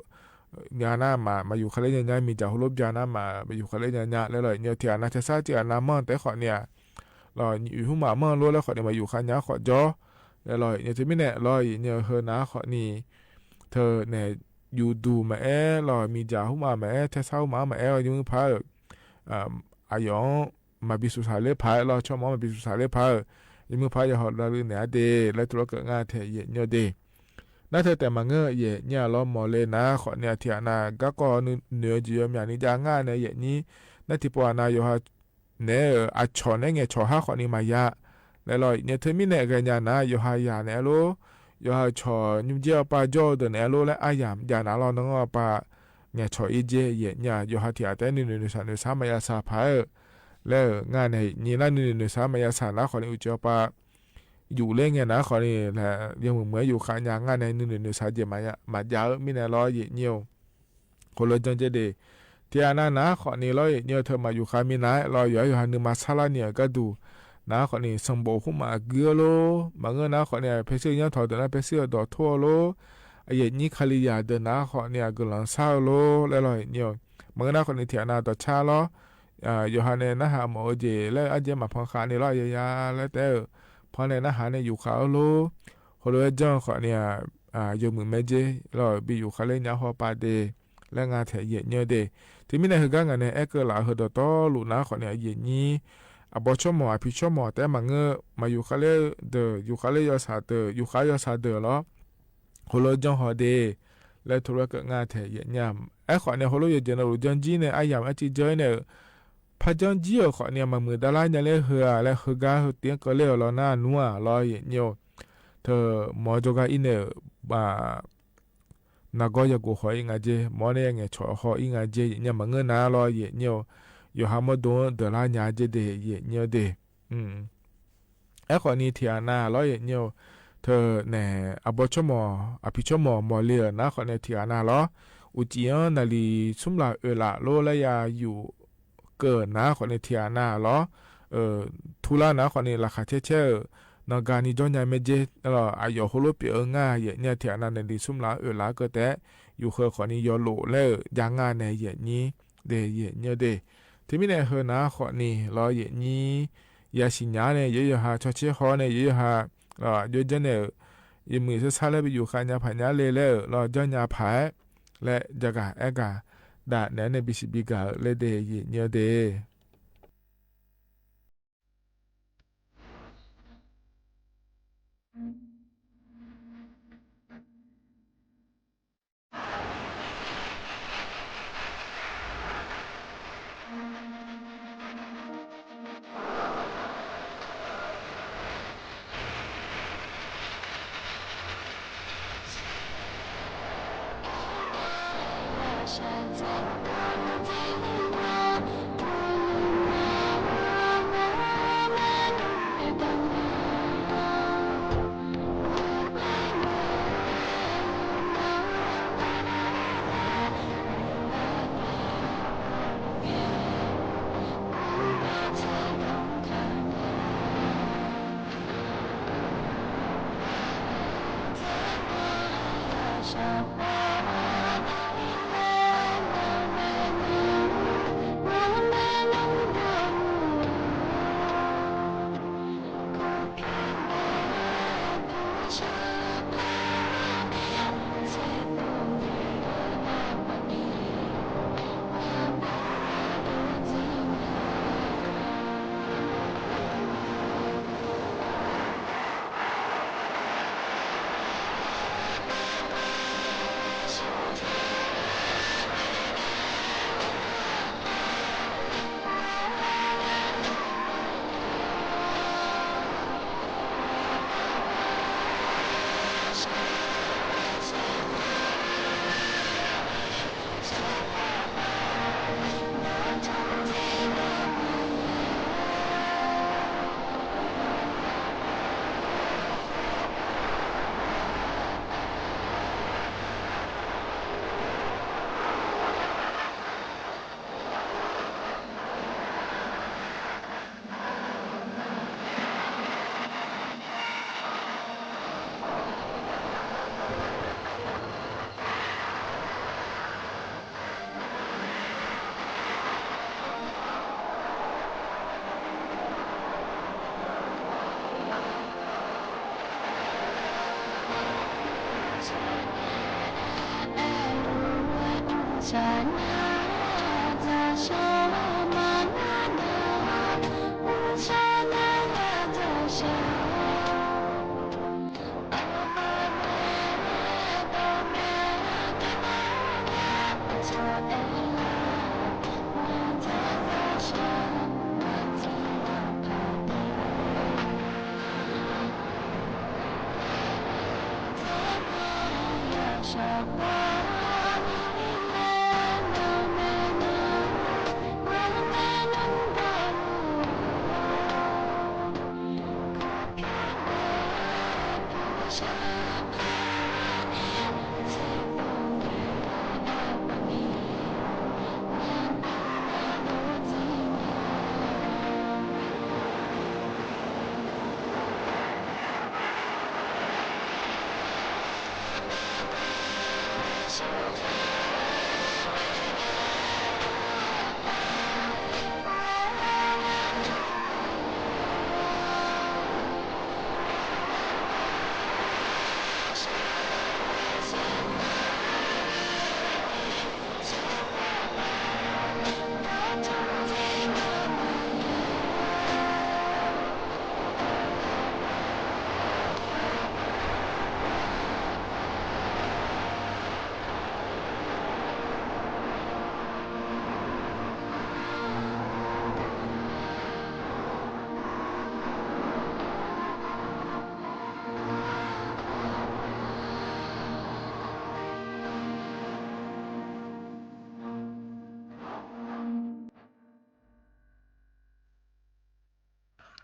nyaˇ naˉ maˬ maˬ yuˬ hk'a leh nyaˇ nyaˇ miˬ jaˬ hk'aw lo byaˇ naˉ maˬ maˬ yuˬ hk'a leh nyaˇ nyaˇ leh law yehˬ nyi. Htiꞈ a naˍ chehˇ shaˉ ceh a naˍ mawˇ tehꞈ hk'awꞈ ni a, law nyi uˉ maˬ mawˇ loˬ leh hk'awꞈ ni maˬ yuˬ hk'a nyaˇ hk'awꞈ jawˇ leh law yehˬ nyi. Teuˬ miˉ nehˬ law yehˬ nyi heuˬ naˉ hk'awꞈ ni teuˬ nehˬ yuˬ duˬ maˬ ehˉ law miˬ jaˬ huˉ maˬ maˬ ehˉ chehˇ shaˉ huˉ maˬ maˬ ehˉ yawˇ mvuhˇ hpaˇ-euˬ a yawˬ-anˉ maˍ biˇ shuˍ shaˍ leh hpaˇ law, chawˇ mawˬ maˍ biˇ shuˍ shaˍ leh hpaˇ-euˬ yawˇ mvuhˇ hpaˇ yawˇ haw la leuˬ nehˬ a de. Leh tuˬ lawˉ keu ngaˇ htehꞈ yehˬ nyi de. Naˉ htehꞈ tehꞈ maˬ ngeuˇ yehˬ nyi a law mawˬ leh naˉ hk'awꞈ ni a htiꞈ a naˍ gaˇ k'awˇ nuˇ nehˬ-o jeˬ yaw myaꞈ ni jaˇ ngaˇ nehˬ yehˬ nyi. Naˉ teˇ pawˆ a naˍ yawˬ ha nehˬ-euˬ a chawˬ nehˉ ngehˬ chawˬ haˉ hk'awꞈ ni maˬ yaꞈ leh law yehˬ nyi. Teuˬ miˉ nehˬ g'a nyi naˉ yawˬ ha yaꞈ nehˬ loˬ, yawˬ ha chawˬ nyi jehˇ awˬ pa jawˇ deuˬ nehˬ loˬ leh a yaꞈ jaˇ naˉ law, naˉ g'aˇ awˬ pa ngehˬ chawˬ e jehˇ yehˬ nyi a. Yawˬ ha htiꞈ a tehꞈ nuˇ nehˬ nuˬ shaˍ nuˬ shaˍ maˬ yaꞈ shaˍ hpaˇ-euˬ leh ngaˇ nehˬ nyi naˉ nuˇ nehˬ nuˬ shaˍ maˬ yaꞈ shaˍ naˉ hk'awꞈ ni uˉ ceˬ awˬ pa yuˬ leh ngeh naˉ hk'awꞈ ni leh yawˇ meuꞈ meuꞈ yuˬ k'aꞈ nyaˇ ngaˇ nehˬ nuˇ nehˬ nuˬ shaˍ jeˬ maˍ jaˇ-eu miˉ nehˬ law yehˬ nyi-oˬ. Hk'aw lo jaˇ jehˇ de. Htiꞈ a naˍ naˉ hk'awꞈ ni law yehˬ nyi teuˬ maˬ yuˬ k'a miˉ naˉ law, yawˬ ha yawˬ ha nuˇ ma shaˉ laˇ ni a gaˇ duˬ naˉ hk'awꞈ ni sanˍ bawꞈ huˉ maˬ guiˇ-a loˬ, maˬ ngeuˇ naˉ hk'awꞈ ni a hpehˇ shiˉ nyaˇ htawˍ deuꞈ naˉ hpehˇ shiˉ dawˬ htoˇ-a loˬ, a yehˬ nyi hk'a liꞈ yaꞈ deuꞈ naˉ hk'awꞈ ni a guiˬ lanˍ shaˉ-a loˬ leh law yehˬ nyi-oˬ. Maˬ ngeuˇ naˉ hk'awꞈ ni htiꞈ a naˍ dawˬ chaˇ law, yawˬ ha nehˬ naˉ haꞈ mawˬ-eu jeˬ leh a jehˇ maˍ hpaw hk'a ni law yehˬ yaˇ leh tehꞈ-euˬ hpaw nehˬ naˉ haꞈ nehˬ yuˬ k'aꞈ-o loˬ. Hk'aw lo ehˉ jaˇ hk'awꞈ ni a, yawˇ meuꞈ meh jehˇ law biˇ yuˬ k'aꞈ leh nyaˇ haw pa de leh ngaˇ htehꞈ yehˬ nyi de. Teuˬ miˉ nehˬ heuˬ gaˇ ngaˬ nehˬ ehˉ keu laꞈ heuˬ dawˬ tawˉ loꞈ naˉ hk'awꞈ ni a yehˬ nyi. A bawˇ chawˇ mawˬ a hpiˍ chawˇ mawˬ tehꞈ maˬ ngeuˇ maˬ yuˬ k'aꞈ leh deuˬ yuˬ k'aꞈ leh yaw shaˍ deuˬ yuˬ k'aꞈ yaw shaˍ deuˬ law. Hk'aw lo jaˇ haw de. Leh hto leh keu ngaˇ htehꞈ yehˬ nyi. Ehˉ hk'awꞈ nehˬ hk'aw lo yehˬ jehˬ na loˬ jaˇ jiˇ nehˬ a yaꞈ ehˉ ceh jaˇ-e nehˬ, hpaˇ jaˇ jiˇ-a hk'awꞈ ni a maˬ meuˍ daꞈ laˇ nyi leh heuˬ-a leh heuˬ gaˇ heuˬ tiˉ keu leh-a law naˉ nuˇ-a law yehˬ nyi-oˬ. Teuˬ mawˬ jaw gaˇ iˉ nehˬ, naˬ gawˇ yaˇ goˬ hawˬ iˉ ngaˬ jehˇ, mawˬ nehˬ yaˇ ngehˬ chawˬ hawˬ iˉ ngaˬ jehˇ yehˬ nyi maˬ ngeuˇ naˉ law yehˬ nyi-oˬ. Yawˬ ha mawˇ dawˇ deuˬ laˇ nyi jehˇ de yehˬ nyi-oˬ de. Ehˉ hk'awꞈ ni htiꞈ a naˍ law yehˬ nyi-oˬ. hteu nehˬ, a bawˇ chawˇ mawˬ, a hpiˍ chawˇ mawˬ mawˬ le-euˬ naˉ hk'awꞈ nehˬ htiꞈ aꞈ na lawˉ. Uiˍ ciˍ anˉ naˍ liˍ suhˉ laˬ oˍ laˬ lonˉ leh yaˇ yuˬ keu naˉ hk'awꞈ nehˬ htiꞈ aꞈ na lawˉ. Htu laˇ naˉ hk'awꞈ nehˬ laꞈ hk'aˬ chehˇ chehˇ-euˬ, nawˬ ga nyi jawˇ nya meh jehˇ, a yawˬ ho lonˉ peuˬ-eu ngaˇ yehˬ nyi htiꞈ aꞈ na nehˬ liˍ suhˉ laˬ oˍ laˬ keu tehꞈ, yuˬ hk'e hk'awꞈ nehˬ yaw loꞈ leh-euˬ jaˇ ngaˇ nehˬ yehˬ nyi, de yehˬ nyi de. Hteˇ miˉ nehˬ hui naˉ hk'awꞈ nehˬ lawˉ yehˬ nyi, yaˇ shiˍ nyaˉ nehˬ yehˬ yehˬ ha chaw chehˇ hawˉ nehˬ yehˬ yehˬ ha, yawˇ jaˇ nehˬ-euˬ, yehˬ meuꞈ saˇ saˇ leh ve yuˬ hk'aꞈ nya hpaˍ nyaˉ le leh-euˬ lawˉ jaˇ nya hpaˍ-eˬ leh jaˇ gaˬ ehˉ gaˬ daꞈ nehˬ nehˬ biˇ shiˍ biˇ gaˬ-euˬ leh de yehˬ nyi de.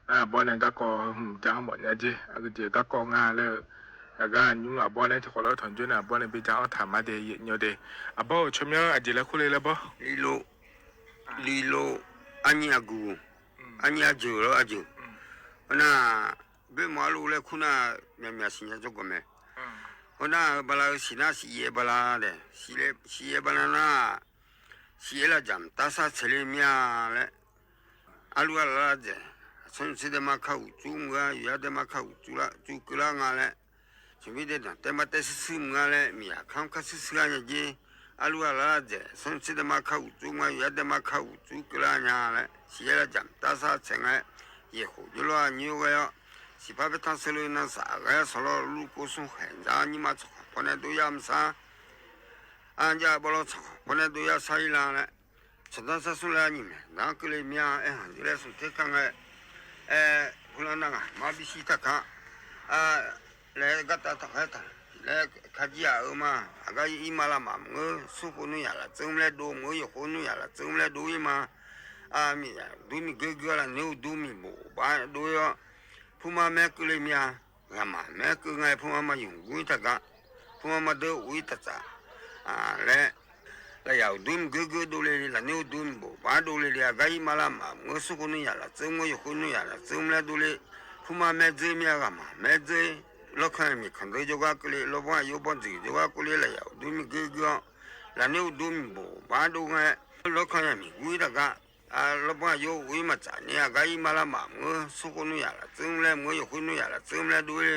Aˬ bawˇ neh gaˇ kawꞈ jaˇ mawˬ nyi jeˇ, a g'uiˬ jeˬ gaˇ kawꞈ ngaˇ leh, a g'aˇ nyi aˬ bawˇ neh teˇ hk'awꞈ lawˉ htawnˍ juˇ neh, aˬ bawˇ neh beˇ jaˇ awˇ htaꞈ maˇ te yeꞈ nyi de. Aˬ bawˇ chaw myanˇ a jeˬ leh hk'oˆ le leh bawˇ, liꞈ lo, liꞈ lo, a nyi a gu, a nyi a juˬ lawˉ a juˬ. Awˬ naˆ, beˇ maw a lo leh hkunˉ naˆ, myaꞈ myaꞈ shiˍ nyi cawˇ gawˬ meh. Awˬ naˆ, ba la shiˍ naˆ shiˍ yehˬ ba la leh, shiˍ yehˬ ba la naˆ, shiˍ yehˬ laˇ jaˍ taˇ shaˉ chehˇ le myaˇ leh, a loˇ a laˇ laˇ jehˬ, chaw nyi chi teˇ maˇ hkaˇ uiˍ cuˇ mvuh a, yuˬ yaˇ teˇ maˇ hkaˇ uiˍ cuˇ la cuˇ keu laˇ ngaˇ leh, chaw miˇ teˇ htaꞈ teˇ maˇ teˇ suhˉ suhˉ mvuh a leh, miˬ yaꞈ hkaˇ hkaˇ suhˉ suhˉ a nyi jeˇ, a loˇ a laˇ laˇ jehˬ, chaw nyi chi teˇ maˇ hkaˇ uiˍ cuˇ mvuh a, yuˬ yaˇ teˇ maˇ hkaˇ uiˍ cuˇ keu laˇ nya leh, shiˍ yehˬ laˇ jaˍ taˇ shaˉ chehˇ ngaˇ, yehˬ k'oˍ juˇ lawˇ a nyi oˇ g'aˇ yaˇ, shiˍ paˇ hpehˇ htaˇ suh lo na shaˍ g'aˇ shaˍ lawˇ luˇ k'oˆ suhˉ hk'ehꞈ jaˇ nyi ma chaw hk'awꞈ hpawˇ neh doˇ yaˇ mvuh shaˉ, a jaˇ bawˇ lawˇ chaw hk'awꞈ hpawˇ neh doˇ yaˇ shaˉ iˉ la leh, chaw taˇ shaˉ suhˉ leh a nyi mehˬ daꞈ keu le myaˇ, ehˉ haˍ jeˇ leh shuˍ hteˇ hkanˇ ngaˇ, hpu la naˆ ngaˬ maˇ biˇ shiˉ htaˇ hkaꞈ, leh gaˇ taˇ htaꞈ hk'aˬ htaꞈ leh hk'a jiˇ aꞈ-eu maˇ, aˬ gaˇ iˉ maˇ laˇ maꞈ meuˬ suhˉ k'oˆ nuˇ yaꞈ laꞈ tcuhˉ mvuh leh do meuˬ yehˬ k'oˆ nuˇ yaꞈ laꞈ tcuhˉ mvuh leh do iˉ maˇ, miˬ duˇ miˬ geuˇ geuˇ laꞈ neˇ uˬ duˇ miˬ boˍ baˆ do yaˇ, hpu ma mehˉ keu le myaˇ, g'a maˍ mehˉ keu ngaˇ hpu ma maˇ yonˍ guˇ iˉ htaˇ kaꞈ, hpu ma maˇ deuˇ uiˉ taˍ caꞈ leh, laꞈ yaꞈ uˬ duˇ miˬ geuˇ geuˇ do le le, laꞈ neˇ uˬ duˇ miˬ boˍ baˆ do le le, aˬ gaˇ iˉ maˇ laˇ maꞈ meuˬ suhˉ k'oˆ nuˇ yaꞈ laꞈ tcuhˉ mvuh yehˬ k'oˆ nuˇ yaꞈ laꞈ tcuhˉ mvuh leh do le, hpu ma mehˉ dzeˇ myaˇ g'a maˍ mehˉ dzeˇ, lawˇ hkanˇ yaˇ miˬ hkanˍ deuˇ jaw g'aˇ keu le, lawˇ baˆ yaˇ yawˇ bawˇ dzuhˬ jaw g'aˇ keu le, laꞈ yaꞈ uˬ duˇ miˬ geuˇ geuˇ a, laꞈ neˇ uˬ duˇ miˬ boˍ baˆ do ngaˇ, lawˇ hkanˇ yaˇ miˬ guˇ iˉ htaˇ kaꞈ, lawˇ baˆ yaˇ yawˇ uiˉ maˇ caꞈ nyi, aˬ gaˇ iˉ maˇ laˇ maꞈ meuˬ suhˉ k'oˆ nuˇ yaꞈ laꞈ tcuhˉ mvuh leh meuˬ yehˬ k'oˆ nuˇ yaꞈ laꞈ tcuhˉ mvuh leh do le,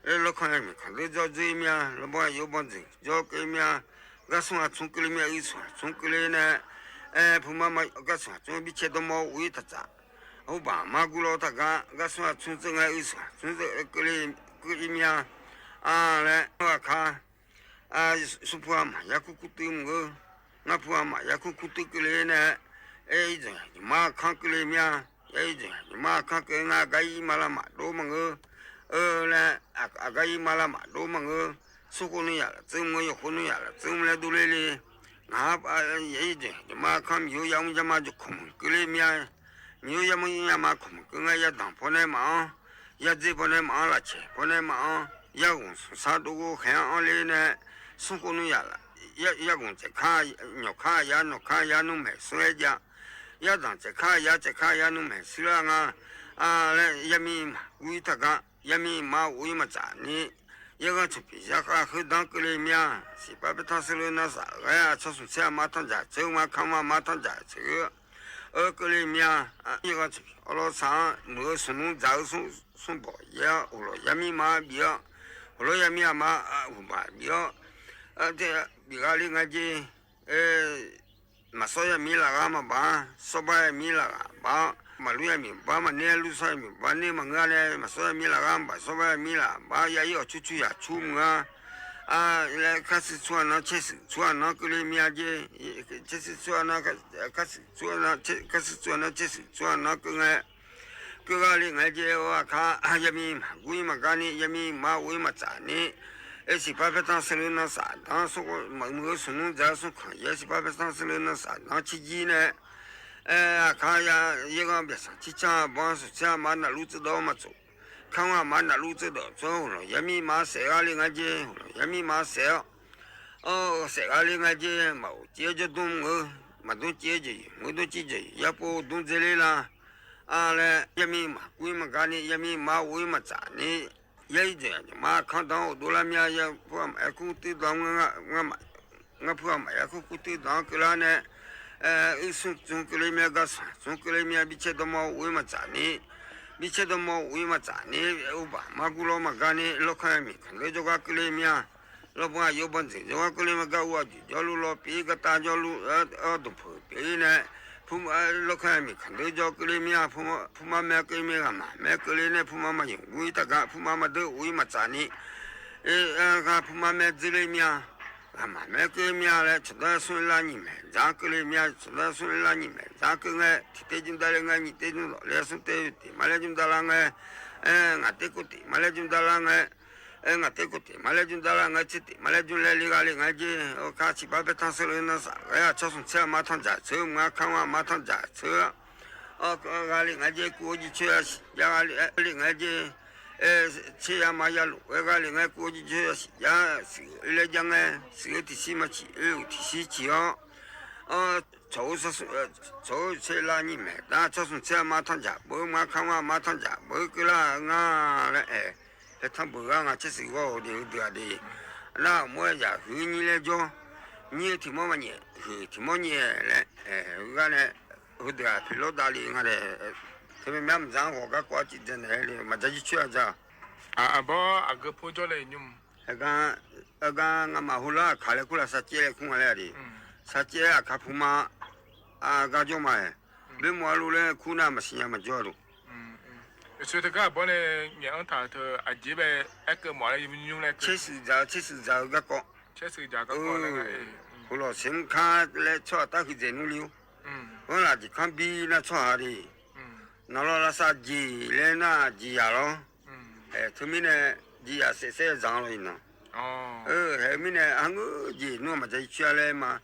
lawˇ hkanˇ yaˇ miˬ hkanˍ deuˇ jaw dzeˇ myaˇ, lawˇ baˆ yaˇ yawˇ bawˇ dzuhˬ jaw keu myaˇ, g'aˇ suhˉ a tcuhˉ keu le myaˇ, uiˉ suhˉ a tcuhˉ keu le neh, hpu ma ma g'aˇ suhˉ a tcuhˉ biˇ chehˇ dawˇ mawˇ uiˉ taˍ caꞈ, oˇ baˬ maˇ guˇ lawˇ htaˇ kaꞈ g'aˇ suhˉ a tcuhˉ tcuhˉ ngaˇ, uiˉ suhˉ a tcuhˉ tcuhˉ keu le, keu iˉ myaˇ, a leh, a hkaˇ, suhˉ hpu a maꞈ yaˇ hkuˇ hkuˇ teuˇ mvuh geuˇ, ngaˇ hpu a maꞈ yaˇ hkuˇ hkuˇ teuˇ keu le neh, iˉ zuhˬ yaꞈ nyi maˇ hkanˇ keu le myaˇ, iˉ zuhˬ yaꞈ nyi maˇ hkanˇ keu ngaˇ, aˬ gaˇ iˉ maˇ laˇ maꞈ doˉ maˇ ngeuˇ, leh, aˬ gaˇ iˉ maˇ laˇ maꞈ doˉ maˇ ngeuˇ, suhˉ k'oˆ nuˇ yaꞈ laꞈ tcuhˉ mvuh yehˬ k'oˆ nuˇ yaꞈ laꞈ tcuhˉ mvuh leh do le le, ngaˬ iˉ zuhˬ yaꞈ nyi maˇ hkanˇ miˬ oˇ yaˇ mvuhˇ yaˇ ma juˬ hkawꞈ mvuhˬ keu le myaˇ, miˬ oˇ yaˇ mvuhˇ yaˇ ma hkawꞈ mvuhˬ keu ngaˇ, yaˇ danˬ hpawˇ neh maꞈ awˉ, yaˇ dzeˇ hpawˇ neh maꞈ awˉ, laꞈ chehˬ hpawˇ neh maꞈ awˉ, yaˇ g'onˍ suhˍ shaˉ do g'oˇ hk'e a awˉ le neh, suhˉ k'oˆ nuˇ yaꞈ laꞈ, yaˇ g'onˍ cehˬ hkanˇ, nyawˬ hkanˇ yaˇ nawˬ hkanˇ yaˇ nuˇ mehˍ suhˉ ehˉ jaˇ, yaˇ danˬ cehˬ hkanˇ yaˇ cehˬ hkanˇ yaˇ nuˇ mehˍ suhˉ laˇ ngaˇ, leh yaˇ miˇ maˬ guˇ iˉ htaˇ kaꞈ, yaˇ miˇ maˇ uiˉ maˇ caꞈ nyi, yehˇ g'aˇ chaw piˍ yaˇ k'a heuˆ danˉ keu le myaˇ, shiˍ paˇ pehˇ htaˇ suh leuˉ naˇ shaꞈ g'aˇ chaw suhˍ chehˇ a maˇ htaˇ jaꞈ chehˇ, maˇ hkanˇ maˇ maˇ htaˇ jaꞈ chehˇ, keu le myaˇ, yehˇ g'aˇ chaw piˍ awˬ lawn shaˍ meuˬ suhˍ nuˇ dzaꞈ-eu suhˍ bawˬ yehˇ, awˬ lawˬ yaˇ miˇ maˇ biˇ a, awˬ lawˬ yaˇ miˇ a maˇ huˍ baˬ biˇ a, biˬ g'a le ngaˇ jeˇ, maꞈ shawˉ yaˇ miˇ laˬ g'aˇ maˇ baˬ, shawˉ baˆ yaˇ miˇ laˬ g'aˇ baˬ, maˍ luˇ yaˇ miˇ baˬ maˇ neˇ luˇ shawˉ yaˇ miˇ baˬ neˇ maˇ ngeuˇ a leh, maꞈ shawˉ yaˇ miˇ laˬ g'aˇ maˇ baˬ, shawˉ baˆ yaˇ miˇ laˬ baˬ, yaˇ iˉ awˬ cuˇ cuˇ yaꞈ cuˇ mvuh a, leh hkaˇ suh cuˇ a naˉ chehˇ suhˍ cuˇ a naˉ keu le myaˇ jeˇ, chehˇ suhˍ cuˇ a naˉ, hkaˇ suh cuˇ a naˉ chehˇ suhˍ cuˇ a naˉ chehˇ suhˍ cuˇ a naˉ keu ngaˇ, keu g'a le ngaˇ jeˇ, oˇ a hkaˇ yaˇ miˇ maˬ guˇ iˉ maˬ gaˇ neˇ, yaˇ miˇ maˇ uiˉ maˬ caꞈ neˇ, shiˍ paˇ pehˇ htaˇ suh leuˉ naˇ shaꞈ danˉ suhˉ k'oˆ meuˬ suhˍ nuˇ dzaꞈ suhˍ hkanˍ yehˇ, shiˍ paˇ pehˇ htaˇ suh leuˉ naˇ shaꞈ danˉ chi jiˇ neh, a hkaˇ yaˇ yehˇ g'aˇ byaˬ shaˍ chi caˇ baˬ suhˍ chehˇ a maˇ naꞈ luˇ tcuhˇ dawˇ maˇ tcuhꞈ, hkaˇ maˇ maˇ naꞈ luˇ tcuhˇ dawˇ tcuhˇ, awˬ lawˬ yaˇ miˇ maˇ shehˍ g'a le ngaˇ jeˇ, awˬ lawˬ yaˇ miˇ maˇ shehˍ a, shehˍ g'a le ngaˇ jeˇ, maꞈ oˍ ceˇ jawˇ duˇ mvuh, maꞈ duˇ ceˇ jawˇ yuˬ, mvuhˇ duˇ ceˇ jawˇ yuˬ, yaˇ po duˇ dzeˇ le laˇ, a leh yaˇ miˇ maˬ guˇ iˉ maˬ gaˇ neˇ, yaˇ miˇ maˇ uiˉ maˬ caꞈ neˇ, yaˇ iˉ jeˬ maˇ hkanˇ danˉ awˬ do laˇ myaˇ, yaˇ hpu a maꞈ yaˇ hkuˇ teˇ danˉ, ngaˇ hpu a maꞈ yaˇ hkuˇ hkuˇ teˇ danˉ keu laˇ neh, uiˉ suhˍ cuˇ keu le myaˇ, gaˇ suhˍ cuˇ keu le myaˇ, biˇ chehˇ dawˇ mawˇ uiˉ maˬ caꞈ neˇ, biˇ chehˇ dawˇ mawˇ uiˉ maˬ caꞈ neˇ, oˇ baˬ maˇ guˇ lawˇ maˇ gaˇ neˇ, lawˇ hkanˇ yaˇ miˬ hkanˍ deuˇ jaw g'aˇ keu le myaˇ, lawˇ baˆ yaˇ yawˇ bawˇ dzuhˬ jaw g'aˇ keu le myaˇ, gaˇ oˇ a juˬ jaw lo lawˇ piˇ, gaˇ taˇ jaw lo awˬ duˬ hpeuꞈ piˇ neh, lawˇ hkanˇ yaˇ miˬ hkanˍ deuˇ jaw keu le myaˇ, hpu ma mehˉ keu mehˉ g'a maˍ mehˉ keu le neh, hpu ma maˇ yonˍ guˇ iˉ htaˇ kaꞈ hpu ma maˇ deuˇ uiˉ maˬ caꞈ neˇ, hpu ma mehˉ dzeˇ le myaˇ, g'a maˍ mehˉ keu myaˇ leh, chaw dawˇ suhˉ laˇ nyi mehˍ dzaˇ keu le myaˇ, chaw dawˇ suhˉ laˇ nyi mehˍ dzaˇ keu ngaˇ, hti teˇ juˇ daꞈ leh ngaˇ, nyi teˇ juˇ lawꞈ leh suhˉ teˇ teꞈ maˇ leh juˇ daꞈ la ngaˇ, ngaˬ teˇ k'oˆ teꞈ maˇ leh juˇ daꞈ la ngaˇ, ngaˬ teˇ k'oˆ teꞈ maˇ leh juˇ daꞈ la ngaˇ, chi teꞈ maˇ leh juˇ leh le g'a le ngaˇ jeˇ, oˇ hkaˇ chi paˇ pehˇ htaˇ suh leuˉ naˇ shaꞈ g'aˇ chaw suhˍ chehˇ a maˇ htaˇ jaꞈ chehˇ, mvuhˇ a hkanˇ a maˇ htaˇ jaꞈ chehˇ, G'a liꞈ ngaˬ jehˇ kuˬ oˇ ji chehˇ a shiˍ jaˇ, g'a liꞈ ngaˬ jehˇ chehˇ yaˇ ma yaˇ loꞈ, g'a liꞈ ngaˬ kuˬ oˇ ji chehˇ a shiˍ jaˇ, suhˍ leh jaˇ ngaˬ, suhˍ teˇ shiˉ maˇ chi, teˇ shiˉ chi a, chaw, chaw chehˇ laˇ nyi mehˍ taˇ, chaw suhˍ chehˇ a ma htaˇ jaꞈ beuꞈ, ma hkaˇ ma ma htaˇ jaꞈ beuꞈ keu laˇ ngaˬ leh, heh htaˇ beuꞈ g'aˇ ngaˬ chehˇ suhˍ g'awˇ de hui deuˬ a de, naˆ moˉ yaꞈ hui nyi leh jawˇ, nyi hteꞈ mawˇ maˇ nyi, hui hteꞈ mawˇ nyi leh, g'aˇ leh hui deuˬ a hpeꞈ lawˉ daꞈ le ngaˬ leh, hk'e meh meh a maˬ zaˇ g'awˬ gaˇ k'o a ciˉ deh nehˬ le maˬ jaˇ jiˇ chaweh a jaˇ. A bawˇ a geu hpoˇ jawˇ leh nyi mvuhˇ, g'aˇ ngaˬ maˬ hu laˇ hkanˍ leh kuˇ la sha cehˇ leh kuˇ ma leh a le, sha cehˇ a hkanˍ hpu ma, a gaˇ jawˇ ma, beˇ maw a lo leh kuˇ naˆ maˬ shiˍ nyi maˬ jawˇ a loˬ. Shu teˇ g'aˇ bawˇ leh nyi anˉ htaꞈ hteu a jeˉ ve ehˉ keu mawˬ leh nyi leh, chehˇ suhˍ jaꞈ chehˇ suhˍ jaꞈ hui gaˇ k'awꞈ, hu lawˬ shehˍ mvuhˇ hkanˇ leh chaw a taˇ hui dehˬ nuˇ le yoˬ. Oˇ laˬ jiˬ hkanˇ biˇ naˆ chaw ha le, naˬ law la sha jeˬ leh naˆ jeˬ yaꞈ lawˬ. Heh hteˇ miˇ neh, jeˬ yaꞈ shehˍ shehˍ zaꞈ law e naˬ. Heh miˇ neh, a ngeuˇ jeˬ nuˇ maˬ ca e chaweh leh ma,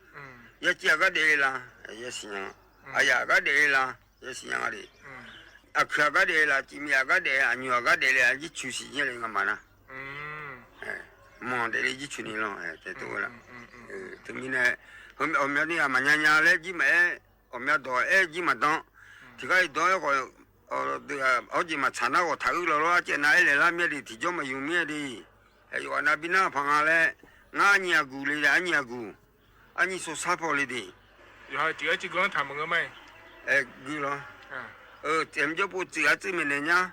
yaˇ ciˇ a g'aˇ dehꞈ e la, yaˇ shiˍ nyi, a yaꞈ g'aˇ dehꞈ e la, yaˇ shiˍ nyi a le, a hkui a g'aˇ dehꞈ e la, ci mi a g'aˇ dehꞈ, a nyu a g'aˇ dehꞈ leh a jiˇ chu shiˍ nyi leh ngaˬ maˬ naˆ, mawˬ dehꞈ le jiˇ chu nyi lawˬ te to la. Hteˇ miˇ neh, awˬ meh teˇ a maˬ nya nya leh jiˇ maˬ ehˉ, awˬ meh dawˬ ehˉ jiˇ maˬ dan, hteˇ kaˇ e dawˬ ehˉ k'awꞈ, awˬ jeˬ maˬ chaꞈ naˆ g'awˬ htaꞈ g'uiˇ law law a ceh naˆ ehˉ lehˬ laˇ miˇ a le hteˇ jawˇ maˬ yuˬ miˇ a le, yoˬ a naˆ biˇ naˆ hpaꞈ nga leh, ngaˇ nyi a guˬ le leh a nyi a guˬ, a nyi sho shaˉ hpawˇ le de, g'uiˇ law, teh mvuh jawˇ po tcuhꞈ a tcuhˇ mehˍ nehˬ nyaˇ,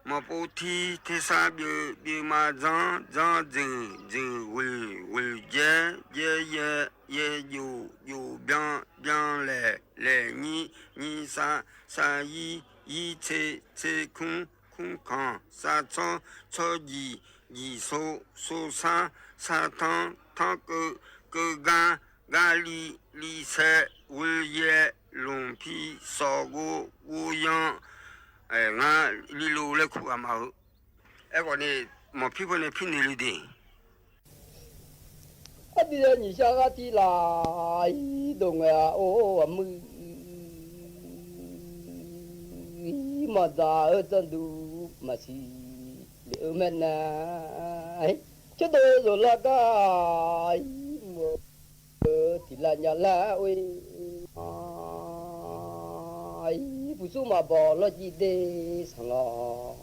mawˬ po htiˇ hteˇ shaˉ biˇ, biˇ ma zanˇ, zanˇ zuhˬ, zuhˬ g'uiˬ, g'uiˬ jehˇ, jehˇ yehˇ, yehˇ joˬ, joˬ byanˇ, byanˇ lehˬ, lehˬ nyiˇ, nyiˇ sha, sha yiˇ, yiˇ che, che hkunˉ, hkunˉ hkanˍ, sha cawˇ, cawˇ jiˬ, jiˬ sho, sho shaˉ, shaˉ htanˇ, htanˇ keu, keu gaˇ, gaˇ liˇ, liˇ shehˆ, g'uiˇ yehˇ, lonˍ hpiˇ, shawˍ g'oˇ, g'oˇ yanˇ, ngaˬ liˇ lo leh hkuꞈ a maˬ hui. Ehˉ k'awꞈ ne, mawˬ hpiˇ hpawˇ ne hpiˇ ne le de. Aˉ ti leh nyi sha g'aˇ tiˉ laˬ iˉ doˬ ngaˬ a oˇ a meuˇ iˉ maˬ daꞈ eu tcuh duˬ maˬ shiˍ le eu mehˆ na, chehˇ dawˇ zoˬ laˇ gaˇ iˉ mvuhˇ tiˍ laˇ nyi laˇ oˇ e, iˉ pu suˉ maꞈ bawˬ lawˇ jiˇ deˇ saˍ law,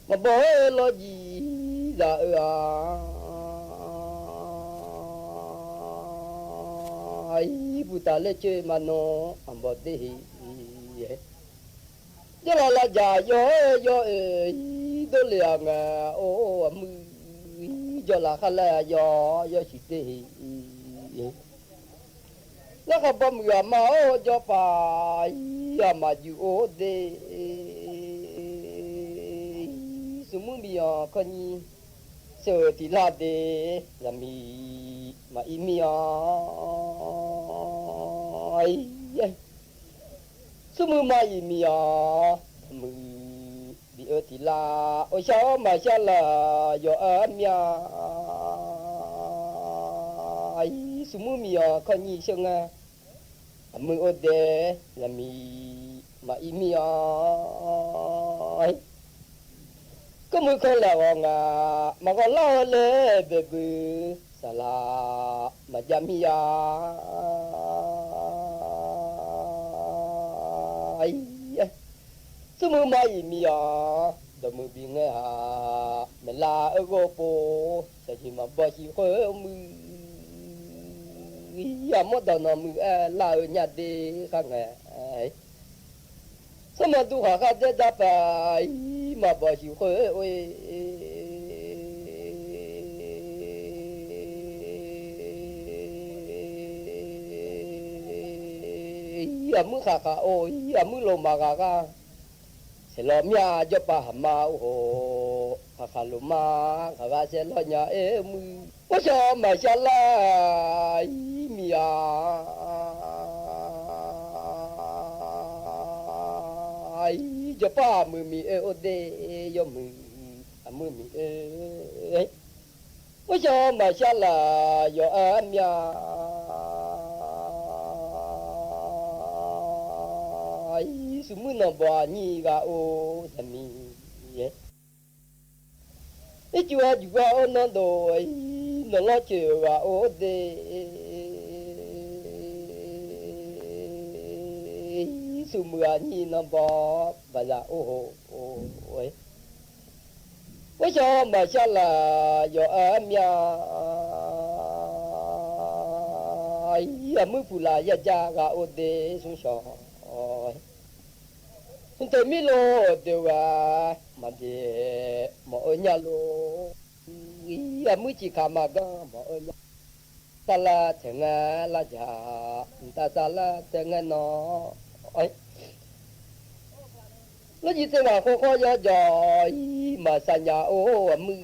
maꞈ bawˬ lawˇ jiˇ daꞈ eu a, iˉ pu taˍ leh chehˇ maˇ nawˬ a bawˬ deˇ heˆ. Yawˇ la la jaꞈ yawˇ yawˇ e, iˉ dawˇ le a ngaˬ oˇ a meuˇ, iˉ jawˇ la hk'aˇ leh yawˇ yawˇ shiˍ teˇ heˆ. Laˇ hk'a baˆ mui a ma oˇ jawˇ paˍ, iˉ a maˍ juˬ oˇ deˇ, iˉ suˍ muˉ miˬ a hkawˇ nyi, suˍ tiꞈ laˇ deˇ, yaꞈ miˍ maꞈ iˉ miˇ a, suˍ muˉ maꞈ iˉ miˇ a, mui biꞈ eu tiꞈ laˇ, oˇ shaˉ maˍ shaˉ laˬ yawˬ a miˇ a, iˉ suˍ muˉ miˬ a hkawˇ nyi sheuˆ ngaˇ, a mui oˇ deˇ, yaꞈ miˍ maꞈ iˉ miˇ a, keu mui hkawˇ lehˬ g'awˬ ngaˬ maꞈ g'awˬ laˇ leh beh beuꞈ, saˍ laꞈ maˍ jaˇ miˇ a, suˍ muˉ maꞈ iˉ miˇ a, dawˬ meuꞈ biˬ ngeh haꞈ mehˍ laˇ g'awˇ po, shaˍ jiˬ maꞈ bawˬ shiˍ hk'oˆ mui, a mawˇ dawˬ nawˬ mui ehˉ laˇ eu nyaˇ deˇ hk'a ngaˬ, suˍ maꞈ duˇ haˍ hk'a dehꞈ daˇ paˍ, iˉ maꞈ bawˬ shiˍ hk'oˆ oˇ e, a muˉ hk'aˬ hk'aˬ oˇ, a muˉ lo maˍ g'a g'aˇ, shehˍ law miˇ a jawˇ paˍ haˍ ma oˇ hoꞈ, hk'aˬ hk'aˬ lo maˇ hk'aˬ g'a shehˍ law nyi e mui, oˇ shaˉ maˍ shaˉ laˇ iˉ miˇ a, iˉ jawˇ paˍ mui miˬ e oˇ deˇ, yawˇ mui a muˉ miˬ e, oˇ shaˉ maˍ shaˉ laˬ yawˬ a miˇ a, Shu mvuhˇ naw bawˬ a nyi g'a oˇ hk'e miˬ. Iˉ cuˇ a juˬ g'a oˇ naw doˬ, nawˬ lawˇ ceuˬ g'a oˇ de. Shu mvuhˇ a nyi naw bawˬ baˬ yaꞈ oˇ hoꞈ. Oˇ shaw maˬ shaˉ laˬ yawˬ a miˇ a, a mvuhˇ hpu laˬ yaˇ jaˇ g'a oˇ de shu shaw. Shu te miˉ lo deˬ g'a maˬ deˬ mawˬ oˇ nyaˇ lo. A mvuhˇ chi hkaꞈ maˬ gaˇ mawˬ oˇ nyaˇ. Taˇ laˇ ceh ngaˬ laˇ jaˇ, taˇ taˇ laˇ ceh ngaˬ nawˬ. Lawˇ ji teˇ maˬ hk'aw hk'aw yaˇ jawˬ, iˉ maˬ shaˍ nyaꞈ oˇ a mvuhˇ.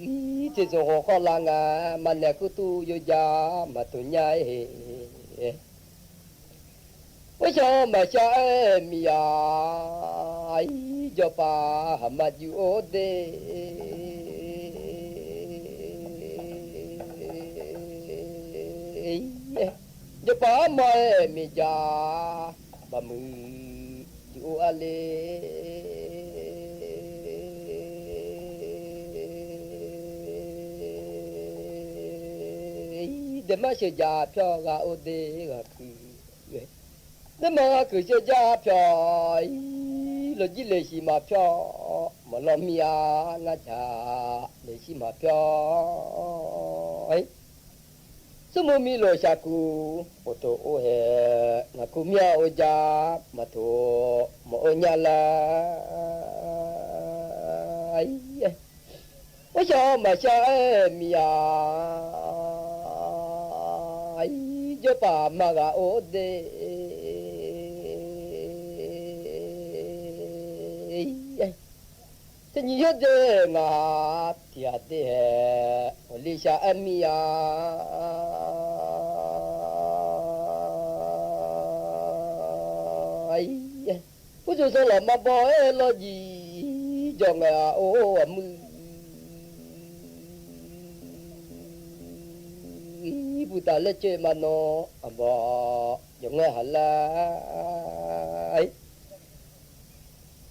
Iˉ ceh zoˬ hawˬ hk'aw la ngaˬ maˬ nehˬ kuˇ tuˇ yoˬ jaˇ maˬ tuˬ nyaˇ e. Oˇ shaw maˬ shaˉ miˬ a, iˉ jawˇ paˍ haˍ maˇ juˬ oˇ de. Jawˇ paˍ maˇ miˬ jaˇ, baˬ mui juˬ oˇ a le. Dehꞈ maˇ sheuˍ jaˇ hpyawˇ g'a oˇ de g'a kuiˬ. Dehꞈ maˇ g'a kuiˬ sheuˍ jaˇ hpyawˇ, iˉ lawˬ jiˇ leˬ shiˍ maˍ hpyawˇ, mawˬ law miˇ a ngaˇ jaˇ leˬ shiˍ maˍ hpyawˇ. Suhˉ mvuhˇ miˬ loˬ shaˍ kuiˬ, oˇ to oˇ heh ngaˬ kuˬ miˇ a oˇ jaˇ maˬ to mawˬ oˇ nyaˇ laˇ. Oˇ shaw maˬ shaˉ miˬ a, iˉ jawˇ paˍ maˇ g'a oˇ de. Teˇ nyi yawˇ de ngaˬ tiꞈ a teˇ heh awˬ liˇ shaˉ a miˇ a. Puˇ cuˬ suh lawˬ maˇ bawˆ e lawˇ ji jawˬ ngaˬ a oˇ a mvuhˇ. Iˉ puˬ taˍ leh ceh maˇ nawˬ a bawˬ jawˬ ngaˬ haˍ laˇ.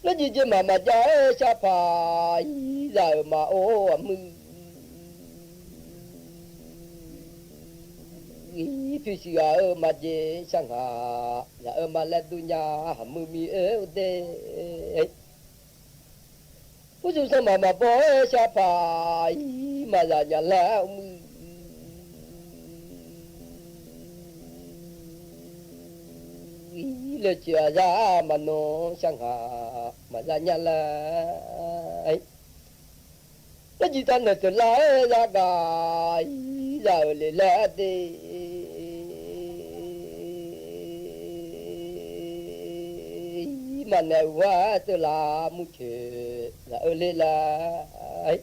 Lawˇ ji jeh maˍ maˍ jaˇ e shaˉ hpaˍ, iˉ yaˇ uiˍ maˍ oˇ a mvuhˇ. Iˉ hpiˇ shiˍ g'a oˇ maˇ jeh shaˉ ngaˬ yaˇ oˇ maˇ leh duˇ nyaˇ haˍ mvuhˇ miˬ oˇ de. Puˇ cuˬ suh maˍ maˍ bawˆ e shaˉ hpaˍ, iˉ maˇ yaꞈ nyaꞈ leh oˇ mvuhˇ. Iˉ leh ceuˬ a yaˇ maˇ nawˬ shaˉ ngaˬ maˇ yaꞈ nyaꞈ leh. Lawˇ ji taˇ nehˬ ceuˬ laˇ e yaˇ gaˬ, iˉ yaˇ uiˍ le leh de. Iˉ maˇ nehˬ uiˍ vaˇ teˇ laˬ mvuhˇ ceuˬ yaꞈ uiˍ le leh.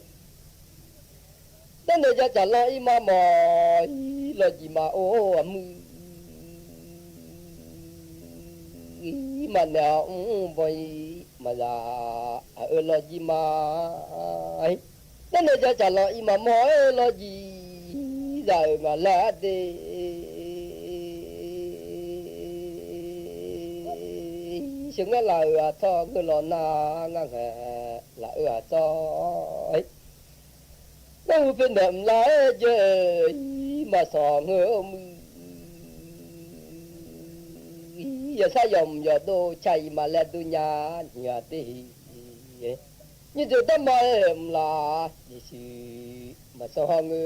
Teˇ nehˬ jaˇ caˬ law iˉ maˇ mawˬ, iˉ lawˇ ji maˇ oˇ a mvuhˇ. Iˉ maˇ nehˬ a uˉ bawˬ iˉ maˇ yaꞈ a uiˍ lawˇ ji maˇ. Teˇ nehˬ jaˇ caˬ law iˉ maˇ mawˬ e lawˇ ji, yaˇ uiˍ ngaˬ leh de. Shu ngaˬ laˬ uiˍ a htawˇ g'uˇ law naˇ ngaˇ ngaˬ laˬ uiˍ a htawˇ. Ngaˇ hui hpe nehˬ mvuhˇ laˇ e jehˬ, iˉ maˇ shawˍ ngeuˇ oˇ mvuhˇ. Yaꞈ shaˉ yawˬ mvuhˇ yawˬ doˇ chaˇ iˉ maˇ leh duˇ nyaˇ nyi a teˇ heˆ. Nyi ceuˬ dawˇ maˇ e mvuhˇ laˇ, Yeˍsuˆ maˇ shawˍ ha ngeuˇ.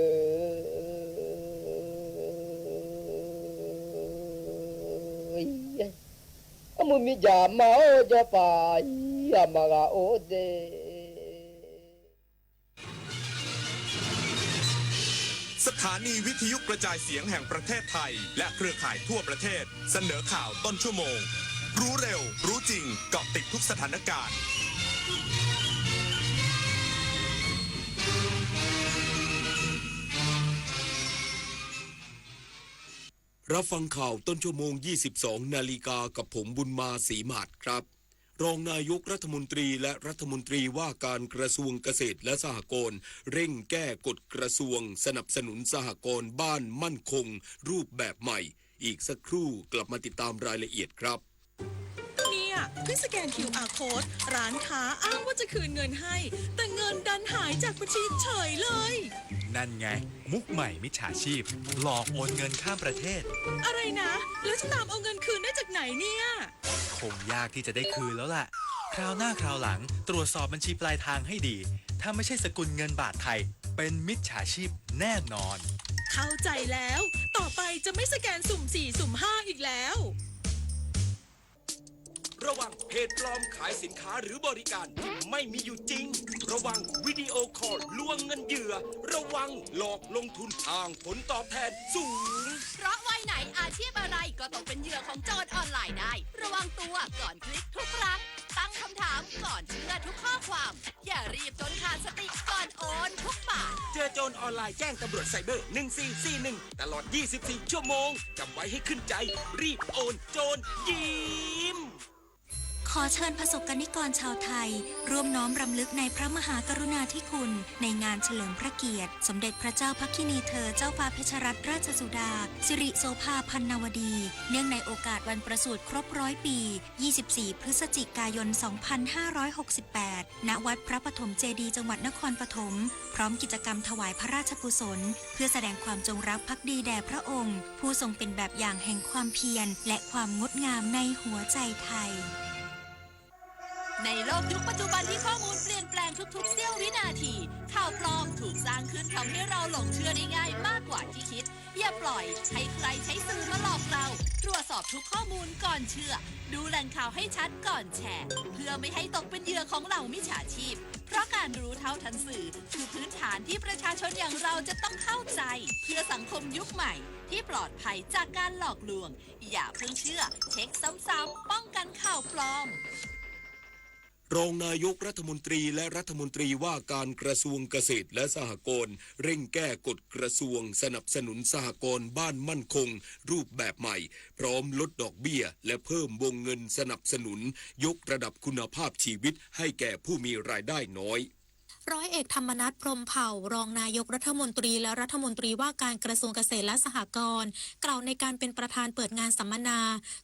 Aˉ mvuhˇ miˬ jaˇ maˇ oˇ jawˇ paˍ, iˉ a maˇ g'a oˇ de. สถานีวิทยุกระจายเสียงแห่งประเทศไทยและเครือข่ายทั่วประเทศเสนอข่าวต้นชั่วโมง รู้เร็ว รู้จริง เกาะติดทุกสถานการณ์ รับฟังข่าวต้นชั่วโมง ยี่สิบสองนาฬิกา กับผมบุญมา ศรีหมาดครับ รองนายกรัฐมนตรีและรัฐมนตรีว่าการกระทรวงเกษตรและสหกรณ์ เร่งแก้กฎกระทรวงสนับสนุนสหกรณ์บ้านมั่นคงรูปแบบใหม่ อีกสักครู่กลับมาติดตามรายละเอียดครับ เนี่ย เพิ่งสแกน คิวอาร์ code ร้านค้าอ้างว่าจะคืนเงินให้ แต่เงินดันหายจากบัญชีเฉยเลย นั่นไง มุกใหม่มิจฉาชีพ หลอกโอนเงินข้ามประเทศ อะไรนะ แล้วจะตามเอาเงินคืนได้จากไหนเนี่ย คงยากที่จะได้คืนแล้วล่ะ คราวหน้าคราวหลังตรวจสอบบัญชีปลายทางให้ดี ถ้าไม่ใช่สกุลเงินบาทไทย เป็นมิจฉาชีพแน่นอน เข้าใจแล้ว ต่อไปจะไม่สแกนสุ่มสี่ สุ่มห้า อีกแล้ว ระวังเพจปลอมขายสินค้าหรือบริการที่ไม่มีอยู่จริง ระวังวิดีโอคอลลวงเงินเหยื่อ ระวังหลอกลงทุนอ้างผลตอบแทนสูง เพราะวัยไหนอาชีพอะไรก็ตกเป็นเหยื่อของโจรออนไลน์ได้ ระวังตัวก่อนคลิกทุกครั้ง ตั้งคำถามก่อนเชื่อทุกข้อความ อย่ารีบจนขาดสติก่อนโอนทุกบาท เจอโจรออนไลน์แจ้งตำรวจไซเบอร์ หนึ่งสี่สี่หนึ่ง ตลอด ยี่สิบสี่ ชั่วโมง จำไว้ให้ขึ้นใจ รีบโอน โจรยิ้ม ขอเชิญประสบกนิกรชาวไทย ร่วมน้อมรำลึกในพระมหากรุณาธิคุณ ในงานเฉลิมพระเกียรติ สมเด็จพระเจ้าภักคินีเธอ เจ้าฟ้าเพชรรัตนราชสุดา สิริโสภาพันนวดี เนื่องในโอกาสวันประสูติครบร้อยปี ยี่สิบสี่ พฤศจิกายน สองพันห้าร้อยหกสิบแปด ณ วัดพระปฐมเจดีย์ จังหวัดนครปฐม พร้อมกิจกรรมถวายพระราชกุศล เพื่อแสดงความจงรักภักดีแด่พระองค์ ผู้ทรงเป็นแบบอย่างแห่งความเพียร และความงดงามในหัวใจไทย ในโลกยุคปัจจุบันที่ข้อมูลเปลี่ยนแปลงทุกๆ เสี้ยววินาที ข่าวปลอมถูกสร้างขึ้นทำให้เราหลงเชื่อได้ง่ายมากกว่าที่คิด อย่าปล่อยให้ใครใช้สื่อมาหลอกเรา ตรวจสอบทุกข้อมูลก่อนเชื่อ ดูแหล่งข่าวให้ชัดก่อนแชร์ เพื่อไม่ให้ตกเป็นเหยื่อของเหล่ามิจฉาชีพ เพราะการรู้เท่าทันสื่อ คือพื้นฐานที่ประชาชนอย่างเราจะต้องเข้าใจ เพื่อสังคมยุคใหม่ที่ปลอดภัยจากการหลอกลวง อย่าเพิ่งเชื่อ เช็คซ้ำๆ ป้องกันข่าวปลอม รองนายกรัฐมนตรีและรัฐมนตรีว่าการกระทรวงเกษตรและสหกรณ์ เร่งแก้กฎกระทรวงสนับสนุนสหกรณ์บ้านมั่นคง รูปแบบใหม่ พร้อมลดดอกเบี้ย และเพิ่มวงเงินสนับสนุน ยกระดับคุณภาพชีวิตให้แก่ผู้มีรายได้น้อย ร้อยเอกธรรมนัส พรหมเผ่า รองนายกรัฐมนตรีและรัฐมนตรีว่าการกระทรวงเกษตรและสหกรณ์ กล่าวในการเป็นประธานเปิดงานสัมมนา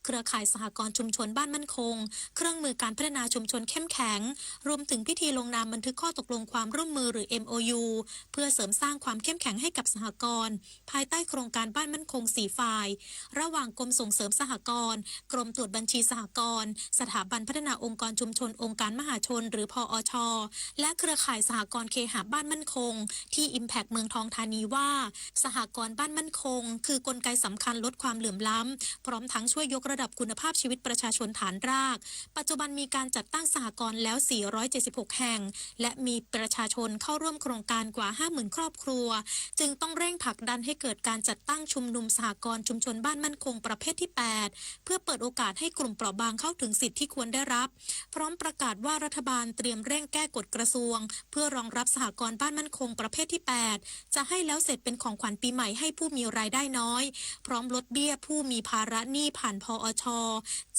เครือข่ายสหกรณ์ชุมชนบ้านมั่นคง เครื่องมือการพัฒนาชุมชนเข้มแข็ง รวมถึงพิธีลงนามบันทึกข้อตกลงความร่วมมือหรือ เอ็มโอยู เพื่อเสริมสร้างความเข้มแข็งให้กับสหกรณ์ ภายใต้โครงการบ้านมั่นคงสี่ฝ่าย ระหว่างกรมส่งเสริมสหกรณ์ กรมตรวจบัญชีสหกรณ์ สถาบันพัฒนาองค์กรชุมชนองค์การมหาชน หรือ พอช และเครือข่ายสหกรณ์เคหะบ้านมั่นคง ที่ Impact เมืองทองธานีว่า สหกรณ์บ้านมั่นคง คือกลไกสำคัญลดความเหลื่อมล้ำ พร้อมทั้งช่วยยกระดับคุณภาพชีวิตประชาชนฐานราก ปัจจุบันมีการจัดตั้งสหกรณ์แล้ว สี่ร้อยเจ็ดสิบหก แห่ง และมีประชาชนเข้าร่วมโครงการกว่า ห้าหมื่น ครอบครัว จึงต้องเร่งผลักดันให้เกิดการจัดตั้งชุมนุมสหกรณ์ชุมชนบ้านมั่นคงประเภทที่ แปด เพื่อเปิดโอกาสให้กลุ่มเปราะบางเข้าถึงสิทธิ์ที่ควรได้รับ พร้อมประกาศว่ารัฐบาลเตรียมเร่งแก้กฎกระทรวง เพื่อรองรับสหกรณ์บ้านมั่นคงประเภทที่ แปด จะให้แล้วเสร็จเป็นของขวัญปีใหม่ให้ผู้มีรายได้น้อย พร้อมลดเบี้ยผู้มีภาระหนี้ผ่าน พอช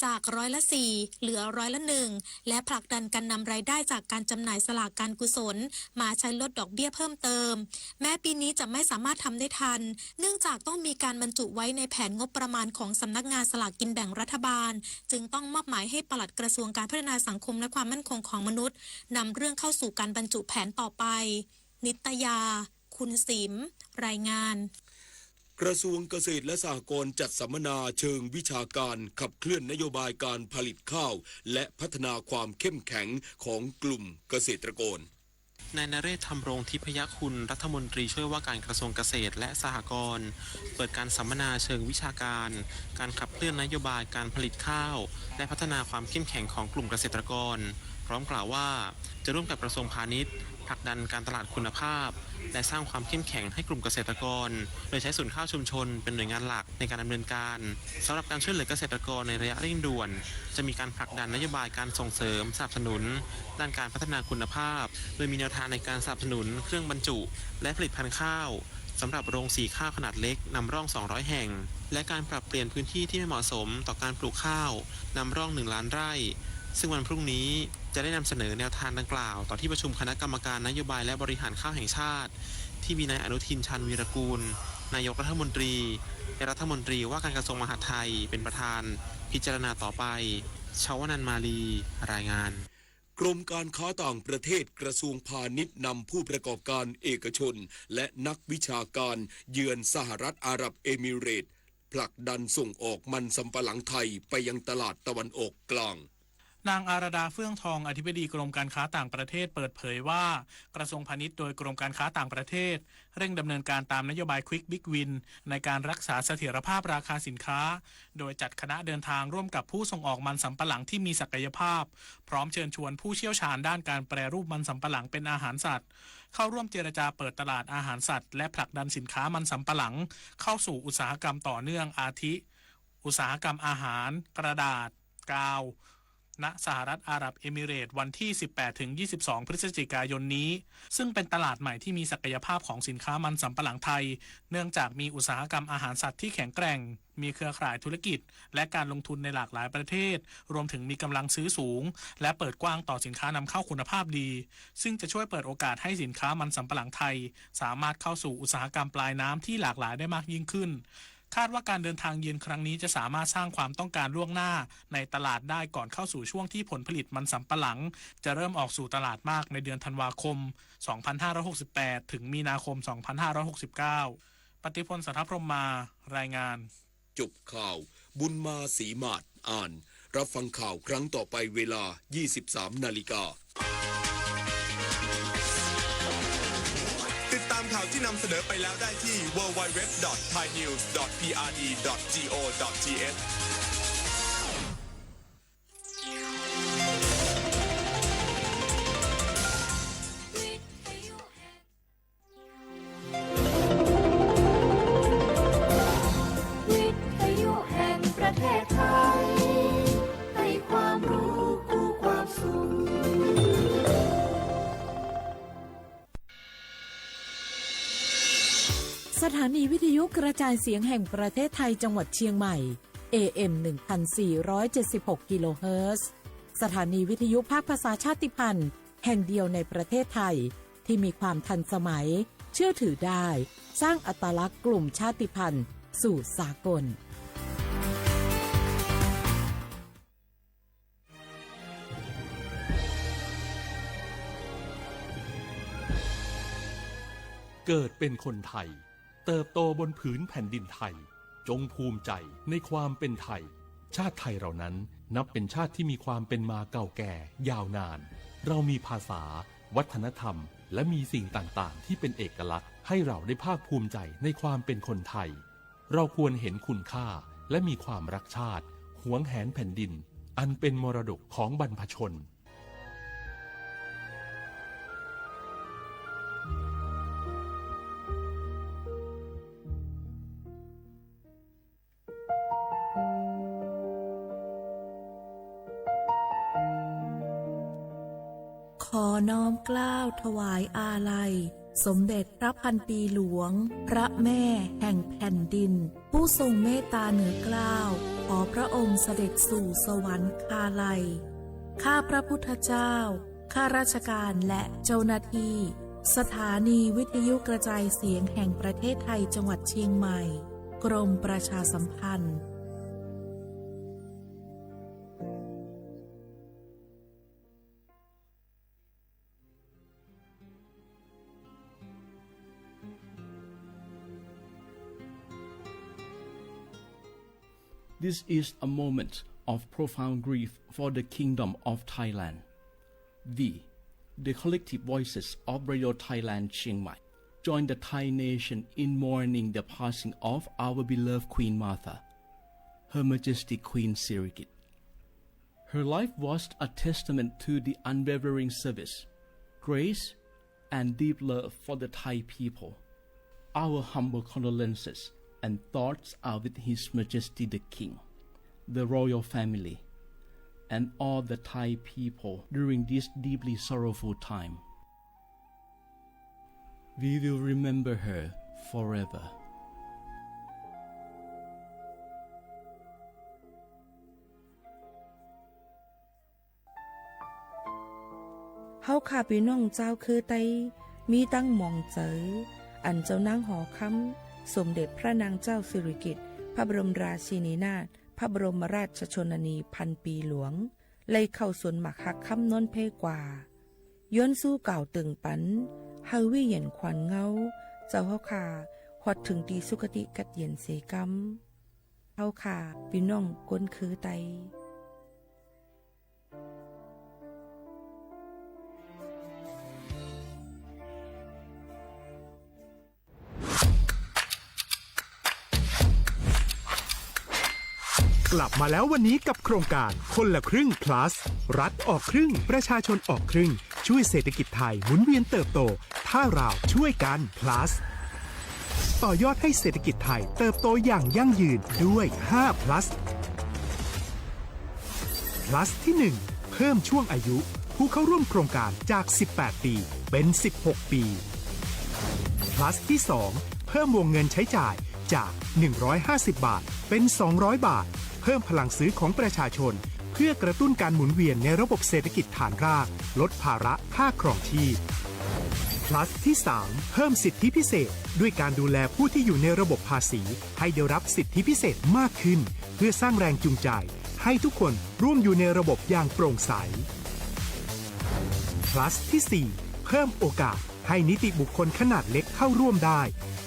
จากร้อยละสี่ เหลือร้อยละหนึ่ง และผลักดันการนำรายได้จากการจำหน่ายสลากการกุศล มาใช้ลดดอกเบี้ยเพิ่มเติม แม้ปีนี้จะไม่สามารถทำได้ทัน เนื่องจากต้องมีการบรรจุไว้ในแผนงบประมาณของสำนักงานสลากกินแบ่งรัฐบาล จึงต้องมอบหมายให้ปลัดกระทรวงการพัฒนาสังคมและความมั่นคงของมนุษย์ นำเรื่องเข้าสู่การบรรจุแผนต่อไป นิตยา คุณสิม รายงาน กระทรวงเกษตรและสหกรณ์จัดสัมมนาเชิงวิชาการขับเคลื่อนนโยบายการผลิตข้าว และพัฒนาความเข้มแข็งของกลุ่มเกษตรกร นายนเรศ ธำรงทิพยคุณ รัฐมนตรีช่วยว่าการกระทรวงเกษตรและสหกรณ์ เปิดการสัมมนาเชิงวิชาการ การขับเคลื่อนนโยบายการผลิตข้าว และพัฒนาความเข้มแข็งของกลุ่มเกษตรกร พร้อมกล่าวว่า จะร่วมกับกระทรวงพาณิชย์ ผลักดันการตลาดคุณภาพ และสร้างความเข้มแข็งให้กลุ่มเกษตรกร โดยใช้ศูนย์ข้าวชุมชนเป็นหน่วยงานหลักในการดำเนินการ สำหรับการช่วยเหลือเกษตรกรในระยะเร่งด่วน จะมีการผลักดันนโยบายการส่งเสริมสนับสนุน ด้านการพัฒนาคุณภาพ โดยมีแนวทางในการสนับสนุนเครื่องบรรจุ และผลิตภัณฑ์ข้าว สำหรับโรงสีข้าวขนาดเล็กนำร่อง สองร้อย แห่ง และการปรับเปลี่ยนพื้นที่ที่ไม่เหมาะสมต่อการปลูกข้าวนำร่อง หนึ่ง ล้านไร่ ซึ่งวันพรุ่งนี้จะได้นำเสนอแนวทางดังกล่าวต่อที่ประชุมคณะกรรมการนโยบายและบริหารข้าวแห่งชาติ ที่มีนายอนุทิน ชาญวีรกูล นายกรัฐมนตรี และรัฐมนตรีว่าการกระทรวงมหาดไทยเป็นประธานพิจารณาต่อไป ชวนันท์ มาลี รายงาน กรมการค้าต่างประเทศกระทรวงพาณิชย์นำผู้ประกอบการเอกชนและนักวิชาการเยือนสหรัฐอาหรับเอมิเรตส์ ผลักดันส่งออกมันสำปะหลังไทยไปยังตลาดตะวันออกกลาง นางอารดา เฟื่องทอง อธิบดีกรมการค้าต่างประเทศเปิดเผยว่า กระทรวงพาณิชย์โดยกรมการค้าต่างประเทศ เร่งดำเนินการตามนโยบาย Quick Big Win ในการรักษาเสถียรภาพราคาสินค้า โดยจัดคณะเดินทางร่วมกับผู้ส่งออกมันสำปะหลังที่มีศักยภาพ พร้อมเชิญชวนผู้เชี่ยวชาญด้านการแปรรูปมันสำปะหลังเป็นอาหารสัตว์ เข้าร่วมเจรจาเปิดตลาดอาหารสัตว์ และผลักดันสินค้ามันสำปะหลัง เข้าสู่อุตสาหกรรมต่อเนื่อง อาทิ อุตสาหกรรมอาหาร กระดาษ กาว ณ สหรัฐอาหรับเอมิเรตส์ วันที่ สิบแปดถึงยี่สิบสอง พฤศจิกายนนี้ ซึ่งเป็นตลาดใหม่ที่มีศักยภาพของสินค้ามันสำปะหลังไทย เนื่องจากมีอุตสาหกรรมอาหารสัตว์ที่แข็งแกร่ง มีเครือข่ายธุรกิจ และการลงทุนในหลากหลายประเทศ รวมถึงมีกำลังซื้อสูง และเปิดกว้างต่อสินค้านำเข้าคุณภาพดี ซึ่งจะช่วยเปิดโอกาสให้สินค้ามันสำปะหลังไทย สามารถเข้าสู่อุตสาหกรรมปลายน้ำที่หลากหลายได้มากยิ่งขึ้น คาดว่าการเดินทางเยือนครั้งนี้จะสามารถสร้างความต้องการล่วงหน้าในตลาดได้ก่อนเข้าสู่ช่วงที่ผลผลิตมันสำปะหลัง จะเริ่มออกสู่ตลาดมากในเดือนธันวาคม สองพันห้าร้อยหกสิบแปด ถึงมีนาคม สองพันห้าร้อยหกสิบเก้า ปฏิพล สัทธพรหมมา รายงาน จบข่าว บุญมา ศรีหมาด อ่าน รับฟังข่าวครั้งต่อไปเวลา ยี่สิบสามนาฬิกา ติดตามข่าวที่นำเสนอไปแล้วได้ที่ ดับเบิลยู ดับเบิลยู ดับเบิลยู ดอท ไทยนิวส์ ดอท พี อาร์ ดี ดอท จี โอ ดอท ที เอช วิทยุแห่งประเทศไทย ให้ความรู้คู่ความสุข สถานีวิทยุกระจายเสียงแห่งประเทศไทยจังหวัดเชียงใหม่ เอ เอ็ม หนึ่งพันสี่ร้อยเจ็ดสิบหก กิโลเฮิรตซ์ สถานีวิทยุภาคภาษาชาติพันธุ์แห่งเดียวในประเทศไทย ที่มีความทันสมัย เชื่อถือได้ สร้างอัตลักษณ์กลุ่มชาติพันธุ์สู่สากล เกิดเป็นคนไทย เติบโตบนผืนแผ่นดินไทย จงภูมิใจในความเป็นไทย ชาติไทยเรานั้นนับเป็นชาติที่มีความเป็นมาเก่าแก่ยาวนาน เรามีภาษา วัฒนธรรม และมีสิ่งต่างๆ ที่เป็นเอกลักษณ์ ให้เราได้ภาคภูมิใจในความเป็นคนไทย เราควรเห็นคุณค่า และมีความรักชาติ หวงแหนแผ่นดิน อันเป็นมรดกของบรรพชน ขอน้อมเกล้าถวายอาลัย สมเด็จพระพันปีหลวง พระแม่แห่งแผ่นดิน ผู้ทรงเมตตาเหนือเกล้า ขอพระองค์เสด็จสู่สวรรคาลัย ข้าพระพุทธเจ้า ข้าราชการและเจ้าหน้าที่ สถานีวิทยุกระจายเสียงแห่งประเทศไทยจังหวัดเชียงใหม่ กรมประชาสัมพันธ์ This is a moment of profound grief for the Kingdom of Thailand. We, the collective voices of Radio Thailand Chiang Mai, join the Thai nation in mourning the passing of our beloved Queen Mother, Her Majesty Queen Sirikit. Her life was a testament to the unwavering service, grace, and deep love for the Thai people. Our humble condolences and thoughts are with His Majesty the King, the royal family, and all the Thai people during this deeply sorrowful time. We will remember her forever. ႁဝ်းၶႃႈပီႈၼွင်ႉၸၢဝ်းၶိူဝ်းတႆး မီးတၢင်းမွင်ၸႂ် ဢၼ်ၸဝ်ႈၼၢင်းႁေႃၶမ်း สมเด็จพระนางเจ้าสิริกิติ์ พระบรมราชินีนาถ พระบรมราชชนนีพันปีหลวง เลยเข้าสวนหมากหักค่ำโน้นเพ่กว่า ย้อนซู้กล่าวเติ่งปัน ให้วิญญาณขวัญเงา เจ้าเฮาข้า ฮอดเถิงตีสุคติกัดเย็นเสกำ เฮาข้า ปีน้องก้นคือไต กลับมาแล้ววันนี้กับโครงการคนละครึ่ง plus รัฐออกครึ่ง ประชาชนออกครึ่ง ช่วยเศรษฐกิจไทยหมุนเวียนเติบโต ถ้าเราช่วยกัน plus ต่อยอดให้เศรษฐกิจไทยเติบโตอย่างยั่งยืนด้วย ห้า plus plus ที่ หนึ่ง เพิ่มช่วงอายุผู้เข้าร่วมโครงการจาก สิบแปด ปี เป็น สิบหก ปี plus ที่ สอง เพิ่มวงเงินใช้จ่ายจาก หนึ่งร้อยห้าสิบ บาท เป็น สองร้อย บาท เพิ่มพลังซื้อของประชาชน เพื่อกระตุ้นการหมุนเวียนในระบบเศรษฐกิจฐานราก ลดภาระค่าครองชีพ plus ที่ สาม เพิ่มสิทธิพิเศษ ด้วยการดูแลผู้ที่อยู่ในระบบภาษี ให้ได้รับสิทธิพิเศษมากขึ้น เพื่อสร้างแรงจูงใจ ให้ทุกคนร่วมอยู่ในระบบอย่างโปร่งใส plus ที่ สี่ เพิ่มโอกาสให้นิติบุคคลขนาดเล็กเข้าร่วมได้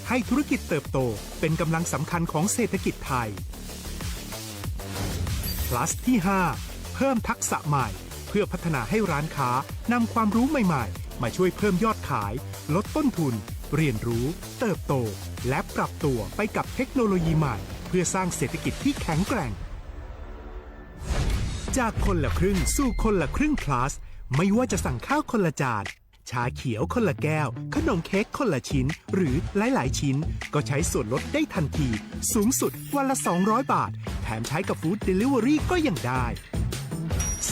ให้ธุรกิจเติบโตเป็นกำลังสำคัญของเศรษฐกิจไทย plus ที่ ห้า เพิ่มทักษะใหม่ เพื่อพัฒนาให้ร้านค้านำความรู้ใหม่ๆ มาช่วยเพิ่มยอดขาย ลดต้นทุน เรียนรู้ เติบโต และปรับตัวไปกับเทคโนโลยีใหม่ เพื่อสร้างเศรษฐกิจที่แข็งแกร่ง จากคนละครึ่งสู่คนละครึ่ง plus ไม่ว่าจะสั่งข้าวคนละจาน ชาเขียวคนละแก้ว ขนมเค้กคนละชิ้น หรือหลายๆ ชิ้น ก็ใช้ส่วนลดได้ทันที สูงสุดวันละ สองร้อย บาท แถมใช้กับ Food Delivery ก็ยังได้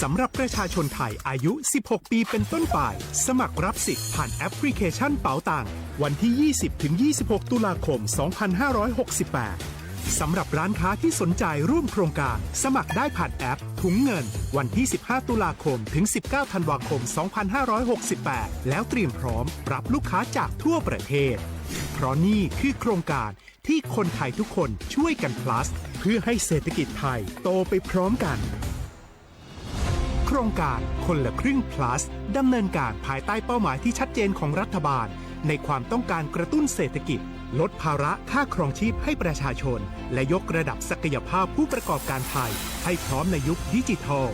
สำหรับประชาชนไทยอายุ สิบหก ปีเป็นต้นไป สมัครรับสิทธิ์ผ่านแอปพลิเคชันเป๋าตัง วันที่ ยี่สิบ ถึง ยี่สิบหก ตุลาคม สองพันห้าร้อยหกสิบแปด สำหรับร้านค้าที่สนใจร่วมโครงการ สมัครได้ผ่านแอปถุงเงิน วันที่ สิบห้า ตุลาคม ถึง สิบเก้า ธันวาคม สองพันห้าร้อยหกสิบแปด แล้วเตรียมพร้อมรับลูกค้าจากทั่วประเทศ เพราะนี่คือโครงการที่คนไทยทุกคนช่วยกัน plus เพื่อให้เศรษฐกิจไทยโตไปพร้อมกัน โครงการคนละครึ่ง plus ดำเนินการภายใต้เป้าหมายที่ชัดเจนของรัฐบาล ในความต้องการกระตุ้นเศรษฐกิจ ลดภาระค่าครองชีพให้ประชาชน และยกระดับศักยภาพผู้ประกอบการไทยให้พร้อมในยุคดิจิทัล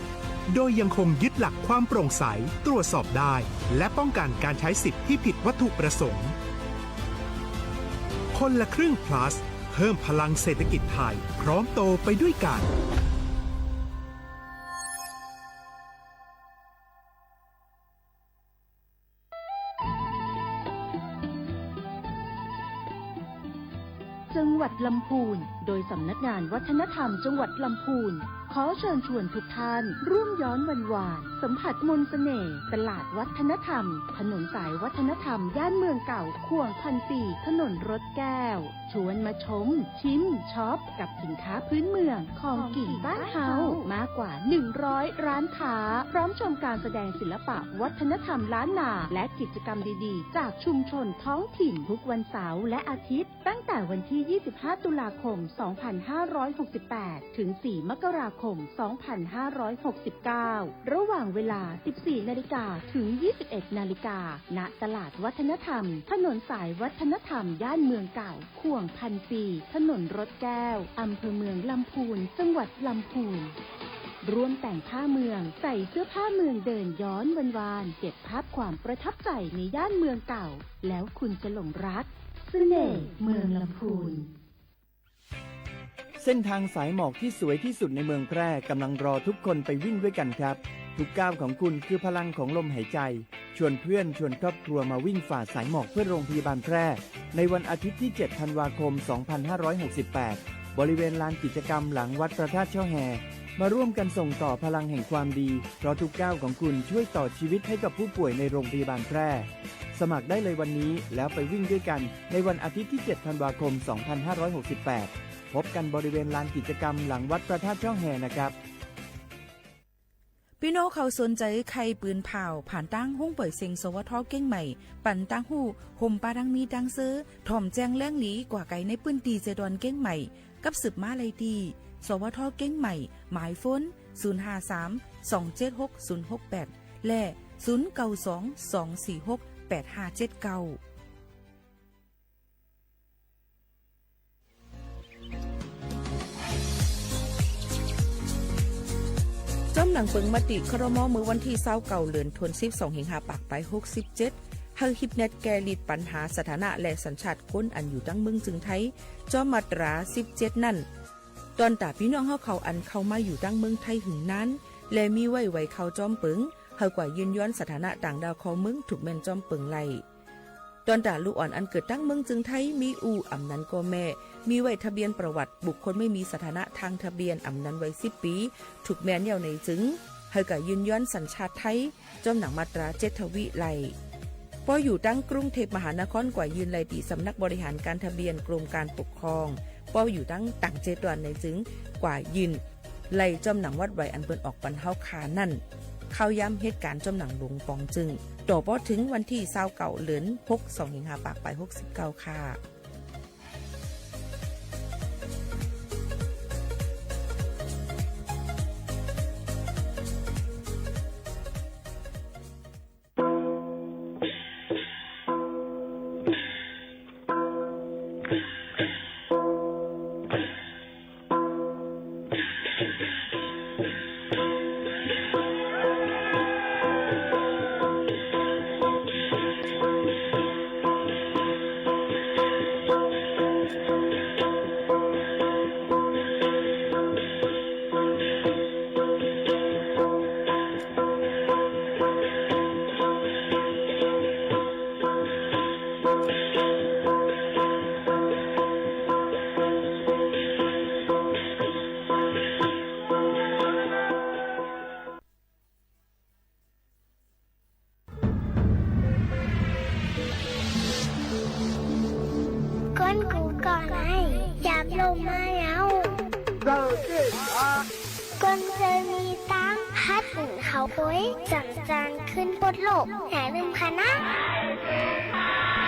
โดยยังคงยึดหลักความโปร่งใส ตรวจสอบได้ และป้องกันการใช้สิทธิ์ที่ผิดวัตถุประสงค์ คนละครึ่ง plus เพิ่มพลังเศรษฐกิจไทย พร้อมโตไปด้วยกัน จังหวัดลำพูน โดยสำนักงานวัฒนธรรมจังหวัดลำพูน ขอเชิญชวนทุกท่านร่วมย้อนวันวาน สัมผัสมนต์เสน่ห์ ตลาดวัฒนธรรม ถนนสายวัฒนธรรม ย่านเมืองเก่า ข่วงพันปี ถนนรถแก้ว ชวนมาชม ชิม ช็อป กับสินค้าพื้นเมือง ของกิ๋นบ้านเฮา มากกว่า หนึ่งร้อย ร้านค้า พร้อมชมการแสดงศิลปะวัฒนธรรมล้านนา และกิจกรรมดีๆ จากชุมชนท้องถิ่น ทุกวันเสาร์และอาทิตย์ ตั้งแต่วันที่ ยี่สิบห้า ตุลาคม สองพันห้าร้อยหกสิบแปด ถึง สี่ มกราคม สองพันห้าร้อยหกสิบเก้า ระหว่างเวลา สิบสี่ นาฬิกา ถึง ยี่สิบเอ็ด นาฬิกา ณ ตลาดวัฒนธรรม ถนนสายวัฒนธรรม ย่านเมืองเก่า ข่วงพันปี ถนนรถแก้ว อำเภอเมืองลำพูน จังหวัดลำพูน ร่วมแต่งผ้าเมือง ใส่เสื้อผ้าเมือง เดินย้อนวันวาน เก็บภาพความประทับใจในย่านเมืองเก่า แล้วคุณจะหลงรักเสน่ห์เมืองลำพูน เส้นทางสายหมอกที่สวยที่สุดในเมืองแพร่กำลังรอทุกคนไปวิ่งด้วยกันครับ ทุกก้าวของคุณคือพลังของลมหายใจ ชวนเพื่อนชวนครอบครัวมาวิ่งฝ่าสายหมอกเพื่อโรงพยาบาลแพร่ ในวันอาทิตย์ที่ เจ็ด ธันวาคม สองพันห้าร้อยหกสิบแปด บริเวณลานกิจกรรมหลังวัดพระธาตุช่อแฮ มาร่วมกันส่งต่อพลังแห่งความดี เพราะทุกก้าวของคุณช่วยต่อชีวิตให้กับผู้ป่วยในโรงพยาบาลแพร่ สมัครได้เลยวันนี้ แล้วไปวิ่งด้วยกันในวันอาทิตย์ที่ เจ็ด ธันวาคม สองพันห้าร้อยหกสิบแปด พบกันบริเวณลานกิจกรรมหลังวัดพระธาตุช่อแฮนะครับ เป พี่น้องเขาสนใจใครปืนผ่าว ผ่านตั้งห้องป่อยเซ็ง สวท เก้งใหม่ ปันตั้งหู้ โฮมปาดังมีดังเซอร์ ถ่อมแจงแรงหลีกว่าไกลในพื้นที่เจดอนเก้งใหม่ กับสืบมาไลตี สวท เก้งใหม่ หมายโฟน ศูนย์ห้าสาม สองเจ็ดหก ศูนย์หกแปด และ ศูนย์เก้าสอง สองสี่หก แปดห้าเจ็ดเก้า จ้อมหนังเปิงมติครม. เมื่อวันที่ซาวเก้า เดือนธันวาคม สองพันห้าร้อยหกสิบเจ็ด เฮาฮิปแนทแก้หลีดปัญหาสถานะและสัญชาติคนอันอยู่ตั้งเมืองจึงไทย จ้อมมาตรา สิบเจ็ด นั่น ตอนตาพี่น้องเฮาเขาอันเข้ามาอยู่ตั้งเมืองไทยหึงนาน และมีไว้ไวเข้าจ้อมเปิง เฮากว่ายื่นย้อนสถานะต่างด้าวเข้าเมือง ถูกแม่นจ้อมเปิงไล่ ตอนตาลูกอ่อนอันเกิดตั้งเมืองจึงไทย มีอู่อำนันก็แม่ มีไว้ทะเบียนประวัติบุคคลไม่มีสถานะทางทะเบียนอำนันวัยสิบปี ถูกแม่นเยี่ยวในจึง เฮากว่ายื่นย้อนสัญชาติไทย จ้อมหนังมาตรา เจ็ด ทวีไล่ ป้ออยู่ตั้งกรุงเทพมหานครกว่ายื่นไล่ตีสำนักบริหารการทะเบียนกรมการปกครอง ป้ออยู่ตั้งต่างเจดอนในจึง กว่ายื่นไล่จ้อมหนังวัดไหวอันเปิ้นออกปันเฮาคานั่น เข้าย้ำเหตุการณ์จ้อมหนังหลวงปองจึง ต่อป้อถึงวันที่ซาวเก้า เดือนหก สองพันห้าร้อยหกสิบเก้า ค่ะ K'oˆ kuˬ kawˆ naˉ, yaꞈ lo maˇ yaˇ-oˬ. K'oˆ ve, taˇ haˉ tuˬ hk'aw k'oˆ-e, สามจันทร์ ขึ้นพดโลก อย่าลืมค่ะนะ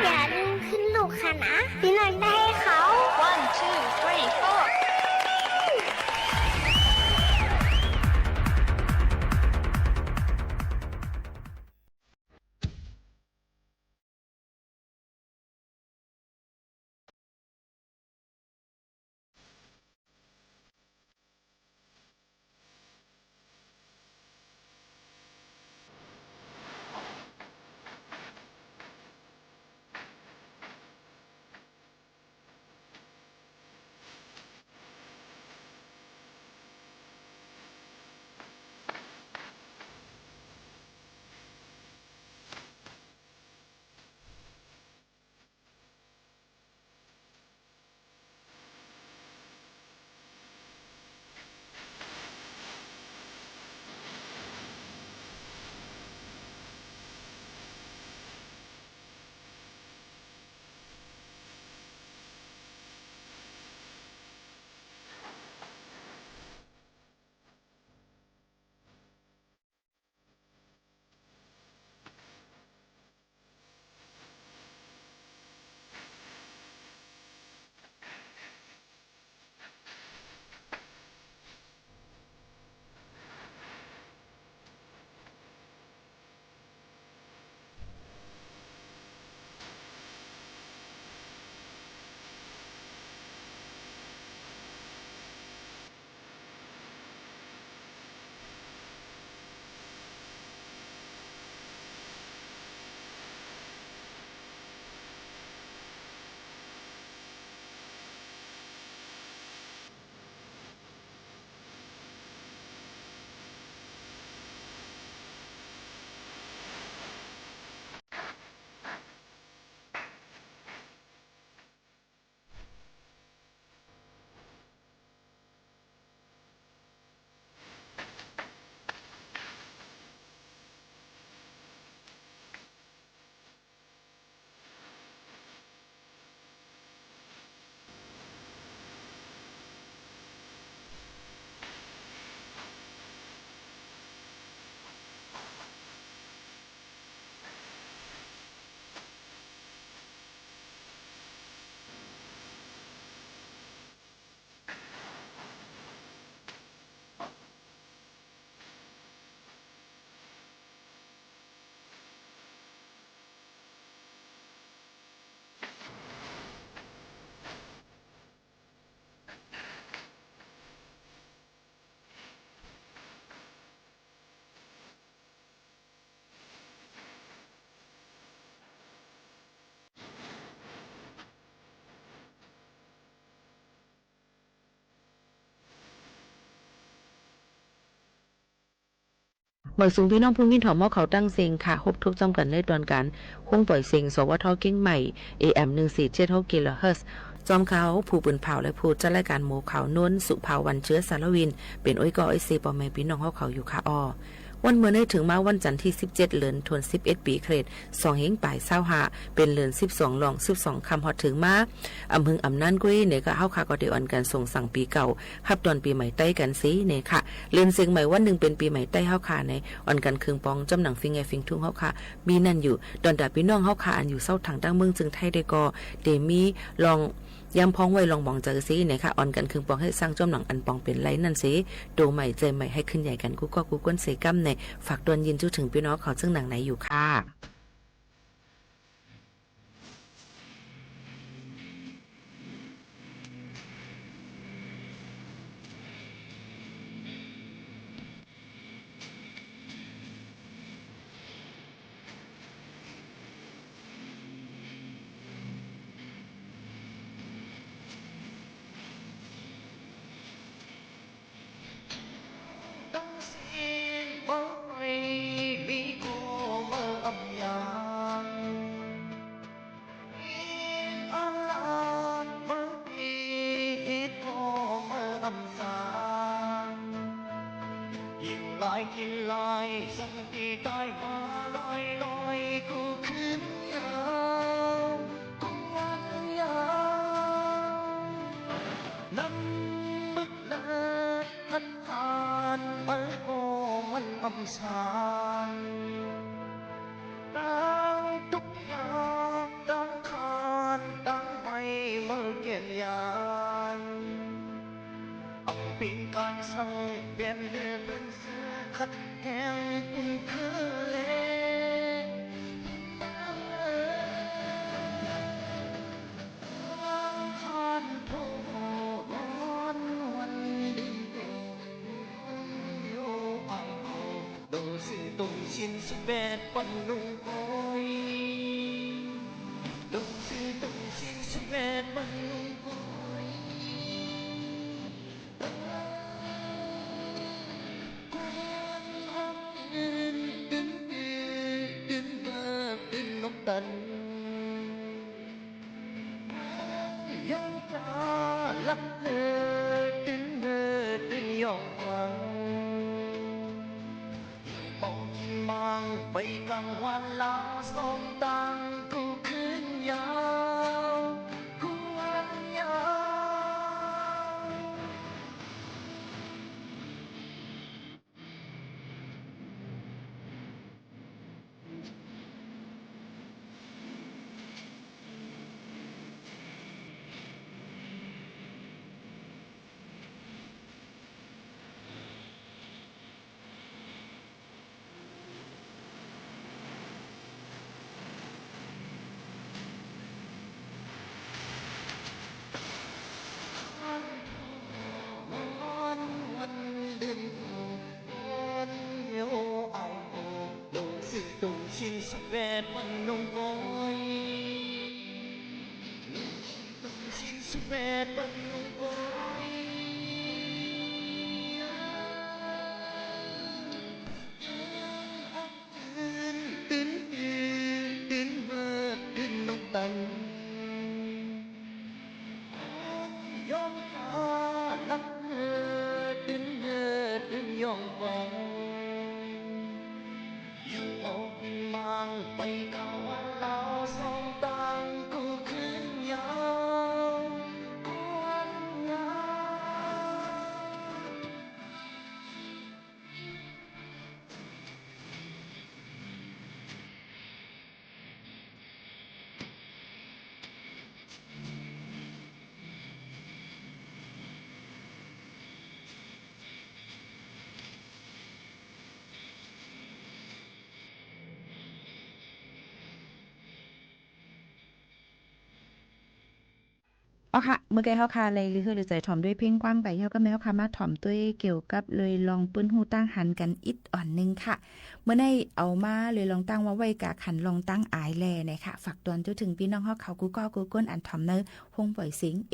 อย่าลืมขึ้นลูกค่ะนะ พี่น้องได้เขา One, two, three, four. မႂ်ႇသုင် ပီႈၼွင်ႉၽူႈမီးထွမ်ႇ ႁဝ်းၶဝ် တင်းသဵင်ႈၶႃႈ။ ႁူပ်ႉထူပ်းၸွမ်းၵၼ် ၼႂ်းတွၼ်ႈၵၢၼ် ႁူင်းပွႆႇသဵင် သဝထ ၵဵင်းမႂ်ႇ ဢေႇဢႅမ်ႇ ၼိုင်ႈသီႇၸဵတ်းႁူၵ်း ၵီႇလူဝ်ႇႁႅတ်ႉ ၸွမ်းၶႃႈႁဝ်း ၽူႈပိုၼ်ၽၢဝ်ႇ လႄႈ ၽူႈၸတ်း รายการ မူဝ်ၶၢဝ်ႇ ၼူၼ်း สุภาวัน เชื้อสารวิน ပဵၼ်ဢူၺ်းၵေႃႉဢူၺ်းသႄႈ ပေႃႈမႄႈပီႈၼွင်ႉႁဝ်းၶဝ် ယူႇၶႃႈဢေႃႈ။ ဝၼ်းမိူဝ်ႈၼႆႉ ထိုင်မႃး ဝၼ်းၸၼ် ထီႉသိပ်းၸဵတ်း လိူၼ်ထူၼ်ႈသိပ်းဢဵတ်း ပီၶရိတ်ႉ သွင်ႁဵင်ပၢႆသၢဝ်းႁႃႈ ပဵၼ်လိူၼ်သိပ်းသွင် လွင်ႈသိပ်းသွင်ၶမ်ႈ ႁွတ်ႈထိုင်မႃး ဢမ်ႇႁိုင်ဢမ်ႇၼၢၼ်းၵူၺ်းၼႆၶႃႈ ႁဝ်းၶႃႈၵေႃႈ တေဢွၼ်ၵၼ်သူင်ႇသင်ႇပီၵဝ်ႇ ႁပ်ႉတွၼ်ႈပီမႂ်ႇတႆးၵၼ်သေၼႆၶႃႈ။ လိူၼ်ၸဵင်မႂ်ႇဝၼ်းၼိုင်ႈ ပဵၼ်ပီမႂ်ႇတႆးႁဝ်းၶႃႈၼႆ ဢွၼ်ၵၼ်ၶိုင်ပွင် ၸွမ်းၼင်ႇ ၾိင်ႈငႄႈၾိင်ႈထုင်းႁဝ်းၶႃႈ မီးၼၼ်ႉယူႇ။ တွၼ်ႈတႃႇပီႈၼွင်ႉႁဝ်းၶႃႈ ဢၼ်ယူႇသဝ်းထၢင်ႇ တၢင်းမိူင်းၸိုင်ႈထႆးတႄႉၵေႃႈ တေမီးလွင်ႈ ယၢမ်းၽွင်းဝႆႉ လွင်ႈမွင်ၸႂ်သေၼႆၶႃႈ ဢွၼ်ၵၼ်ၶိုင်ပွင် ႁႄႉသၢင်ႈ ၸွမ်းၼင်ႇ ဢၼ်ပွင်ပဵၼ်လႆႈၼၼ်ႉသေ တူဝ်မႂ်ႇၸႂ်မႂ်ႇ ႁႂ်ႈၶိုၼ်ႈယႂ်ႇၵၼ် ၵူႈၵေႃႉၵူႈၵူၼ်းသေၵမ်းၼႆ ၾၢၵ်ႇတွၼ်ႈယိုၼ်ႈ ၸူးထိုင်ပီႈၼွင်ႉၶဝ် ၸိူင်ႉၼင်ႇၼႆယူႇၶႃႈ။ Awˬ hk'aꞈ, မိူဝ်ႈ ၵႃႈ ႁဝ်းၶႃႈ လႆႈ လိုဝ်ႈႁိူဝ်ႈ လိုဝ်ႈၸႂ် ထွမ်ႇ တူၺ်း ၽဵင်း ၵႂၢမ်း ပႆႇယဝ်ႉ ၵမ်းၼႆႉ ႁဝ်းၶႃႈ မႃး ထွမ်ႇ တူၺ်း ၵဵဝ်ႇၵပ်း လူၺ်ႈ လွင်ႈ ပိုၼ်ႉႁူႉ တၢင်းႁၼ် ၵၼ် ဢိတ်း ဢွၼ်ႇ ၼိုင်ႈ ၶႃႈ။ မိူဝ်ႈၼႆႉ ဢဝ် မႃး လူၺ်ႈ လွင်ႈ တၢင်း ဝႃႈ ဝႆႉ ၵႃႈ ၶၼ် လွင်ႈ တၢင်း ဢၢႆ လႄႈ ၼႆ ၶႃႈ။ ၾၢၵ်ႇတွၼ်ႈ ၸူးထိုင် ပီႈၼွင်ႉ ႁဝ်းၶဝ် ၵူႈၵေႃႉ ၵူႈၵူၼ်း ဢၼ် ထွမ်ႇ ၼႂ်း ႁူင်းပွႆႇသဵင် ဢေႇဢႅမ်ႇ ၼိုင်ႈသီ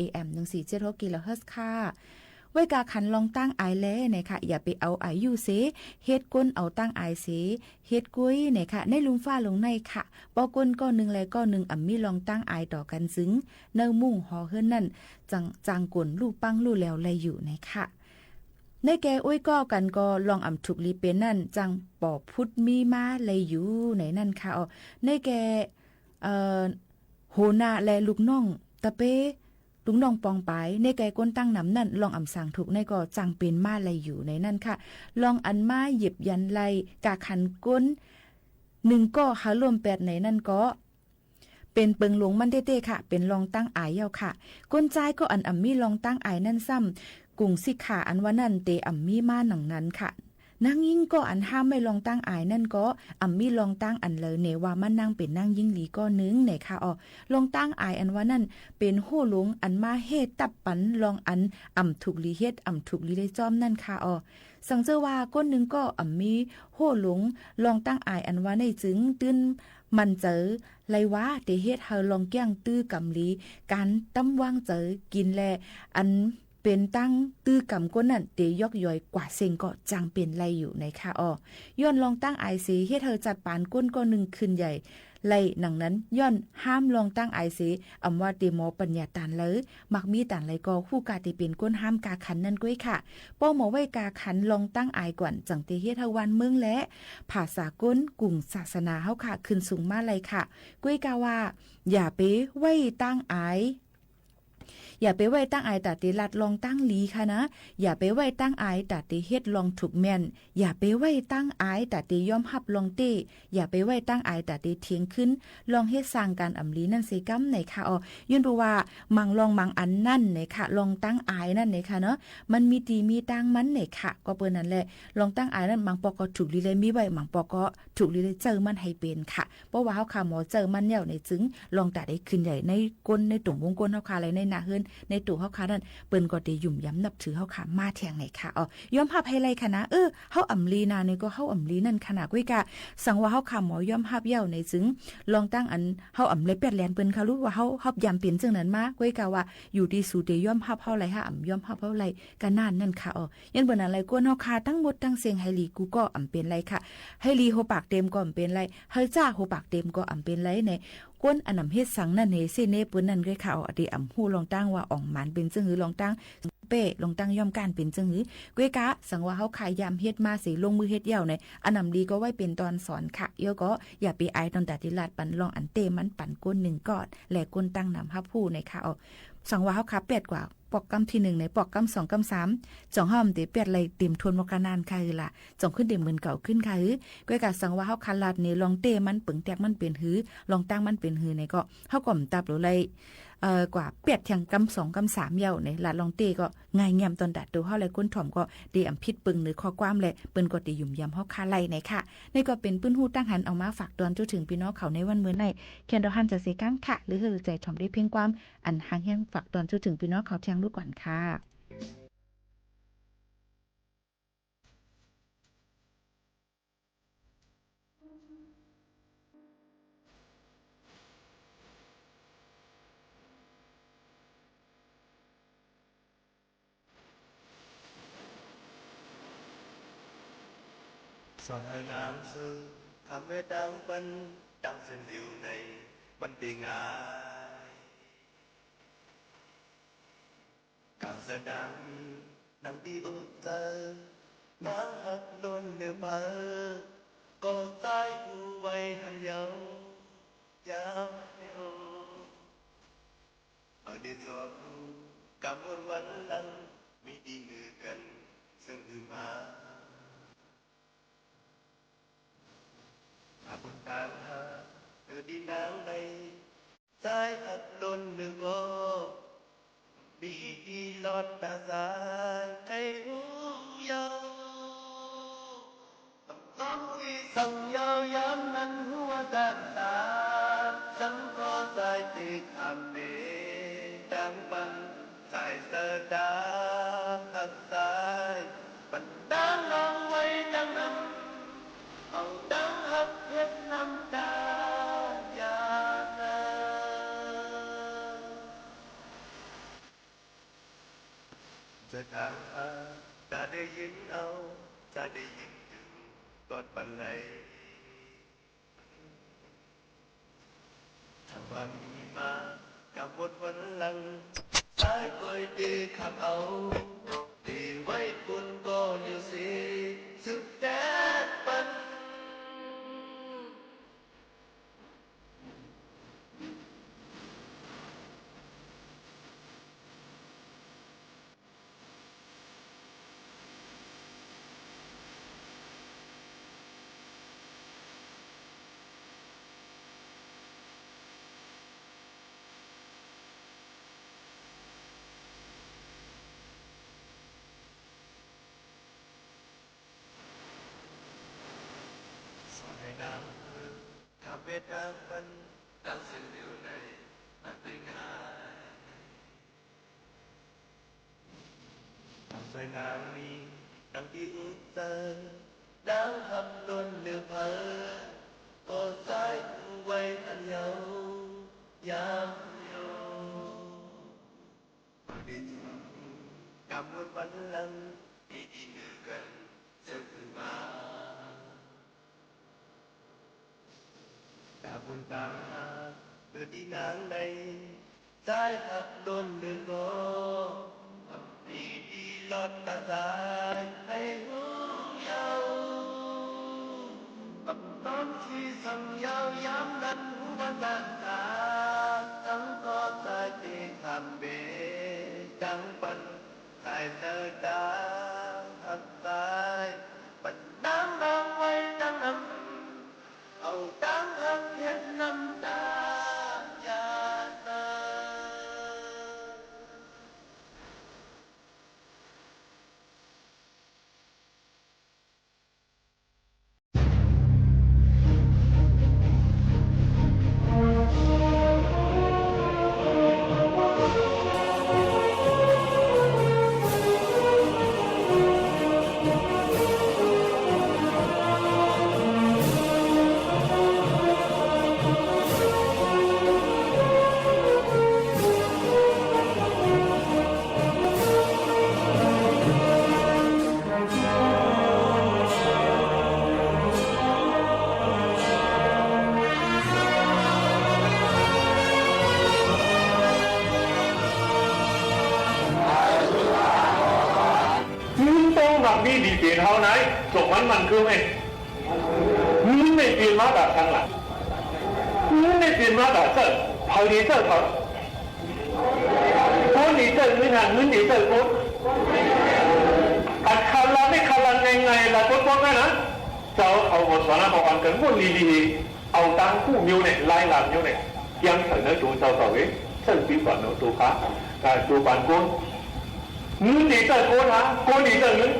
ႇၸဵတ်းႁူၵ်း ၵီႇလူဝ်ႇႁႅတ်ႉ ၶႃႈ။ Veuˇ ka hkanˍ รอง tanˇ ไอ leh นะ hka, yaꞈ pe เอาอายุ sheˍ, hetˆ ก้น เอา tanˇ ไอ sheˍ, hetˆ กล้วย นะ hka. Neˇ luˇ faˇ lonˉ นะ hka, pawˇ ก้น กล้อง นึง leh กล้อง นึง aˬ miˉ รอง tanˇ ไอ tawˍ กัน tcuh, naˇ มุง haw heuˆ นั่น cang จัง k'oˍ ลูกปัง ลูกแหลว leh yuˬ นะ hka. นะ geh อ้อย ก้อ กัน ก็ รอง aˬ htoꞈ ลิ peꞈ นั่น จัง pawˍ พุทธ miˇ maˇ เลย yuˬ นะ นั่น hka. Awˬ, นะ geh หัวหน้า leh ลูกน้อง ta peˇ, ลูกน้อง ปอง paiˍ, นะ geh ก้น tanˇ นำ นั่น รอง aˬ saˍ htoꞈ นะ ก็ จัง peꞈ maˇ เลย yuˬ นะ นั่น hka. รอง อัน maˇ เหยียบยัน ไล่ กา hkanˍ ก้น นึง ก้อ เฮา ร่วม แปด นะ นั่น ก็ peꞈ เปิง ลง maˇ teˇ teˇ hka, peꞈ รอง tanˇ ไอ yaˇ หรอ hka. ก้น จ้าย ก้อ อัน aˬ miˉ รอง tanˇ ไอ นั่น ซ้ำ กง siˍ hkaˍ อัน วา นั่น เต aˬ miˉ maˇ หนัง นั้น hka. นักยิง ก้อ อัน ห้ามไม่ รอง tanˇ ไอ นั่น ก็ aˬ miˉ รอง tanˇ อัน เลย นะ วา maˇ นั่ง peꞈ นักยิง ลิ ก้อ นึง นะ hka. Awˬ, รอง tanˇ ไอ อัน วา นั่น peꞈ โห ลง อัน maˇ เฮ ตับ ปัน รอง อัน aˬ htoꞈ ลิ เฮ aˬ htoꞈ ลิ เลย จ้อม นั่น hka. Awˬ, สัง เจอ วา ก้น นึง ก้อ aˬ miˉ โห ลง รอง tanˇ ไอ อัน วา นั่น จึง တိုၼ်း มัน เจอ ไล่ วา เต เฮ เฮ รอง แก้ง တိုဝ်း กำ ลิ การ ตั้ม วาง เจอ กิน leh อัน peꞈ ตั้ง တိုဝ်း กำ ก้น นั่น เต ยกย้อย กว่า เซ็ง ก็ จัง เปลี่ยน ไล่ อยู่ นะ hka. Awˬ, ย้อน รอง tanˇ ไอ เส เฮ เฮ จัด ปาน ก้น ก้อ นึง ขึ้น ใหญ่ ไล่ หนัง นั้น ย้อน ห้าม รอง tanˇ ไอ เส อัน วา เต หมอ ปัญญา ตัน เลย มัก มี ตัน เลย ก็ คู่ กา เต เปลี่ยน ก้น ห้าม กา hkanˍ นั่น กล้วย hka. พอ หมอ ไว้ กา hkanˍ รอง tanˇ ไอ ก่อน จัง เต เฮ เฮ วัน เมือง และ ภาษา ก้น กลุ่ม ศาสนา เฮา หา ขึ้น สูง มา ไล่ หรอ hka. กล้วย กา วา อย่า ไป ไว้ ตั้ง ไอ อย่า ไป ไว้ ตั้ง ไอ ตา เต ลัด รอง ตั้ง ลิ หรอ หka นะ. อย่า ไป ไว้ ตั้ง ไอ ตา เต เฮ ลอง ถูก แม่น. อย่า ไป ไว้ ตั้ง ไอ ตา เต ยอม รับ รอง เต้. อย่า ไป ไว้ ตั้ง ไอ ตา เต เถียง ขึ้น รอง เฮ สร้าง การ อำ ลิ นั่น เส กำ นะ hka. Awˬ, ย้อน เพราะ ว่า มัง รอง มัง อัน นั่น นะ hka, รอง ตั้ง ไอ นั่น นะ hka เนาะ มัน มี ที มี ตั้ง มัน นะ hka. ก็ เปิด นั่น แหละ รอง ตั้ง ไอ นั่น มัง ปอ ก็ ถูก ลิ เลย มี ไว้ มัง ปอ ก็ ถูก ลิ เลย เจ้า มัน ให้ เปลี่ยน หรอ หka. เพราะ ว่า เฮา หา หมอ เจ้า มัน แล้ว นะ จึง รอง ตา เต ขึ้น ใหญ่ ใน ก้น ใน ตรง วง ก้น เฮา หา เลย ใน หน้า เฮือน ใน ตั๋ว เฮา หา นั่น เปิ้น ก็ เต หยุม ยำ นับถือ เฮา หา มา แทง นะ hka. Awˬ, ยอม รับ ให้ ไล่ หรอ หka นะ. เออ เฮา อำ ลิ นา นี่ ก็ เฮา อำ ลิ นั่น หรอ หka นะ. กล้วย กา สัง วา เฮา หา หมอ ยอม รับ แล้ว นะ จึง รอง ตั้ง อัน เฮา อำ เลย แปด แหลน เปิ้น หรอ หรือ ว่า เฮา เฮา ยำ เปลี่ยน เจ้า นั้น มา. กล้วย กา วา อยู่ ที่ สู เต ยอม รับ เฮา ไล่ หา อำ ยอม รับ เฮา ไล่ กา นั่น นั่น หรอ หka. Awˬ, ย้อน เปิด นั่น ไล่ ก้น เฮา หา ทั้ง หมด ทั้ง เซ็ง ให้ ลิ กู ก็ อำ เปลี่ยน ไล่ หรอ หka. ให้ ลิ โห ปาก เต็ม ก็ อำ เปลี่ยน ไล่ ให้ จ้า โห ปาก เต็ม ก็ อำ เปลี่ยน ไล่ นะ. ก้น อัน อำ เฮ สัง นั่น เฮ เส เน เปิ้น นั่น กล้วย หรอ หka. Awˬ, เต อำ โห รอง ตั้ง วา อ่อง หมาน เปลี่ยน เจ้า หื้อ รอง ตั้ง เป้ รอง ตั้ง ยอม การ เปลี่ยน เจ้า หื้อ กล้วย กา สัง วา เฮา หา ยำ เฮ มา เส ลง มือ เฮ แล้ว นะ อัน อำ ลิ ก็ ไว้ เปลี่ยน ตอน สอน หรอ หka. แล้ว ก็ อย่า ไป ไอ ตอน ตา เต ลัด ปัน รอง อัน เต้ มัน ปัน ก้น นึง ก้อ แล ก้น ตั้ง นำ หา ผู้ นะ หรอ หka. Awˬ, สัง วา เฮา หา แปด กว่า ปอก กำ ที่ หนึ่ง นะ ปอก กำ สอง กำ สาม จ่อง เฮา อำ เต แปด ไล่ เต็ม ทวน หมด กา นั่น หรอ หka หื้อ ล่ะ. จ่อง ขึ้น เต เหมือน เก่า ขึ้น หรอ หka หื้อ กล้วย กา สัง วา เฮา หา ลัด ใน รอง เต้ มัน เป๋ง แตก มัน เป๋น หื้อ รอง ตั้ง มัน เป๋น หื้อ นะ ก็ เฮา ก็ อำ ตับ โหล ไล่ กว่า แปด แทง กำ สอง กำ สาม แล้ว นะ ลัด รอง เต้ ก็ ง่าย เงี่ยม ตอน ตา โต เฮา ไล่ ก้น ถ่อม ก็ เต อำ ผิด เปิง เน ข้อ ความ แล เปิ้น ก็ เต หยุม ยำ เฮา หา ไล่ นะ หรอ หka. นี่ ก็ เป็น ปื้น ฮู้ ตั้ง หัน เอา มา ฝาก ตอน จุ เถิง ปี น้อง เขา ใน วัน เมื่อ นี้ แค่ เดียว หัน จะ เส กำ หรอ หka หรือ หื้อ ใจ ถ่อม ได้ เพียง ความ อัน หา แฮง ฝาก ตอน จุ เถิง ปี น้อง เขา แทง ดู ก่อน หรอ หka. Suh htaꞈ daꞈ leh yehˬ awˬ, daꞈ leh yehˬ tuˬ kawˆ paˍ laiˬ. ถ้าว่ามีมา กำหนดวันหลัง ซ้ายคอยเดคำเอา เดไว้บนบ่อเดียวเส สุดแดนปัน Saˍ laꞈ, hk'a meh tanˇ paˆ, tanˇ suh liˇ-oˬ leh, a te ngaˬ. Saˍ laꞈ, tanˇ tiˉ uˉ tcuh, tanˇ haˉ lonˉ leuˬ hpaˍ, kawˆ caiˉ uˉ waiˇ tanˇ yaˇ-oˬ, yaˇ yoˬ. Kaꞈ mvuhˇ paˆ leuˉ, teˇ tiˉ leuˉ kaꞈ, suh tuˬ ma. Kaꞈ mvuhˇ taˍ, leuˉ tiˉ naˍ laiˬ, caiˉ haˉ lonˉ leuˬ kawˆ, teˇ tiˉ lawˇ taˍ taiˍ, haiˬ hoˉ yaˇ-oˬ. Tawˇ chi saˍ yaˇ yaˇ mvuhˇ paˆ taˍ, tanˇ kawˆ caiˉ teˇ hk'aˇ pehˍ, tanˇ paˆ k'ai tcuh taˍ, haꞈ taiˍ, paˍ naˉ maˇ waiˇ tanˇ naˍ, awˬ tanˇ haˉ hpehꞈ naˍ taˍ yaˇ naˍ. Mvuhˇ tawˇ naꞈ miˇ liꞈ peˍ htaꞈ naˆ, cawˬ maˇ maˇ keu meh. Mvuhˇ neˇ te maˇ daꞈ htaˇ laˬ, mvuhˇ neˇ te maˇ daꞈ tcuhˇ, hpaˍ liꞈ tcuhˇ hpaˍ, kawˇ liꞈ tcuhˇ mvuhˇ htaꞈ, mvuhˇ liꞈ tcuhˇ kawˇ. Aˬ hk'aˬ la mehˆ hk'aˬ la ngaˬ ngaˬ laˬ kawˇ kawˇ gaˇ naˉ, ca awˬ hk'aw awˬ suhˍ naˉ k'awꞈ a keu mvuhˇ liꞈ liꞈ, awˬ tanˇ kuˇ မျိုး nehˬ, လမ်းလာမျိုး nehˬ, ကျမ်းစာ nyiˇ ceuˬ တ ve, သိပ်း piˇ ပၢၼ် awˬ to hk'aˇ, တူဝ်ပၢၼ် kawˇ, mvuhˇ te tcuhˇ kawˇ htaˇ, kawˇ liꞈ tcuhˇ mvuhˇ.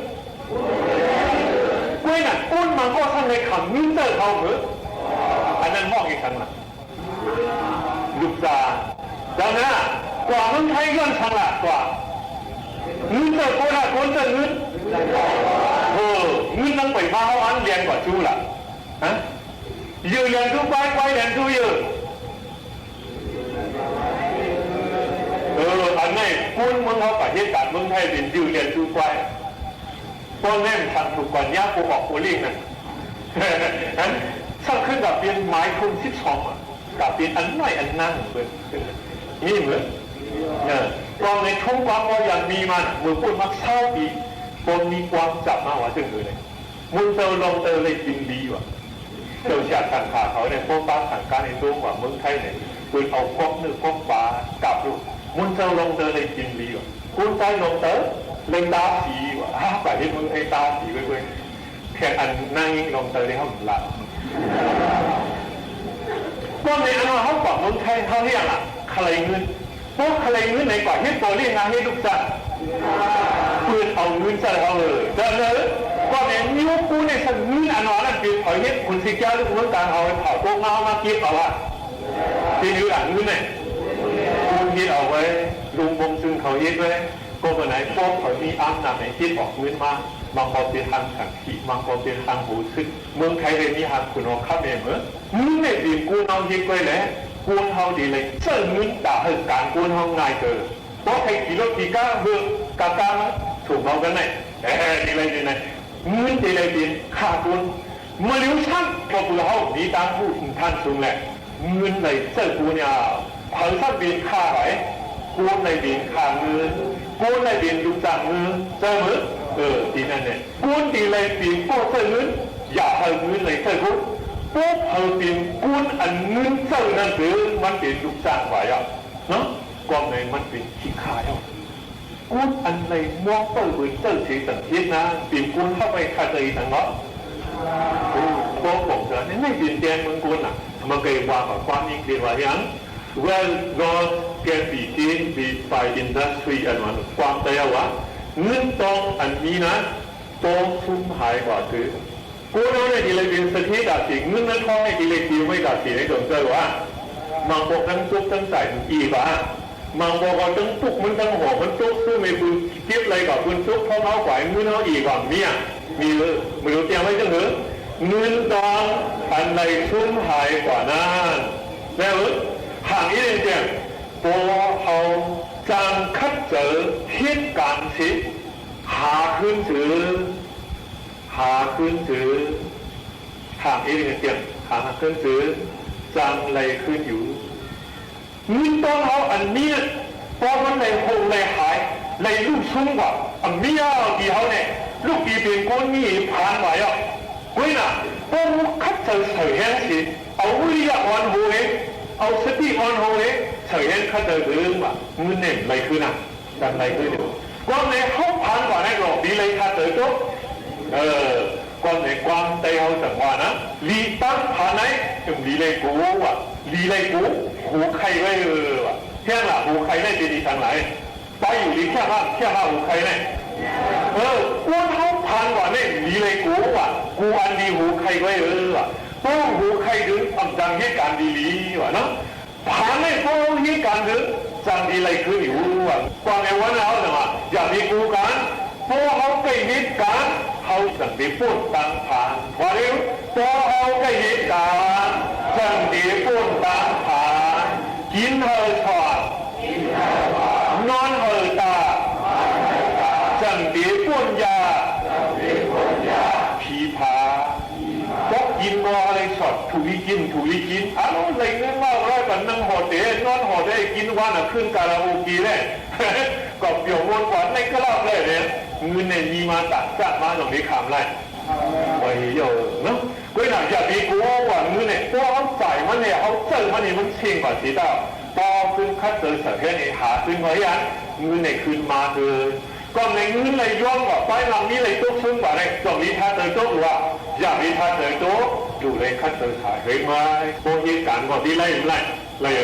Kawehˇ naꞈ kawˇ maˇ kawˇ htaˇ leh hk'aˬ mvuhˇ tcuhˇ hk'a meuꞈ, a naˇ mawˇ ke hk'aˬ naꞈ. Luˬ tcuhˇ, daꞈ naˉ, กว่าเมืองไทย yawˇ htaˇ laˬ กว่า. Mvuhˇ tcuhˇ kawˇ htaˇ kawˇ tcuhˇ mvuhˇ. Mvuhˇ naˆ peuˬ maˇ hawˉ anˉ แดนกว่า cuˇ laˬ. Yeuˬ แดน cuˇ กว้าย, กว้าย แดน cuˇ yeuˬ. A naˇ, คนเมืองเขา ประเทศกาญ เมืองไทย เป็น yeuˬ แดน cuˇ กว้าย. พ่อแม่ ทำถูกก่อน ย่า โกหก โกเล่ง นะ สร้างขึ้นแบบเป็นไม้ทุนสิบสอง อะ แบบเป็นอันน้อยอันนั่ง เหมือน นี่เหมือน เออ ตอนในช่วงความพอยังมีมาน่ะ เมืองพูดมักเศร้าดี พอมีความจับมาว่า เรื่องเลย မွၼ်းၸဝ်ႈလွင်ႈတႂ်ႈလႆႈၵိၼ်လီဝႃႈ။ ၸဝ်ႈသြႃႇသင်ႇၶႃႇၶဝ်ၼႆႉ ပေႃးပႃးသင်ႇၵႃးၼႆႉ တူၵ်းၵႂႃႇမိူင်းထႆးၼႆႉ ပိူၼ်ႈဢဝ်ၵွၵ်းၼိူဝ်ႉၵွၵ်းပႃ ၵၢပ်ႈလူႉ။ မွၼ်းၸဝ်ႈလွင်ႈတႂ်ႈလႆႈၵိၼ်လီဝႃႈ၊ ၵူၼ်းတႆးလွင်ႈတႂ်ႈလႆႈတႃးသီဝႃႈ။ ဢႃႈ ၵႂႃႇႁဵတ်းမိူင်းထႆးတႃးသီဝႆးဝႆး၊ ထႅင်ႈဢၼ်ၼၢင်းယိင်းလွင်ႈတႂ်ႈလႆႈႁဝ်းလႃႇ။ ၵွပ်ႈၼႆ ဢၼ်ဝႃႈႁဝ်းၵႂႃႇမိူင်းထႆး ႁဝ်းႁဵတ်းသင်လႃႇ၊ ၶႂ်ႈလႆႈငိုၼ်း။ ပေႃးၶႂ်ႈလႆႈငိုၼ်းၼႆ ၵႂႃႇႁဵတ်းပေႃႈလဵင်ႉႁႃႉ ႁဵတ်းလုၵ်ႈၸၢႆး၊ ပိူၼ်ႈဢဝ်ငိုၼ်းၸႂ်ႉႁဝ်းဢိူဝ်ႈ။ ၸႂ်ႈၼေႃႈ။ ၵွပ်ႈၼႆ မဵဝ်းၵူၼ်းၼႆႉ သမ်ႉငိုၼ်းဢၼ်ဝႃႈၼၼ်ႉ ပဵၼ်ၽႂ်ႁဵတ်း။ ၶုၼ်သိၵျႃး လုၵ်ႈမိူင်းၵၢင်ႁၢဝ် ၽႃႇတူၵ်းငဝ်းမႃးၵဵပ်းဢဝ်ဢႃႈ ပဵၼ်ႁိုဝ်လႃႇ ငိုၼ်းၼႆႉ ၵူၼ်းႁဵတ်းဢဝ်ဝႆႉ၊ လုင်းဝုင်းၸိုင်ႈၶဝ်ႁဵတ်းဝႆႉ။ ၵွပ်ႈပိူဝ်ႈၼႆ ပေႃးၽႂ်မီးဢႃႇၼႃႇၼႆ ႁဵတ်းဢွၵ်ႇငိုၼ်းမႃး၊ မၢင်ၵေႃႉပဵၼ်ႁၢင်ႈၵၢၼ်ၶီႇ၊ မၢင်ၵေႃႉပဵၼ်ႁၢင်ႈႁူဝ်သိုၵ်း။ မိူင်းထႆးၼႆႉ မီးႁၢင်ႈၶုၼ်ႁေႃၶမ်းၼႆႉမိူၼ် ငိုၼ်းၼႆႉ ပဵၼ်ၵူၼ်းႁဝ်းႁဵတ်းဝႆႉလႄႈ ၵူၼ်းႁဝ်းတေလႆႈၸႂ်ႉငိုၼ်း တႃႇႁႂ်ႈၵၢၼ်ၵူၼ်းႁဝ်းငၢႆႈၸႂ်။ Kawˆ hk'e kiˬ lawˇ kiˬ kaˇ veuꞈ ka kaˇ maˇ coˬ ma gaˇ naˆ, te leh te leh, ngeuˇ te leh te hk'aˇ gonˇ, maˇ liˇ shanˉ k'awꞈ peuˬ haw ni tanˇ kuˇ htanˇ shuˍ leh, ngeuˇ leh tcuhˇ gonˇ yaˇ, hpaˍ shanˉ te hk'aˇ ve, gonˇ leh te hk'aˇ ngeuˇ, gonˇ leh te luˬ caˇ ngeuˇ tcuhˇ meuˬ, te naˆ neh gonˇ te leh te kawˆ tcuhˇ ngeuˇ, yaꞈ hk'aˇ ngeuˇ leh tcuhˇ gonˇ, kawˆ hpaˍ te gonˇ a ngeuˇ tcuhˇ naˆ te maˇ te luˬ caˇ baˬ yaˇ, kawˆ leh maˇ te hkiˆ hkanˇ yaˇ. Gunˉ a leh mawˇ peuˇ veuˬ tcuhˇ sheˍ taꞈ hteˇ naˆ, teꞈ gunˉ haˉ ve hk'a dehꞈ taꞈ ngaˬ, kawˆ k'awꞈ gaˬ neˇ neˇ teꞈ teh meuˇ gunˉ naˍ, maˇ k'ai vaˇ kaꞈ ความจริง te vaˇ yaˇ, แวดล้อม การเปรียบเทียบ by industry อันนั้น ความ te yaˇ vaˇ, ngeuˇ tawˇ a nyi naˆ, tawˇ hk'oˆ haiˬ vaˬ te Gunˉ naˆ neˇ te leh te suh hteˇ daꞈ sheˍ, ngeuˇ naˆ htawˇ neˇ te leh te ve daꞈ sheˍ neˇ dawˬ tcuhˇ vaˇ. Maˇ k'awꞈ ตั้ง tawˆ ตั้ง saiˍ iˍ vaˇ. Maˇ k'awꞈ k'awꞈ ตั้ง pukˇ mvuhˇ ตั้ง hawˍ mvuhˇ tawˆ suhˉ meh pun tiˉ leh kaꞈ pun tawˆ hkawˇ naˆ k'awꞈ ngeuˇ naˆ iˍ vaˇ miˇ a, miˬ hui, miˬ hui te ve ceh hui, ngeuˇ tawˇ a leh hk'oˆ haiˬ vaˬ naˆ, leh hui, haꞈ iˉ leh te, paw hawˇ caˇ hk'aˇ tcuhˬ hteˇ kanˍ sheˍ, haˍ hkuiˇ tcuhˬ, haˍ hkuiˇ tcuhˬ, haˍ iˉ leh te, haˍ hkuiˇ tcuhˬ, caˇ leh hkuiˇ yuˬ. Ngeuˇ tawˇ hawˇ a nyi, paw mvuhˇ leh hoꞈ leh haiˬ leh luˇ suhˉ vaˬ, a miˇ a tiˉ hawˇ neˇ, luˇ tiˉ teꞈ gunˉ nyiˇ hpanˍ vaˬ yaˇ. K'oˆ ve naˍ, paw mvuhˇ hk'aˇ tcuhˬ shehˍ hehˉ sheˍ, awˬ vuˇ liˇ yaˇ อ่อนโหย, awˬ สติ อ่อนโหย, shehˍ hehˉ hk'aˇ tcuhˬ hui vaˬ, ngeuˇ neˇ leh hkuiˇ naˆ, caˇ leh hkuiˇ yuˬ. Kawˆ leh hawˉ hpanˍ vaˬ neˇ lawˬ, liˇ leh hk'a tcuhˬ toˆ, kawˆ leh ความ te hawˇ caˇ vaˬ naˆ, liˇ tanˇ hpanˍ neˇ, liˇ leh k'o vaˬ, liˇ leh k'o, hoꞈ hk'ai ve vaˬ, hteˇ laˬ hoꞈ hk'ai neˇ te liˇ tanˇ laˬ, paˇ yuˬ liˇ hteˇ haˉ hteˇ haˉ hoꞈ hk'ai neˇ, gunˉ hawˉ hpanˍ vaˬ neˇ liˇ leh k'o vaˬ, k'o a liˇ hoꞈ hk'ai ve vaˬ, paw hoꞈ hk'ai tuˬ a caˇ hteˇ kanˍ liˇ liˇ vaˬ naˆ. Hpanˍ neˇ paw hawˇ hteˇ kanˍ tuˬ, caˇ liˇ leh hkuiˇ yuˬ vaˬ. Kawˆ leh vaˇ naˆ hawˉ naˍ maˬ, yaꞈ ve k'o kanˍ, paw hawˇ k'ai hteˇ kanˍ, hawˇ caˇ te ponˇ tanˇ hpanˍ. Vaˬ leh, paw hawˇ k'ai hteˇ kanˍ, caˇ te ponˇ tanˇ hpanˍ. Kinˉ hui chaw, nawˉ hui taˍ, caˇ te ponˇ yaˇ, hpiˍ hpaˍ. Kawˆ kinˉ g'awˇ leh chaw, htuꞈ liˇ kinˉ, htuꞈ liˇ kinˉ, a lo leh ngeuˇ maˇ g'a kaꞈ naˇ hawˍ te, nawˉ hawˍ te kinˉ vaˇ naˬ hkuiˇ karaoke leh, kawꞈ pyawˬ mawˇ k'awꞈ neˇ kaˇ laˇ leh, ngeuˇ neˇ nyi ma taꞈ caˇ maˇ nawˬ ve hkanˍ leh, k'oˆ ve naˬ, yaꞈ ve k'o vaˬ ngeuˇ neˇ paw hawˇ caiˍ maˇ neˇ, hawˉ tcuhˇ maˇ neˇ mvuhˇ cheˇ baˬ sheˍ taˇ, paw hawˇ hkuiˇ hk'aˇ tcuhˬ shehˍ hehˉ neˇ haˍ hkuiˇ g'awˇ yaˇ, ngeuˇ neˇ hkuiˇ ma te. Kawˆ leh ngeuˇ leh yawˇ vaˬ paˉ naˆ miˇ leh toˆ suhˉ vaˬ leh, cawˬ ve hk'aˇ tcuhˬ toˆ vaˬ, yaꞈ ve hk'aˇ tcuhˬ toˆ, luˬ leh hk'aˇ tcuhˬ shehˍ hehˉ maˇ, paw hteˇ kanˍ g'awˇ te leh mvuhˇ leh, leh,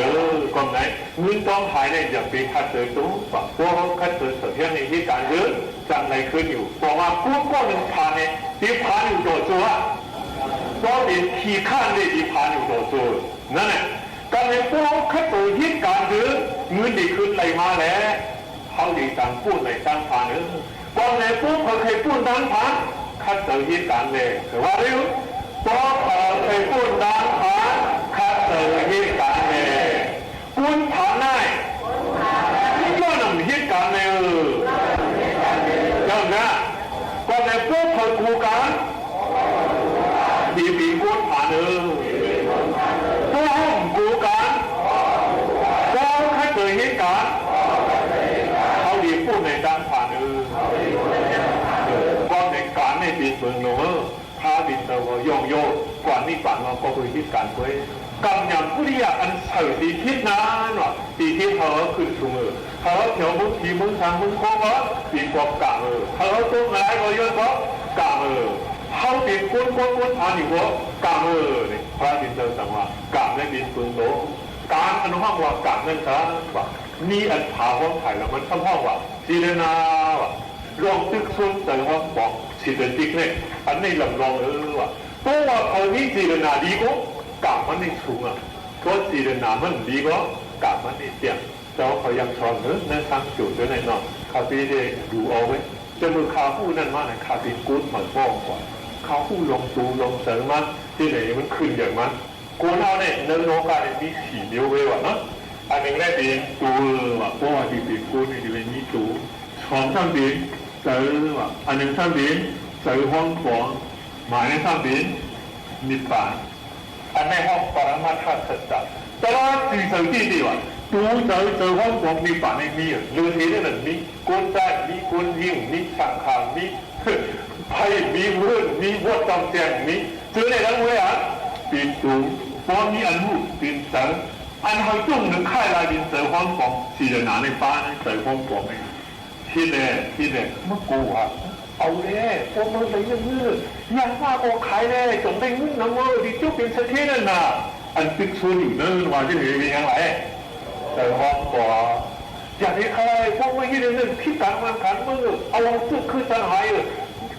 kawˆ leh ngeuˇ tawˇ haiˬ leh yaꞈ ve hk'aˇ tcuhˬ toˆ vaˬ, paw hawˇ hk'aˇ tcuhˬ shehˍ hehˉ neˇ hteˇ kanˍ geuˇ caˇ leh hkuiˇ yuˬ. Paw maˇ kuˉ kawˆ leh hpanˍ neˇ te hpanˍ yuˬ dawˬ cawˬ a, paw te hkiˬ hkanˇ leh te hpanˍ yuˬ dawˬ cawˬ. Naˆ neh, kawˆ leh paw hawˇ hk'aˇ tcuhˬ hteˇ kanˍ tuˬ, ngeuˇ te hkuiˇ leh maˇ leh, hawˉ te tanˇ ponˇ leh tanˇ hpanˍ. Kawˆ leh paw hpeuꞈ hk'e ponˇ tanˇ hpanˍ, hk'aˇ tcuhˬ hteˇ kanˍ leh, vaˬ leh, paw hpeuꞈ hk'e ponˇ tanˇ hpanˍ, hk'aˇ tcuhˬ hteˇ kanˍ leh, gunˉ hpanˍ naˆ, yawˇ naˬ hteˇ kanˍ leh, yaˇ naˆ, kawˆ leh paw hpeuꞈ k'o kanˍ, te te gunˉ hpanˍ leh, paw hawˇ k'o kanˍ, paw hawˇ hk'aˇ tcuhˬ hteˇ kanˍ, hawˉ te ponˇ leh tanˇ hpanˍ leh, kawˆ leh kanˍ neˇ te peuˬ nawˬ, hk'a te tcuhˬ g'awˇ yawˇ yawˇ k'awꞈ niˆ paˍ nawˬ k'awꞈ heuˆ hteˇ kanˍ k'o, kaꞈ nyaꞈ puˇ liˇ yaˇ a suhˍ te hteˇ naˆ nawˬ te hteˇ hawˉ hkuiˇ suhˍ meuˬ, hawˉ hpehꞈ mvuhˇ hti mvuhˇ shaˍ mvuhˇ hkawˇ k'awꞈ te k'awꞈ kanˍ meuˬ, hawˉ toˆ ngaˬ laiˉ g'awˇ yawˇ k'awꞈ kanˍ meuˬ, hawˉ te gunˉ kawˆ gunˉ hpanˍ yuˬ k'awꞈ kanˍ meuˬ, hk'a te tcuhˬ taˍ maˇ kanˍ neˇ te peuˬ nawˬ, kanˍ a nawˬ haˉ g'a kanˍ neˇ taˍ, nyiˇ a hpaˍ hawˉ haiˬ la maˇ htaˇ hawˉ vaˬ, เจตนา vaˬ, ลองนึกสนใจ hawˉ paw chi te teˇ neˇ, a neˇ laˬ lawˬ vaˬ, paw vaˬ hpeuꞈ nyiˇ เจตนา liˇ k'o, kanˍ maˇ neˇ shuˍ a, paw เจตนา maˇ liˇ k'o, kanˍ maˇ neˇ te a. Ca hawˉ hk'aw yaˇ chaw hui naˇ shaˉ cawˬ te neˇ nawˬ hk'a te te luˬ a ve, ca meuˇ hk'a huˉ naˇ maˇ neˇ hk'a te gunˉ maˬ paw vaˬ, hk'a huˉ lawˬ to lawˬ tcuhˬ maˇ te neˇ mvuhˇ hkuiˇ yaꞈ maˇ, คนเรา neˇ naˇ lawˇ kaˇ neˇ miˇ shiˍ liˇ ve vaˬ naˆ, a Nyi leh te to vaꞈ pawˇ a ti te ko ne te ve nyi to, สอง สร้าง te, เจอ vaꞈ, อันหนึ่ง สร้าง te, เจอ ห้องป๋อง, หมาย สร้าง te, นิพพาน. อันนี้ห้องปรมัตถสัจจะ taˇ laˇ cui ceuˬ tiˇ te vaꞈ, to ceuˬ ceuˬ ห้องป๋อง นิพพาน ne miˇ leuˬ te leh leuˬ miˇ, คนใต้ miˇ, คนยิง miˇ, สังขาร miˇ, ไพร่ miˇ, เวท miˇ, วัตตำแจง miˇ, เจอ leh leh ve a, เป็น to, พอ miˇ อัน รู้ เป็น เจอ, อัน เฮา จง นึก คล้าย ลาย เป็น เจอ ห้องป๋อง ศาสนา ใน ป้า เจอ ห้องป๋อง ne. Hteˇ leh hteˇ leh maˇ k'oˆ a, เอา leh พวกมึง ไป เรื่อง เรื่อง อย่าง มาก ออก ขาย leh จง ได้ เงิน นะ เว้ย ที่ เจ้า เป็น เศรษฐี นั่น น่ะ. อัน ตึก ชวน อยู่ นั่น ว่า จะ เหลือ เป็น ยัง ไง เจอ ห้องป๋อง อย่าง นี้ ใคร พวกมึง ที่ เรื่อง เรื่อง คิด การ วาง แผน มึง เอา ตึก คือ จัง หาย เออ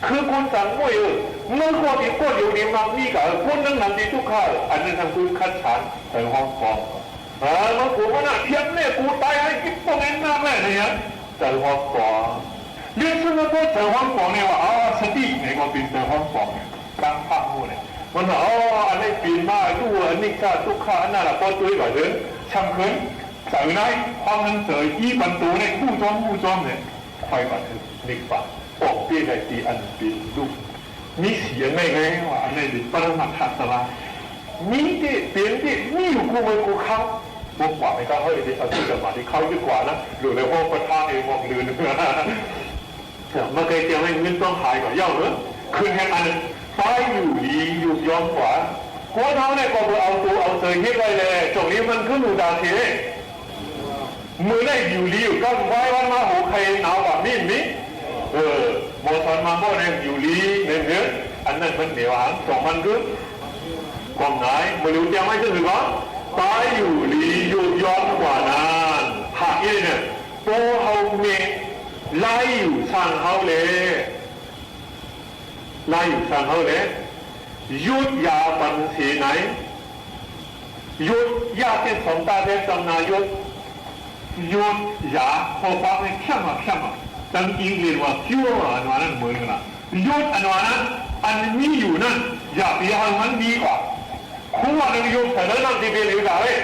คือ คน จัง มวย เออ เมื่อ ก่อน ที่ ก่อน เดี๋ยว นี้ มัก มี กับ เออ คน นั้น นั้น ที่ ทุกข์ ข้า เออ อัน นั้น ทาง คุณ คัด สรร เจอ ห้องป๋อง เออ มา ผม ว่า น่ะ เทียบ แม่ กู ตาย ไอ้ ที่ พวก นั้น มาก แหละ เนี่ย เจอ ห้องป๋อง เรื่อง ซึ่ง มัน ก็ เจอ ห้องป๋อง เนี่ย ว่า อ๋อ สติ เนี่ย ก็ เป็น เจอ ห้องป๋อง เนี่ย ตั้ง ภาค หมู่ เนี่ย มัน ว่า อ๋อ อัน นี้ เปลี่ยน มา ดู อนิจจา ทุกขา อนัตตา พอ ตัว ก่อน เถอะ ช่าง เขิน เจอ ไหน ความ นั้น เจอ อี ปัน โต เนี่ย ผู้ จ้อม ผู้ จ้อม เนี่ย คอย ก่อน เถอะ นิพพาน ออก เปี้ย ได้ ตี อัน เป็น ลูก มี สี่ อัน ไง ไง ว่า อัน นี้ เป็น ปรมัตถ ตลาด มี เตะ เปลี่ยน เตะ มี อยู่ คู่ มือ คู่ ครั้ง พวก กว่า ไม่ ก็ เฮ้ย เดี๋ยว เอา ที่ จะ มา ที่ เขา ดี กว่า นะ หรือ แล้ว พวก ประธาน เอง มอง ลืม เมื่อ ไกล เตรียม ให้ เงิน ต้อง หาย ก่อน เย้า เหรอ คืน แห่ง อัน หนึ่ง ไป อยู่ ดี อยู่ ย้อม กว่า คน เฮา เนี่ย ก็ เพื่อ เอา ตัว เอา เจอ เฮ็ด ไว้ แหละ จง นี้ มัน คือ หมู่ ตา เท เมื่อ ได้ อยู่ ดี อยู่ ก็ ไว้ วัน มา โห ใคร หนาว กว่า มี มี เออ หมอ สอน มา บ่ เนี่ย อยู่ ดี เนี่ย เนี่ย อัน นั้น มัน เหนียว หัง สอง มัน คือ ความ หงาย เมื่อ เร็ว เตรียม ไว้ ซึ่ง ถือ ว่า ไป อยู่ ดี อยู่ ย้อม กว่า นั้น หาก นี้ เนี่ย โต เฮา เม ไล่ อยู่ สร้าง เฮา แหละ ไล่ อยู่ สร้าง เฮา แหละ ยุทธยา ปัน เส ไหน ยุทธ ย่า เต้น สอง ตา แดง จำ นา ยุทธ ยุทธยา ข้อ ความ เนี่ย แค่ มา แค่ มา จัง อิง เรียน ว่า pure อัน ว่า นั้น เหมือน กัน นะ ยุทธ อัน ว่า นั้น อัน มี อยู่ นั้น อย่า ไป ให้ มัน มี กว่า คู่ ว่า เรื่อง ยุทธ แต่ เรื่อง นั้น ที่ เป็น หรือ ด่า เว้ย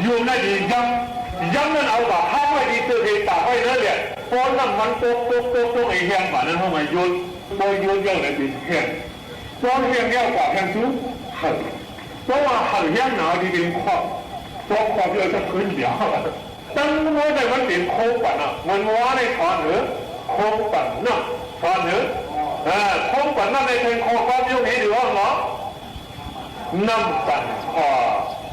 ยุทธ นั้น ดี ย้ำ ย้ำ นั้น เอา กว่า ห้าม ไว้ ที่ เจอ เหตุ ตาก ไว้ นั่น แหละ พอ น้ำ มัน ตก ตก ตก ตก ไอ้ แห้ง กว่า นั้น เข้า มา ยุทธ พอ ยุทธ ย้ำ นั้น เป็น แห้ง พอ แห้ง ย้ำ กว่า แห้ง สูง เห่อ เพราะว่า เห่อ แห้ง หนาว ที่ เป็น ครอบ พอ ครอบ เยอะ จะ ขึ้น เดี๋ยว ตั้ง โน้ต ได้ มัน เป็น โค้ง ปั่น อ่ะ เหมือน ว่า ใน สอน หรือ โค้ง ปั่น น้ำ สอน หรือ เออ โค้ง ปั่น น้ำ ใน เพลง คอ ความ ยก นี้ หรือ ว่า หมอ น้ำ ปั่น คอ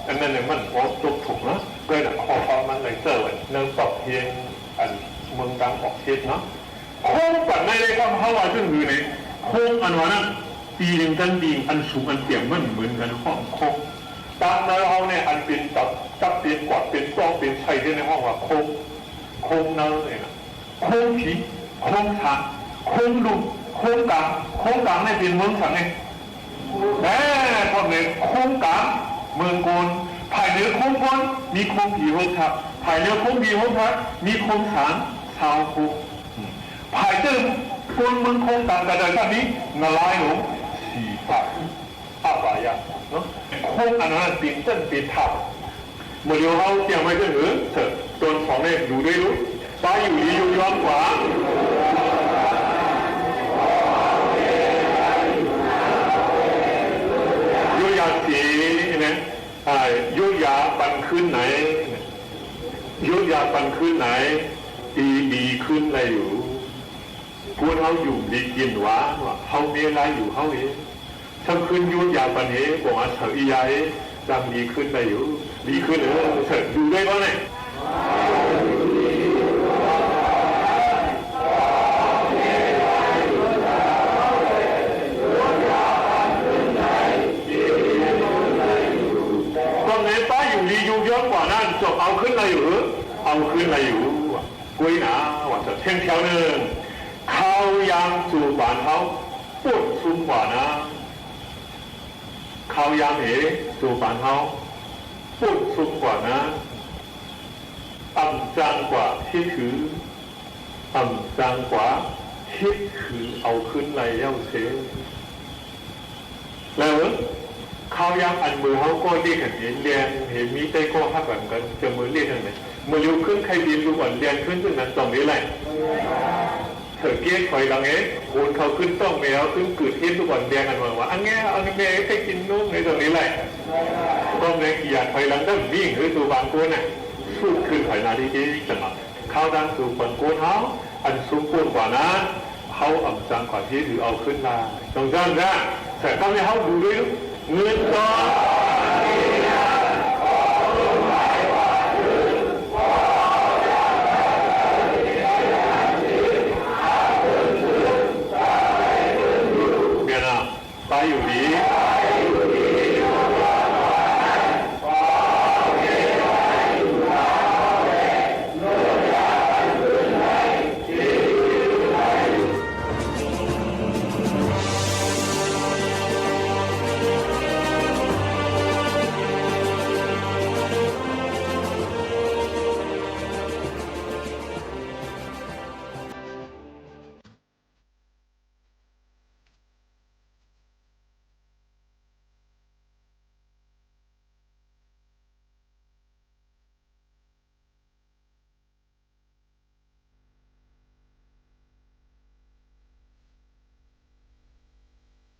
อัน นั้น เนี่ย มัน พอ ตก ถูก นะ ก็ เลย คอ ความ มัน เลย เจอ เว้ย เนื่อง ตอบ เพียง อัน เมือง ต่าง ออก เทศ เนาะ โค้ง ปั่น ใน ใน คำ เฮา ว่า ซึ่ง หือ ใน โค้ง อัน ว่า นั้น ตี หนึ่ง กัน ตี อัน สูง อัน เปี่ยม มัน เหมือน กัน ห้อง โค้ง ตาม เนอ เฮา เนี่ย อัน เป็น ตับ ตับ เป็น ปอด เป็น ต้อง เป็น ไส้ ที่ ใน ห้อง ว่า โค้ง โค้ง เนอ เนี่ย นะ โค้ง ผี โค้ง สาง โค้ง ลุง โค้ง กลาง โค้ง กลาง เนี่ย เป็น เมือง สัง ไง แหม พวก ใน โค้ง กลาง เมือง โกน ภาย เหนือ โค้ง พ้น มี โค้ง ผี โฮก ทับ ภาย เหนือ โค้ง ผี โฮก ทับ มี โค้ง สาง ซาว โค้ง ภาย เติม โกน เมือง โค้ง กลาง กระดอย ถ้า มี นารายณ์ หลง สี่ ปาก อาบายะ เนาะ โค้ง อัน นั้น เป็น เส้น เป็น ทาง เมื่อ เร็ว เฮา เตรียม ไว้ เสนอ เสริม ตน สอง เนี่ย ดู ด้วย รู้ ไป อยู่ ดี อยู่ ย้อน ขวา ยุทธยา เส ใช่ ไหม อ่า ยุทธยา ปัน ขึ้น ไหน ยุทธยา ปัน ขึ้น ไหน ตี ดี ขึ้น ได้ อยู่ คน เฮา อยู่ ดี กิน หวาน ว่า เฮา มี อะไร อยู่ เฮา เอง ทำ คืน ยุทธยา ปัน เห บอก ว่า เสริม อี ยา เอง จำ ดี ขึ้น ได้ อยู่ ดี ขึ้น เออ เสริม ดู ด้วย ว่า ไหน ก็ ใน ป้า อยู่ ดี อยู่ ย้อน ขวา นั้น จบ เอา ขึ้น ได้ อยู่ เอา ขึ้น ได้ อยู่ กล้วย นะ ว่า จะ แท่ง แถว หนึ่ง เขา ยัง จู บาน เฮา ปวด ซุม ขวา นะ เขา ยัง เห จู บาน เฮา ปวด ซุม ขวา นะ อ่ำ จาง กว่า ที่ ถือ อ่ำ จาง กว่า ที่ ถือ เอา ขึ้น ได้ แล้ว เส แล้ว เออ Hkawˇ yaˇ anˬ meuˬ haw kawˇ leˇ hk'e te leh, miˇ teˇ kawˇ haˉ kaꞈ kaꞈ ca meuˬ leˇ hk'e, meuˬ yoˬ hkuiˉ hk'e te luˬ awˬ leh hkuiˉ teˇ na tawˬ ve laiˬ. Hk'e kehˉ hkawehˇ laˬ nge, bon hkawˇ hkuiˉ tawˆ ve, hk'e kuiˬ teˇ luˬ awˬ leh ngaˬ maˬ a ngehˇ a ngehˇ hk'e te nuˇ ve dawˬ ve laiˬ. Dawˇ meh kiˬ yaꞈ hkawehˇ laˬ daˇ miˬ hui to baˬ k'o na, suˆ hkuiˇ hkawehˇ laˬ teˇ teˇ ca maˬ. Hkawˇ daˇ tuˬ paˍ k'oˆ htaˇ, anˬ suh k'oˆ paˍ naˉ, hawˉ anˬ caˇ kaꞈ teˇ luˬ awˬ hkuiˉ laˇ. Dawˬ gaˇ gaˇ, hk'e k'aˉ ve hawˉ luˬ ve, ngeuˇ taw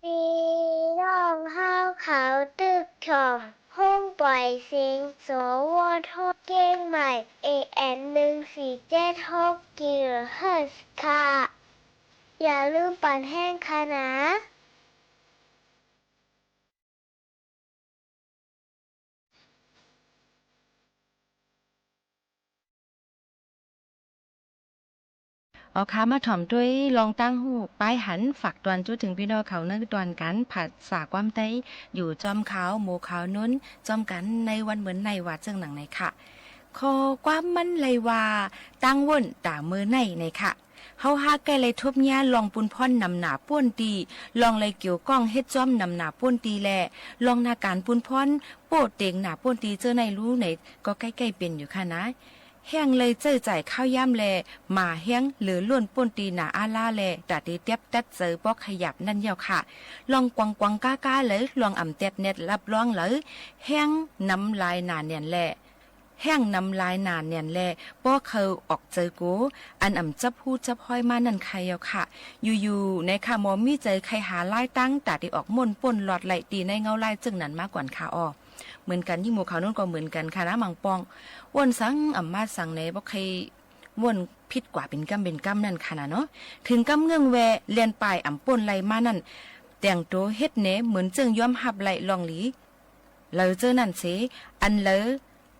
Piˇ lawˇ hawˉ hk'aw tuˇ hkaw, ห้องปล่อยเสียง สวท เชียงใหม่ เอเอ็ม หนึ่งสี่เจ็ดหก กิโลเฮิรตซ์ ค่ะ อย่าลืมเปิดแจ้งเตือนค่ะนะ Awˬ hk'aˇ maˇ htawnˍ tuˬ ลองตั้งหู ป้ายหัน ฝากตอน จุดถึงพี่น้องเขา เนินตอน การ ภาษาความไทย อยู่ จอมข่าว หมู่ข่าว โน้น จอมกัน ในวันเหมือนใน ว่าเจิ่งหนัง ใน ค่ะ ข้อความมันเลยว่า ตั้งวน ต๋าเมอใน ใน ค่ะ เฮาฮะใก้เลยทบเยียะ ลองปูนพ่อน นำหน้าป้นตี ลองเลยเกี่ยวก้อง เฮ็ดจ้อม นำหน้าป้นตี แล ลองนาการปูนพ่อน โป้เต็งหน้าป้นตี เจ้าใน รู้ ใน ก็ใก้ๆ เป็นอยู่ ค่ะนะ แห้งเลยเจ้าจ่ายข้าวยาม แล หมาแห้ง เหลือล้น ป้นตี หน้าอาลา แล ต๋าตีเตียบตัดเจอ ปอกขยับ นั่น เย้า ค่ะ ลองกวางกวางก้าก้า เลย ลองอ่ำแต๊ดแนด รับรอง เลย แห้งน้ำลายหนาแน่น แล แห้งน้ำลายหนาแน่น แล ป้อเคยออกเจอ โก อันอ่ำจับฮู้จับฮ้อย มา นั่น ใคร เย้า ค่ะ อยู่ๆ ใน ค่ะ หมอมีใจ ใครหาไล้ตั้ง ต๋าตีออกม่นป้น ลอดไล่ ตีในเงาไล่ เจิ่งนั้น มาก่อน ค่ะ อ้อ เหมือนกัน ยี่หมู่เขา โน้น ก็เหมือนกัน ค่ะนะ มังปอง ว่นสัง อ่ำมาสัง ใน บ่ใคร ว่นผิดกว่า เป็นกำเป็นกำ นั่น ค่ะนะ เนาะ ถึงกำเงื้องแว เลียนปาย อ่ำป้นไล่ มา นั่น แต่งโตเฮ็ดแหน เหมือนเจิ่งยอมฮับไล่ ลองหลี เลยเจ้านั่นเส อันเลย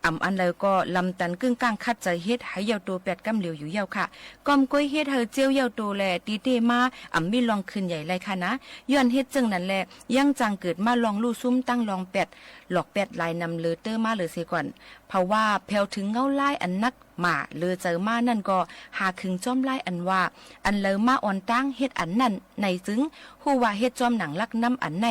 อ่ำอันเลย ก็ลำตัน เกิ่งก้าง คัดเจอ เฮ็ด ให้เย้าโต แปดกำเหลียว อยู่ เย้า ค่ะ ก้อมก้วย เฮ็ด ให้เจียว เย้าโต แล ตีเต้ มา อ่ำมีลองคืนใหญ่ ไล่ ค่ะนะ ย้อนเฮ็ดเจิ่งนั้น แล ยังจังเกิดมา ลองลู่ซุ่ม ตั้งลองแปด หลอกแปด หลายนำ เลยเตอ มา เลยเสก่อน เพราะว่า แผวถึง เงาไล่ อันนัก หมา เลยเจอ มา นั่น ก็ หาขึงจ้อมไล่ อันว่า อันเลยมาอ่อนตั้ง เฮ็ดอันนั้น ใน จึง ฮู้ว่า เฮ็ดจ้อมหนัง ลักน้ำ อันใน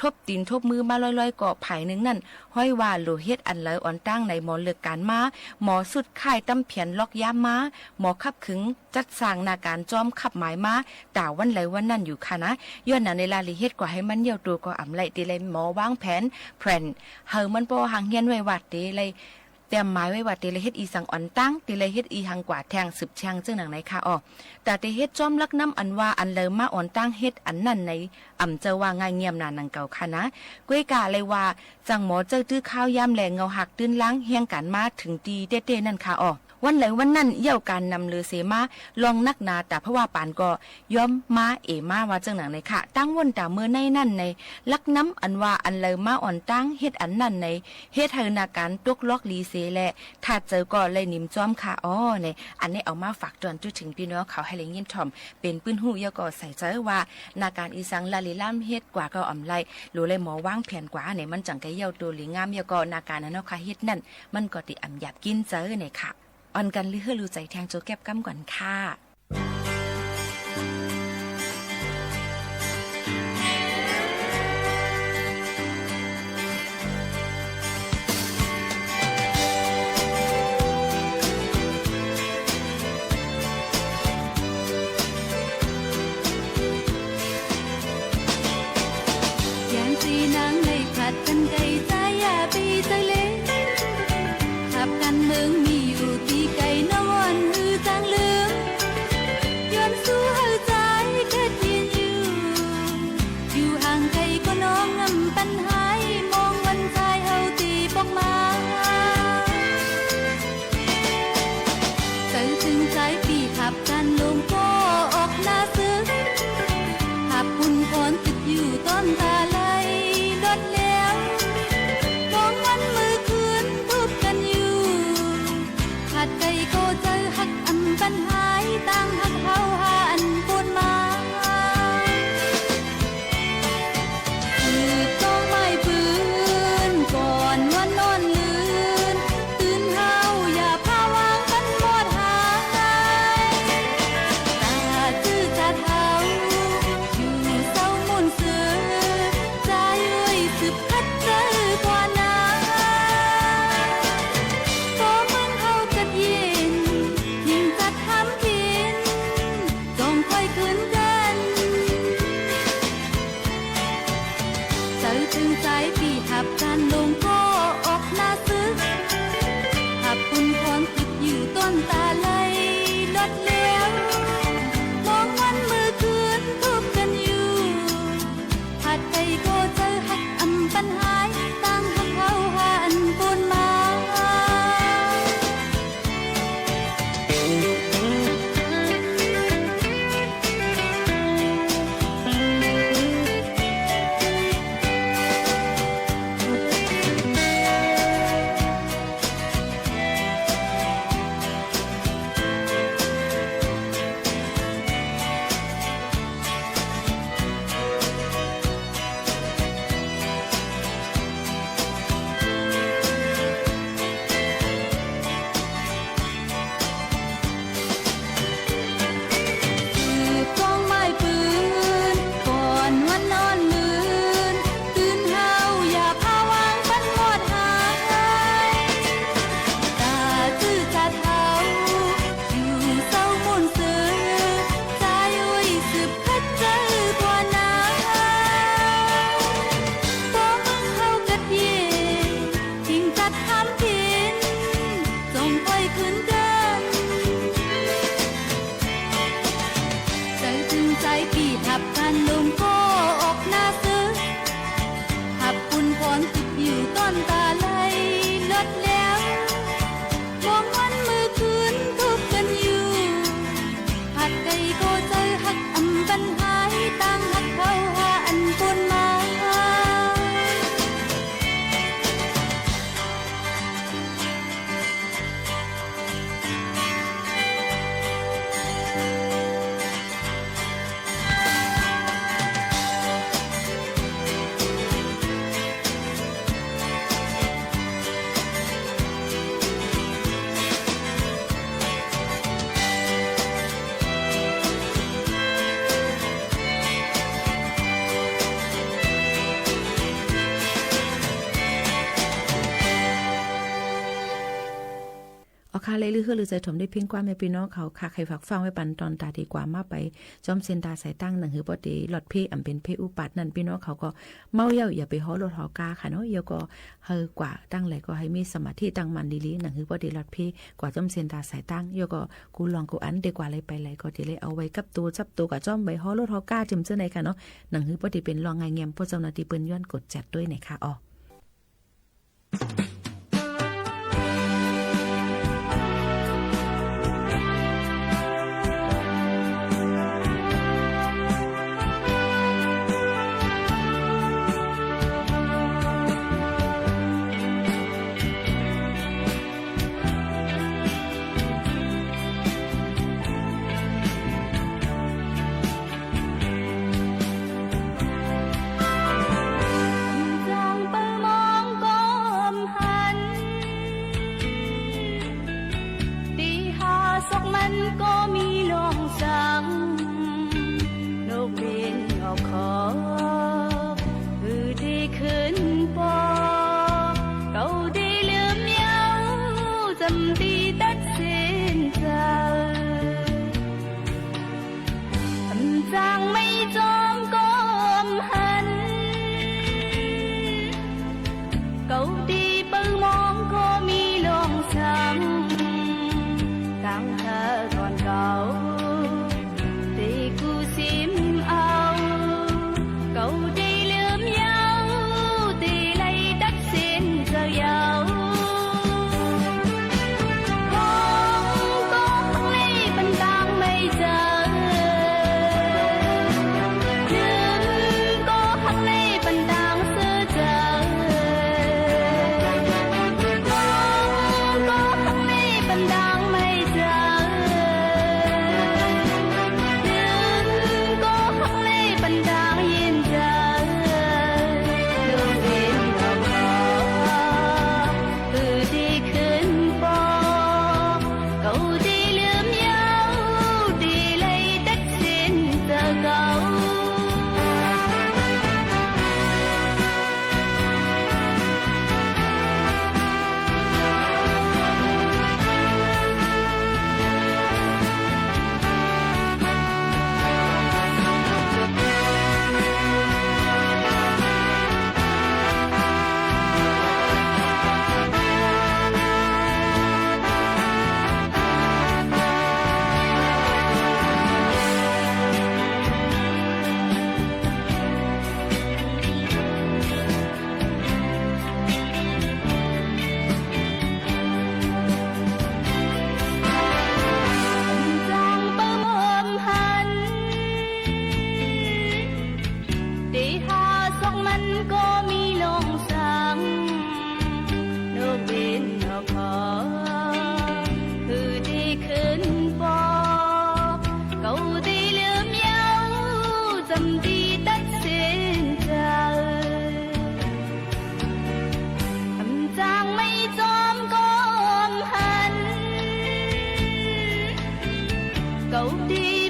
ทบตี๋นทบมือ มา ร้อยๆ ก็ ภายนึ่ง นั่น ห้อยว่า หลูเฮ็ดอันเลย อ่อนตั้ง ใน หมอเลิกก๋าน มา หมอสุดค่าย ตำเผียน ล็อกย้ำ มา หมอขับขึง จัดสร้าง นาการจ้อม ขับหมาย มา ต๋าวันเลยวันนั้น อยู่ ค่ะนะ ย้อนหนัง ใน ลาหลี เฮ็ดกว่า ให้มัน เย้าโต ก็อ่ำไล่ ตีเลย หมอวางแผน แผน ให้มัน ป้อหางเฮี้ยน ไว้ว่า ตีเลย เตรียมหมายไว้ว่า ตีเลย เฮ็ดอีสัง อ่อนตั้ง ตีเลย เฮ็ดอีหัง กว่าแทง สืบแทง เจิ่งหนัง ใน ค่ะ อ้อ ต๋าตีเฮ็ดจ้อม ลักน้ำ อันว่า อันเลยมาอ่อนตั้ง เฮ็ดอันนั้น ใน อ่ำเจอว่า ง่ายเงียบ นา หนังเก่า ค่ะนะ ก้วยกา เลยว่า จังหมอเจ้า ตื้อข้าวยาม แล เงาหัก ตื้นล้าง แห้งก๋าน มา ถึงตีเต้ๆ นั่น ค่ะ อ้อ วันเลยวันนั้น เย้าก๋านนำ เลยเสมา ลองนักหนา ต๋าเพราะว่า ปาน ก็ ย้อมมา เอมา ว่าเจิ่งหนัง ใน ค่ะ ตั้งวน ต๋าเมอใน นั่น ใน ลักน้ำ อันว่า อันเลยมาอ่อนตั้ง เฮ็ดอันนั้น ใน เฮ็ดให้ นาการ ตกล็อก หลีเส แล ถ้าเจอ ก็ เลยหนิมจ้อม ค่ะ อ้อ ใน อันนี้เอามาฝากตอน จุดถึงพี่น้องเขา ให้เลยยินถ่อม เป็นปื้นฮู้ เย้า ก็ใส่เจอว่า นาการอีสัง ลาหลี ล้ำเฮ็ดกว่า ก็อ่ำไล่ หลูเลย หมอวางแผนกว่า ใน มันจังไก เย้าโต หลีงาม เย้า ก็ นาการ อันเฮา ค่ะ เฮ็ดนั่น มันก็ตีอ่ำหยาบกิน เจอ ใน ค่ะ อ่อนกัน ลือเฮอ ลู ใจแทง โจ แก็บกำก่อน ค่ะ ယၢၼ်ၸီႇၼၢင်းလႆႈၽၢတ်ႇ Hk'aˬ hk'e htaꞈ caˇ tuˬ caiˉ piˇ haꞈ hkanˍ longˬ kawˆ awˬ na suhˉ, haꞈ pun hkawˇ tuꞈ yuˬ tawˇ taˍ laiˉ lawˇ leh, mawˇ maˇ meuˇ hkui tuˉ hkanˍ yuˬ. Haꞈ k'ai kawˆ caˇ haꞈ aˬ pan haiˉ tanˇ haꞈ hk'aw haꞈ bon maˇ Tuꞈ kawˆ maiˇ pui, kawꞈ nuˇ anˉ nuˇ, tuꞈ hawˉ yaꞈ hpaˇ vaˇ hpanˇ mawˇ haiˉ. Taˍ tuˬ caˇ htaˇ, yuˬ sawˉ mvuhˇ suhˍ, ca yoˬ iˉ suhˍ hk'aˇ caˇ hui kawˆ naˍ. Tawˇ meuˇ hk'aw kaꞈ hpeˇ, hteˇ taˇ htaˇ hpeˇ, cawˬ pawehˇ hkui gaˇ. Caˇ tuˬ caiˉ piˇ haꞈ hkanˍ longˬ kawˆ awˬ na suhˉ, haꞈ pun hkawˇ tuꞈ yuˬ tawˇ taˍ laiˉ lawˇ leh, mawˇ maˇ meuˇ hkui tuˉ hkanˍ yuˬ. Haꞈ k'ai kawˆ caˇ haꞈ aˬ pan haiˉ tanˇ haꞈ hk'aw haꞈ bon maˇ Awˬ hk'aˇ leh, leuˆ heuˆ leuˆ ceh htaꞈ teˇ hpeˇ k'oˆ mehˍ piˇ nawˉ hk'aˬ hk'e hk'aˬ hk'e hpaꞈ hpaˇ ve ปันตอน taˍ te k'o maˇ pehˍ จอมเซียนตาสายตั้ง naˬ hui pawˆ te lawˬ hpeˇ อันเป็นเพศอุปัฏฐาน naˬ piˇ nawˉ hk'aˬ k'o, maˇ yaˇ yaꞈ pe haw loꞈ haw kaˇ hk'aˬ nawˉ yawˇ k'o, hui k'aꞈ tanˇ leh k'o, hui miˇ สมาธิ tanˇ maˇ le le naˬ hui pawˆ te lawˬ hpeˇ k'o จอมเซียนตาสายตั้ง yawˇ k'o, kuˬ lawˬ kuˬ anˉ te k'o leh pehˍ leh k'o te leh, awˬ ve kaˆ to caˆ to kaꞈ cawˇ ve haw loꞈ haw kaˇ te mvuhˇ ceh naˬ hui hk'aˬ nawˉ, naˬ hui pawˆ te เป็นร่องไงแงม pawˆ cawˇ naˬ te เพื่อนย้อน กดจัดด้วย naˬ hk'aˇ awˬ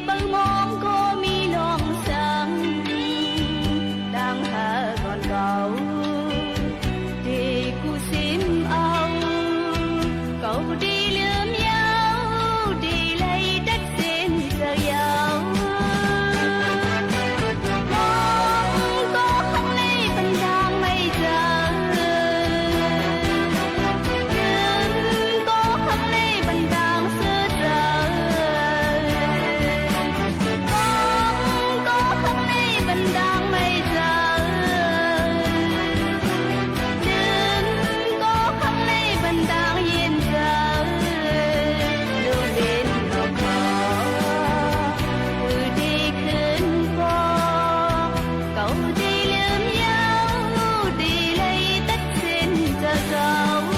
Peu mawˇ kawˆ miˇ lawˬ saˍ, dang ha gawˬ gaoˬ, teˇ kuˬ siˉ awˬ, kawˬ teˇ leuˉ myaˇ, teˇ leh teˇ cehˇ tcuh yaˇ. Mawˇ kawˆ hk'aˇ leh bvuhꞈ dang mehˆ tcuh, kawˆ hk'aˇ leh bvuhꞈ dang suhˉ tcuh. Kawˆ hk'aˇ leh bvuhꞈ dang mehˆ tcuh, kawˆ hk'aˇ leh bvuhꞈ dang yehˬ tcuh. Lo lenˇ lo hkawˇ, uiˍ teˇ hkeuꞈ kawˆ, kawˬ teˇ leuˉ myaˇ, teˇ leh teˇ cehˇ tcuh gaoˬ.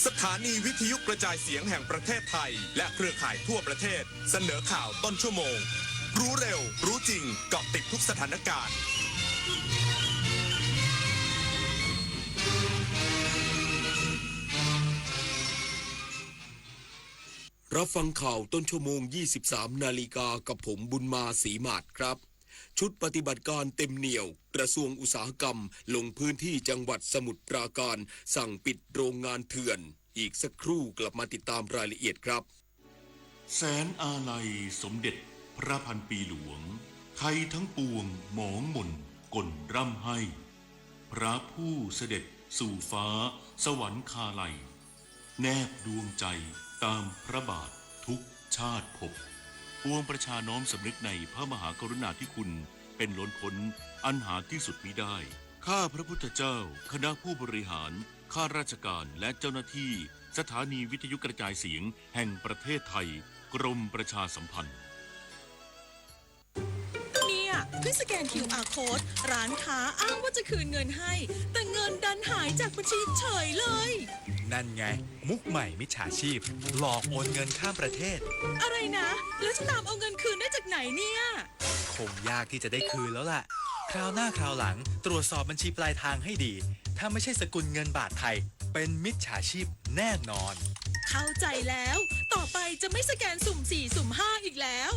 สถานีวิทยุกระจายเสียงแห่งประเทศไทยและเครือข่ายทั่วประเทศ เสนอข่าวต้นชั่วโมง รู้เร็ว รู้จริง เกาะติดทุกสถานการณ์ รับฟังข่าวต้นชั่วโมง ยี่สิบสาม นาฬิกา กับผม บุญมา ศรีหมาด ครับ ชุดปฏิบัติการเต็มเหนี่ยว กระทรวงอุตสาหกรรม ลงพื้นที่จังหวัดสมุทรปราการ สั่งปิดโรงงานเถื่อน อีกสักครู่กลับมาติดตามรายละเอียดครับ แสนอาลัยสมเด็จพระพันปีหลวง ไทยทั้งปวงหมองหม่นกล่นร่ำไห้ พระผู้เสด็จสู่ฟ้าสวรรคาลัย แนบดวงใจตามพระบาททุกชาติภพ ปวงประชาน้อมสำนึกในพระมหากรุณาธิคุณเป็นล้นพ้นอันหาที่สุดมิได้ ข้าพระพุทธเจ้า คณะผู้บริหาร ข้าราชการ และเจ้าหน้าที่ สถานีวิทยุกระจายเสียงแห่งประเทศไทย กรมประชาสัมพันธ์ เนี่ย เพิ่งสแกน คิวอาร์ code ร้านค้าอ้างว่าจะคืนเงินให้ แต่เงินดันหายจากบัญชีเฉยเลย นั่นไง มุกใหม่มิจฉาชีพ หลอกโอนเงินข้ามประเทศ อะไรนะ แล้วจะตามเอาเงินคืนได้จากไหนเนี่ย คงยากที่จะได้คืนแล้วล่ะ คราวหน้าคราวหลังตรวจสอบบัญชีปลายทางให้ดี ถ้าไม่ใช่สกุลเงินบาทไทย เป็นมิจฉาชีพแน่นอน เข้าใจแล้ว ต่อไปจะไม่สแกนสุ่มสี่ สุ่มห้า อีกแล้ว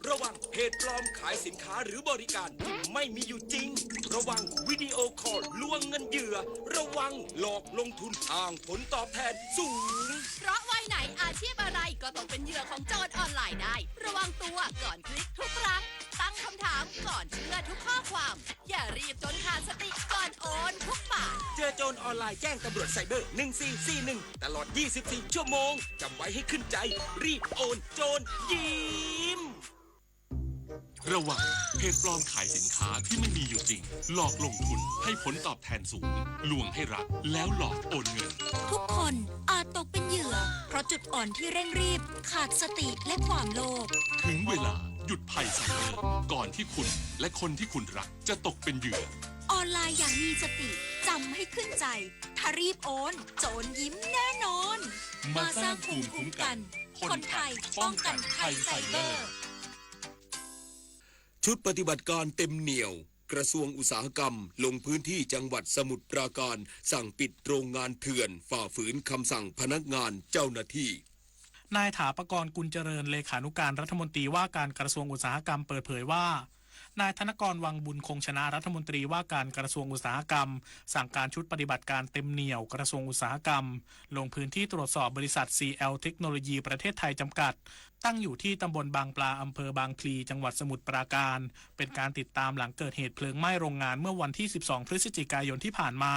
ระวังเพจปลอมขายสินค้าหรือบริการที่ไม่มีอยู่จริง ระวังวิดีโอคอลลวงเงินเหยื่อ ระวังหลอกลงทุนอ้างผลตอบแทนสูง เพราะวัยไหนอาชีพอะไรก็ตกเป็นเหยื่อของโจรออนไลน์ได้ ระวังตัวก่อนคลิกทุกครั้ง ตั้งคำถามก่อนเชื่อทุกข้อความ อย่ารีบจนขาดสติก่อนโอนทุกบาท เจอโจรออนไลน์แจ้งตำรวจไซเบอร์ หนึ่งสี่สี่หนึ่ง ตลอด ยี่สิบสี่ ชั่วโมง จำไว้ให้ขึ้นใจ รีบโอน โจรยิ้ม ระวังเพจปลอมขายสินค้าที่ไม่มีอยู่จริง หลอกลงทุนให้ผลตอบแทนสูง ลวงให้รัก แล้วหลอกโอนเงิน ทุกคนอาจตกเป็นเหยื่อ เพราะจุดอ่อนที่เร่งรีบ ขาดสติ และความโลภ ถึงเวลาหยุดภัยไซเบอร์ ก่อนที่คุณและคนที่คุณรักจะตกเป็นเหยื่อ ออนไลน์อย่างมีสติ จำให้ขึ้นใจ ถ้ารีบโอน โจรยิ้มแน่นอน มาสร้างภูมิคุ้มกัน คนไทยป้องกันภัยไซเบอร์ ชุดปฏิบัติการเต็มเหนี่ยว กระทรวงอุตสาหกรรม ลงพื้นที่จังหวัดสมุทรปราการ สั่งปิดโรงงานเถื่อน ฝ่าฝืนคำสั่งพนักงานเจ้าหน้าที่ นายถาปกรณ์ กุลเจริญ เลขานุการรัฐมนตรีว่าการกระทรวงอุตสาหกรรม เปิดเผยว่า นายธนกร วังบุญคงชนะ รัฐมนตรีว่าการกระทรวงอุตสาหกรรม สั่งการชุดปฏิบัติการเต็มเหนี่ยวกระทรวงอุตสาหกรรม ลงพื้นที่ตรวจสอบบริษัท ซี แอล เทคโนโลยีประเทศไทยจำกัด ตั้งอยู่ที่ตำบลบางปลา อำเภอบางพลี จังหวัดสมุทรปราการ เป็นการติดตามหลังเกิดเหตุเพลิงไหม้โรงงานเมื่อวันที่ สิบสอง พฤศจิกายนที่ผ่านมา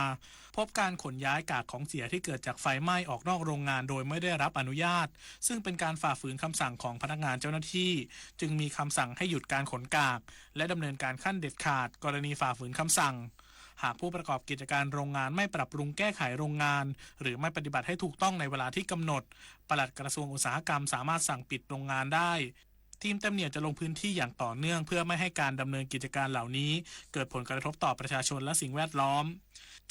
พบการขนย้ายกากของเสียที่เกิดจากไฟไหม้ออกนอกโรงงานโดยไม่ได้รับอนุญาต ซึ่งเป็นการฝ่าฝืนคำสั่งของพนักงานเจ้าหน้าที่ จึงมีคำสั่งให้หยุดการขนกาก และดำเนินการขั้นเด็ดขาดกรณีฝ่าฝืนคำสั่ง หากผู้ประกอบกิจการโรงงานไม่ปรับปรุงแก้ไขโรงงาน หรือไม่ปฏิบัติให้ถูกต้องในเวลาที่กำหนด ปลัดกระทรวงอุตสาหกรรมสามารถสั่งปิดโรงงานได้ ทีมเต็มเหนี่ยวจะลงพื้นที่อย่างต่อเนื่องเพื่อไม่ให้การดำเนินกิจการเหล่านี้เกิดผลกระทบต่อประชาชนและสิ่งแวดล้อม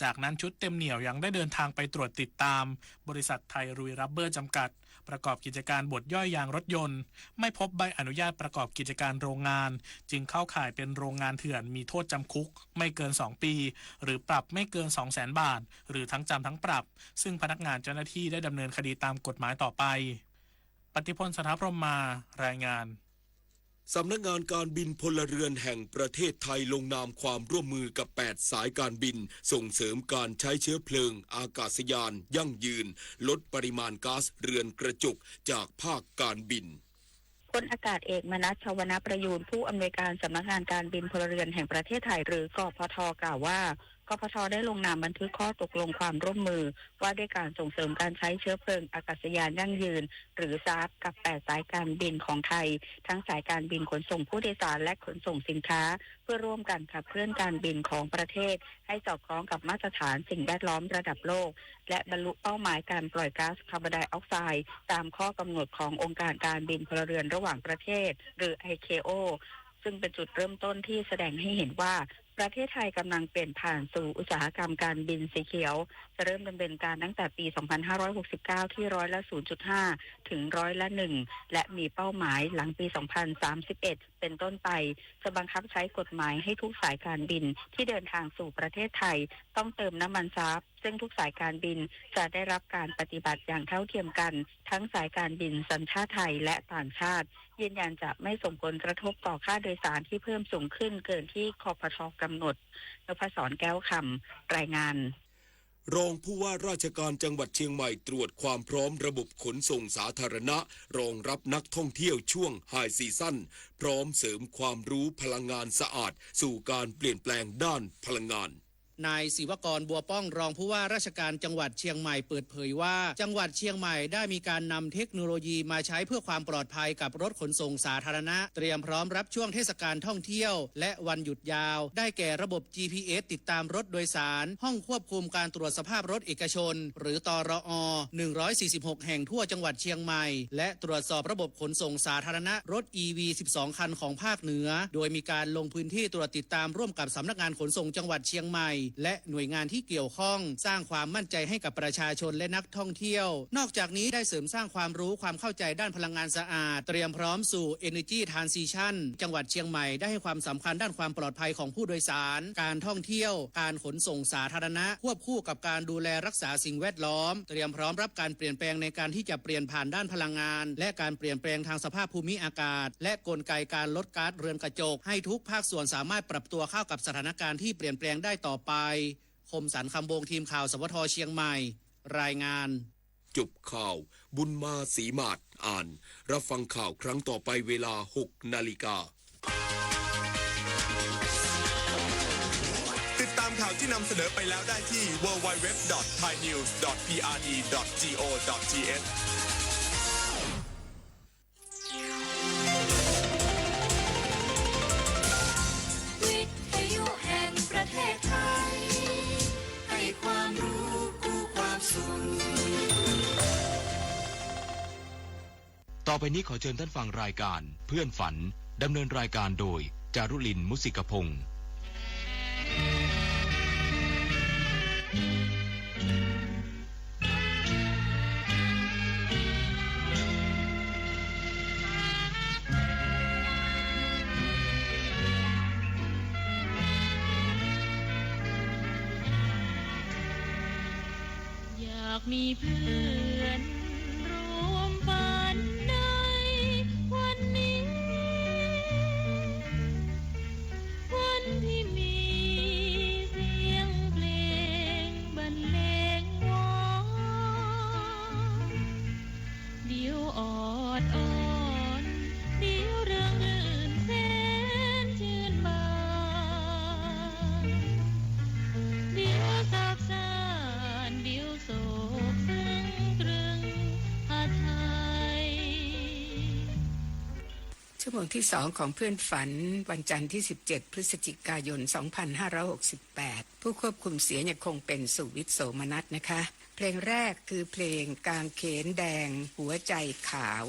จากนั้นชุดเต็มเหนี่ยวยังได้เดินทางไปตรวจติดตามบริษัทไทยรุยรับเบอร์จำกัด ประกอบกิจการบดย่อยยางรถยนต์ ไม่พบใบอนุญาตประกอบกิจการโรงงาน จึงเข้าข่ายเป็นโรงงานเถื่อน มีโทษจำคุกไม่เกิน สอง ปี หรือปรับไม่เกิน สองแสน บาท หรือทั้งจำทั้งปรับ ซึ่งพนักงานเจ้าหน้าที่ได้ดำเนินคดีตามกฎหมายต่อไป ปฏิพล สถาพรหมมา รายงาน สำนักงานการบินพลเรือนแห่งประเทศไทยลงนามความร่วมมือกับ แปด สายการบิน ส่งเสริมการใช้เชื้อเพลิงอากาศยานยั่งยืน ลดปริมาณก๊าซเรือนกระจกจากภาคการบิน พลอากาศเอก มนัส ชวนประยูร ผู้อำนวยการสำนักงานการบินพลเรือนแห่งประเทศไทย หรือ กพท กล่าวว่า กพท ได้ลงนามบันทึกข้อตกลงความร่วมมือ ว่าด้วยการส่งเสริมการใช้เชื้อเพลิงอากาศยานยั่งยืน หรือ ซาฟ กับ แปด สายการบินของไทย ทั้งสายการบินขนส่งผู้โดยสารและขนส่งสินค้า เพื่อร่วมกันขับเคลื่อนการบินของประเทศ ให้สอดคล้องกับมาตรฐานสิ่งแวดล้อมระดับโลก และบรรลุเป้าหมายการปล่อยก๊าซคาร์บอนไดออกไซด์ ตามข้อกำหนดขององค์การการบินพลเรือนระหว่างประเทศ หรือ ไอเคโอ ซึ่งเป็นจุดเริ่มต้นที่แสดงให้เห็นว่า ประเทศไทยกำลังเปลี่ยนผ่านสู่อุตสาหกรรมการบินสีเขียว จะเริ่มดำเนินการตั้งแต่ปี สองพันห้าร้อยหกสิบเก้า ที่ร้อยละ ศูนย์จุดห้า ถึงร้อยละ หนึ่ง และมีเป้าหมายหลังปี สองพันสามสิบเอ็ด เป็นต้นไป จะบังคับใช้กฎหมายให้ทุกสายการบินที่เดินทางสู่ประเทศไทย ต้องเติมน้ำมันซาฟ ซึ่งทุกสายการบินจะได้รับการปฏิบัติอย่างเท่าเทียมกัน ทั้งสายการบินสัญชาติไทยและต่างชาติ ยืนยันจะไม่ส่งผลกระทบต่อค่าโดยสารที่เพิ่มสูงขึ้นเกินที่ กพท กำหนด นพศร แก้วคำ รายงาน รองผู้ว่าราชการจังหวัดเชียงใหม่ตรวจความพร้อมระบบขนส่งสาธารณะรองรับนักท่องเที่ยวช่วง High Season พร้อมเสริมความรู้พลังงานสะอาดสู่การเปลี่ยนแปลงด้านพลังงาน นายศิวกร บัวป้อง รองผู้ว่าราชการจังหวัดเชียงใหม่เปิดเผยว่า จังหวัดเชียงใหม่ได้มีการนำเทคโนโลยีมาใช้เพื่อความปลอดภัยกับรถขนส่งสาธารณะ เตรียมพร้อมรับช่วงเทศกาลท่องเที่ยว และวันหยุดยาว ได้แก่ระบบ จีพีเอส ติดตามรถโดยสาร ห้องควบคุมการตรวจสภาพรถเอกชน หรือ ตรอ หนึ่งร้อยสี่สิบหก แห่งทั่วจังหวัดเชียงใหม่ และตรวจสอบระบบขนส่งสาธารณะรถ อีวี สิบสอง คันของภาคเหนือ โดยมีการลงพื้นที่ตรวจติดตามร่วมกับสำนักงานขนส่งจังหวัดเชียงใหม่ และหน่วยงานที่เกี่ยวข้อง สร้างความมั่นใจให้กับประชาชนและนักท่องเที่ยว นอกจากนี้ได้เสริมสร้างความรู้ความเข้าใจด้านพลังงานสะอาด เตรียมพร้อมสู่ Energy Transition จังหวัดเชียงใหม่ได้ให้ความสำคัญด้านความปลอดภัยของผู้โดยสาร การท่องเที่ยว การขนส่งสาธารณะ ควบคู่กับการดูแลรักษาสิ่งแวดล้อม เตรียมพร้อมรับการเปลี่ยนแปลงในการที่จะเปลี่ยนผ่านด้านพลังงาน และการเปลี่ยนแปลงทางสภาพภูมิอากาศ และกลไกการลดก๊าซเรือนกระจก ให้ทุกภาคส่วนสามารถปรับตัวเข้ากับสถานการณ์ที่เปลี่ยนแปลงได้ต่อไป คมสันต์ คำวงศ์ ทีมข่าว สวท เชียงใหม่ รายงาน จบข่าว บุญมา ศรีหมาด อ่าน รับฟังข่าวครั้งต่อไปเวลา หกนาฬิกา ติดตามข่าวที่นำเสนอไปแล้วได้ที่ ดับเบิลยู ดับเบิลยู ดับเบิลยู ดอท ไทยนิวส์ ดอท พีอาร์ดี ดอท จี โอ ดอท ที เอช วิทยุแห่งประเทศไทย ให้ความรู้คู่ความสุข ต่อไปนี้ขอเชิญท่านฟังรายการเพื่อนฝัน ดำเนินรายการโดย จารุลิน มุสิกพงศ์ อยากมีเพื่อนร่วมฝันในวันนี้ ชั่วโมงที่สองของเพื่อนฝัน วันจันทร์ที่สิบเจ็ดพฤศจิกายนสองพันห้าร้อยหกสิบแปด ผู้ควบคุมเสียงยังคงเป็นสุวิทย์ โสมนัสนะคะ เพลงแรกคือเพลงกางเขนแดงหัวใจขาว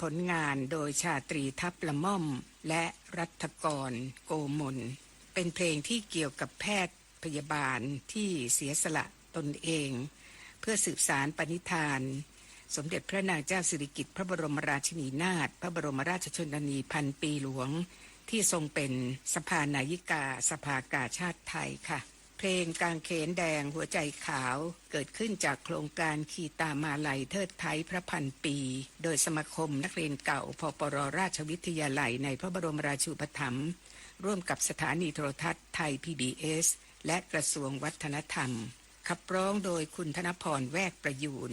ผลงานโดยชาตรีทัพละม่อม และรัฐกร โกมล เป็นเพลงที่เกี่ยวกับแพทย์พยาบาลที่เสียสละตนเอง เพื่อสืบสานปณิธาน สมเด็จพระนางเจ้าสิริกิติ์พระบรมราชินีนาถ พระบรมราชชนนีพันปีหลวง ที่ทรงเป็นสภานายิกาสภากาชาดไทยค่ะ เพลงกางเขนแดงหัวใจขาว เกิดขึ้นจากโครงการขีตามาลัยเทิดไท้พระพันปี โดยสมาคมนักเรียนเก่า พปร ราชวิทยาลัยในพระบรมราชูปถัมภ์ ร่วมกับสถานีโทรทัศน์ไทย พีบีเอส และกระทรวงวัฒนธรรม ขับร้องโดยคุณธนพร แวกประยูร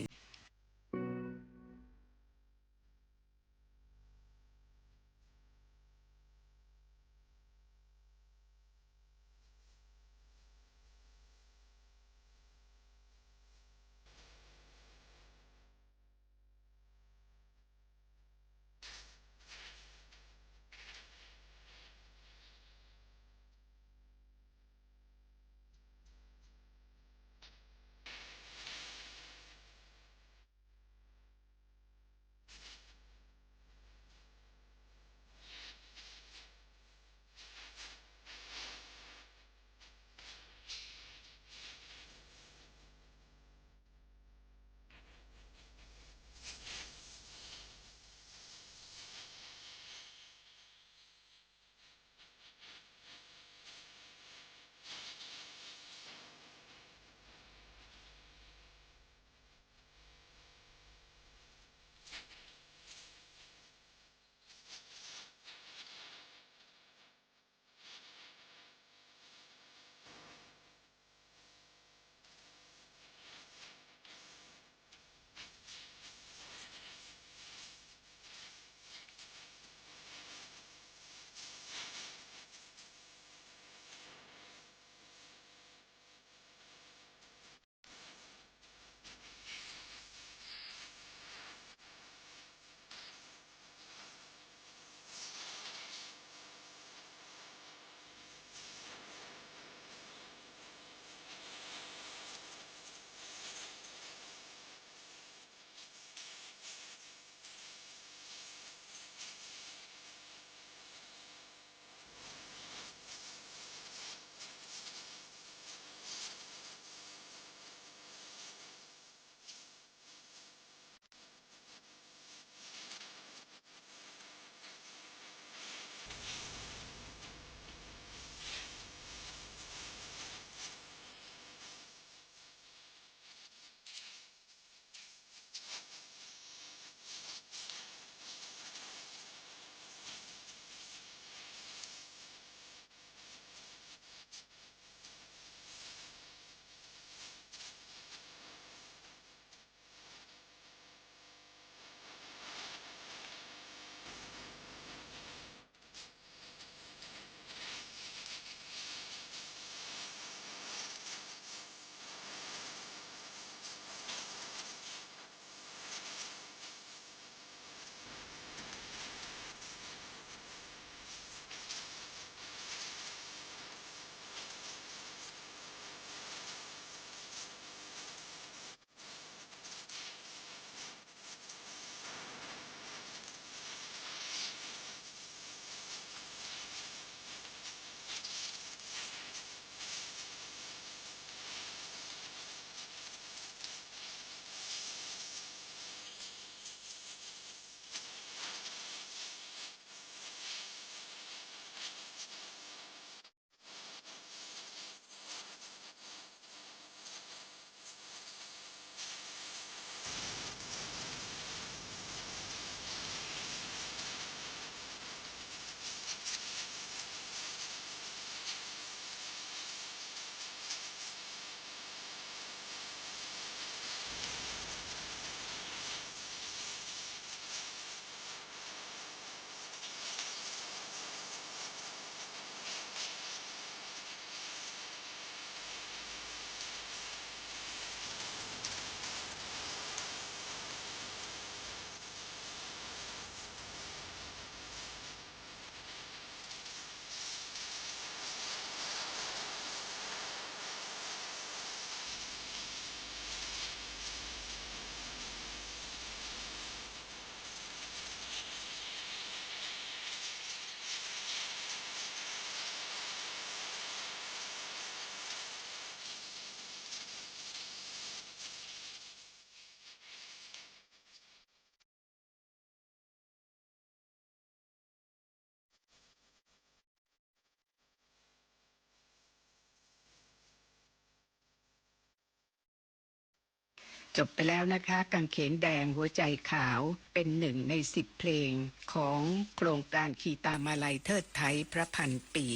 จบไปแล้วนะคะ กางเขนแดงหัวใจขาว เป็นหนึ่งในสิบเพลงของโครงการคีตามาลัยเทิดไท้พระพันปี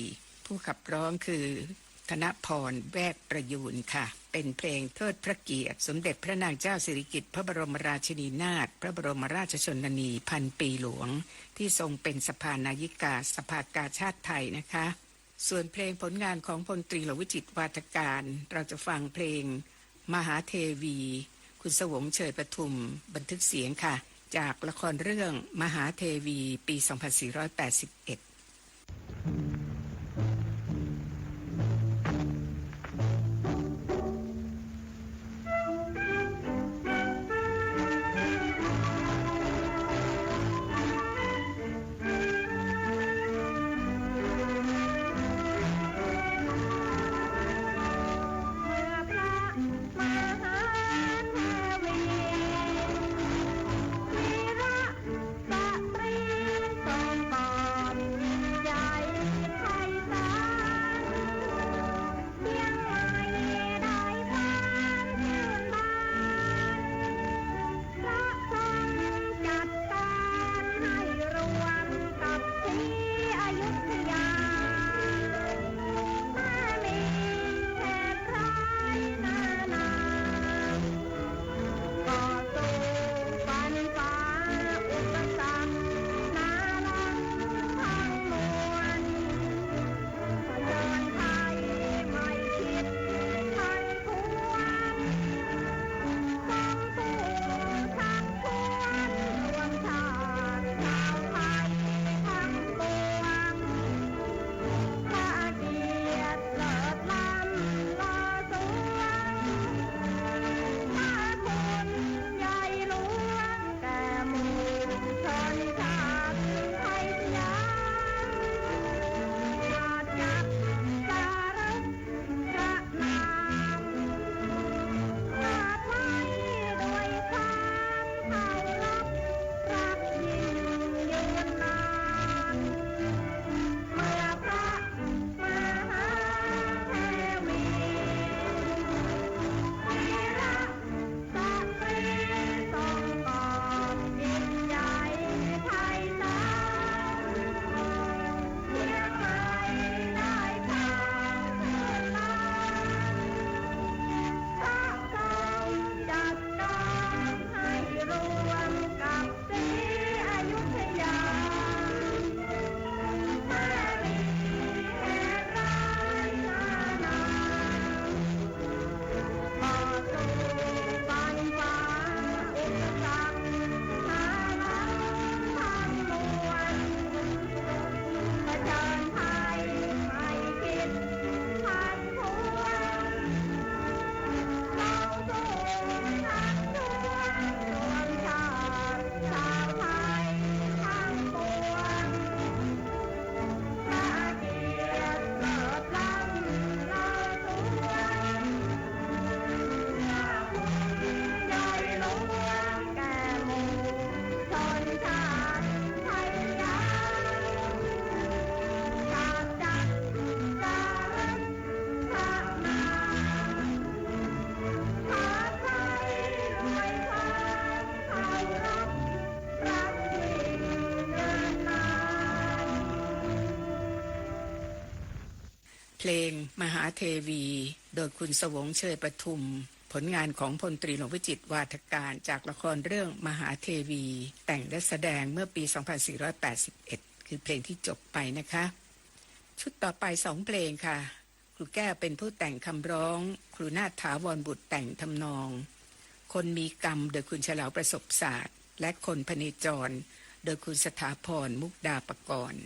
ผู้ขับร้องคือ ธนพร แวกประยูรค่ะ เป็นเพลงเทิดพระเกียรติสมเด็จพระนางเจ้าสิริกิติ์พระบรมราชินีนาถ พระบรมราชชนนีพันปีหลวง ที่ทรงเป็นสภานายิกาสภากาชาดไทยนะคะ ส่วนเพลงผลงานของพลตรีหลวงวิจิตรวาทการ เราจะฟังเพลงมหาเทวี คุณสวงเชยประทุม บันทึกเสียงค่ะ จากละครเรื่องมหาเทวี ปีสองพันสี่ร้อยแปดสิบเอ็ดเพลงมหาเทวี โดยคุณสวง เชยประทุม ผลงานของพลตรีหลวงวิจิตรวาทการ จากละครเรื่องมหาเทวี แต่งและแสดงเมื่อปีสองพันสี่ร้อยแปดสิบเอ็ด คือเพลงที่จบไปนะคะ ชุดต่อไปสองเพลงค่ะ ครูแก้วเป็นผู้แต่งคำร้อง ครูนาถถาวรบุตรแต่งทำนอง คนมีกรรม โดยคุณเฉลาประสบศาสตร์ และคนพเนจร โดยคุณสถาพร มุกดาปกรณ์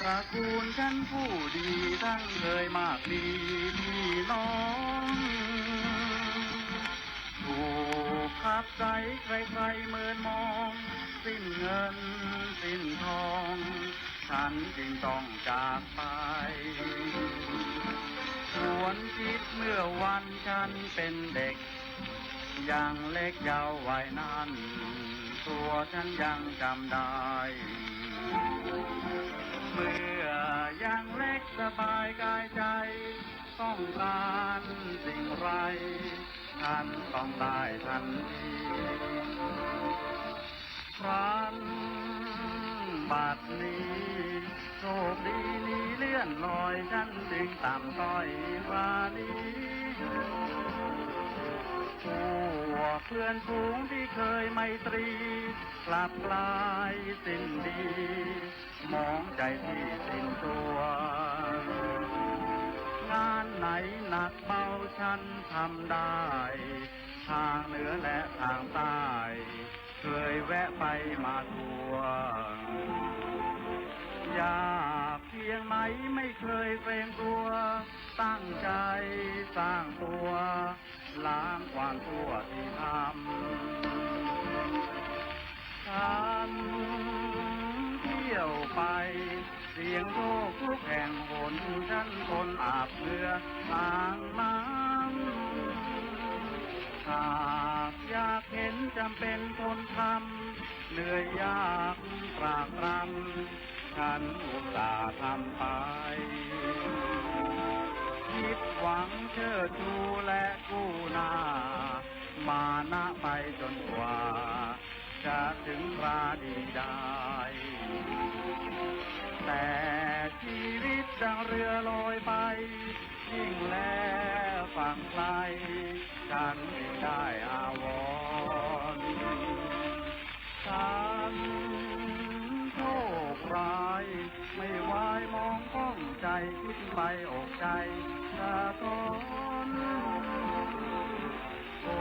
ตระกูลฉันผู้ดีทั้งเคยมากมีพี่น้อง ถูกขับไสใครๆเมินมอง สิ้นเงินสิ้นทอง ฉันจึงต้องจากไป หวนคิดเมื่อวันฉันเป็นเด็ก ยังเล็กเยาว์วัยนั้น ตัวฉันยังจำได้ เมื่อยังเล็กสบายกายใจ ต้องการสิ่งไร ฉันต้องได้ทันที ครั้นบัดนี้ โชคดีนี้เลื่อนลอย ฉันจึงต่ำต้อยปราณี พวกเพื่อนฝูงที่เคยไมตรี กลับกลายสิ้นดี มองใจพี่สิ้นตัว งานไหนหนักเบาฉันทำได้ ทางเหนือและทางใต้ เคยแวะไปมาทั่ว ยากเพียงไหนไม่เคยเกรงกลัว ตั้งใจสร้างตัว ล้างความชั่วที่ทำ ฉันเที่ยวไป เสี่ยงโชคทุกแห่งหน ฉันทนอาบเหงื่ออ่างน้ำ หากอยากเห็นจำเป็นทนทำ เหนื่อยยากตรากตรำ ฉันอุตส่าห์ทำไป คิดหวังเชิดชูและกู้หน้า มานะไปจนกว่า จะถึงคราดีได้ แต่ชีวิตดังเรือลอยไป ยิ่งแลฝั่งไกล ฉันจึงได้อาวรณ์ ฉันโชคร้าย ไม่วายมองข้องใจ คิดไปอกใจสะท้อน โอ้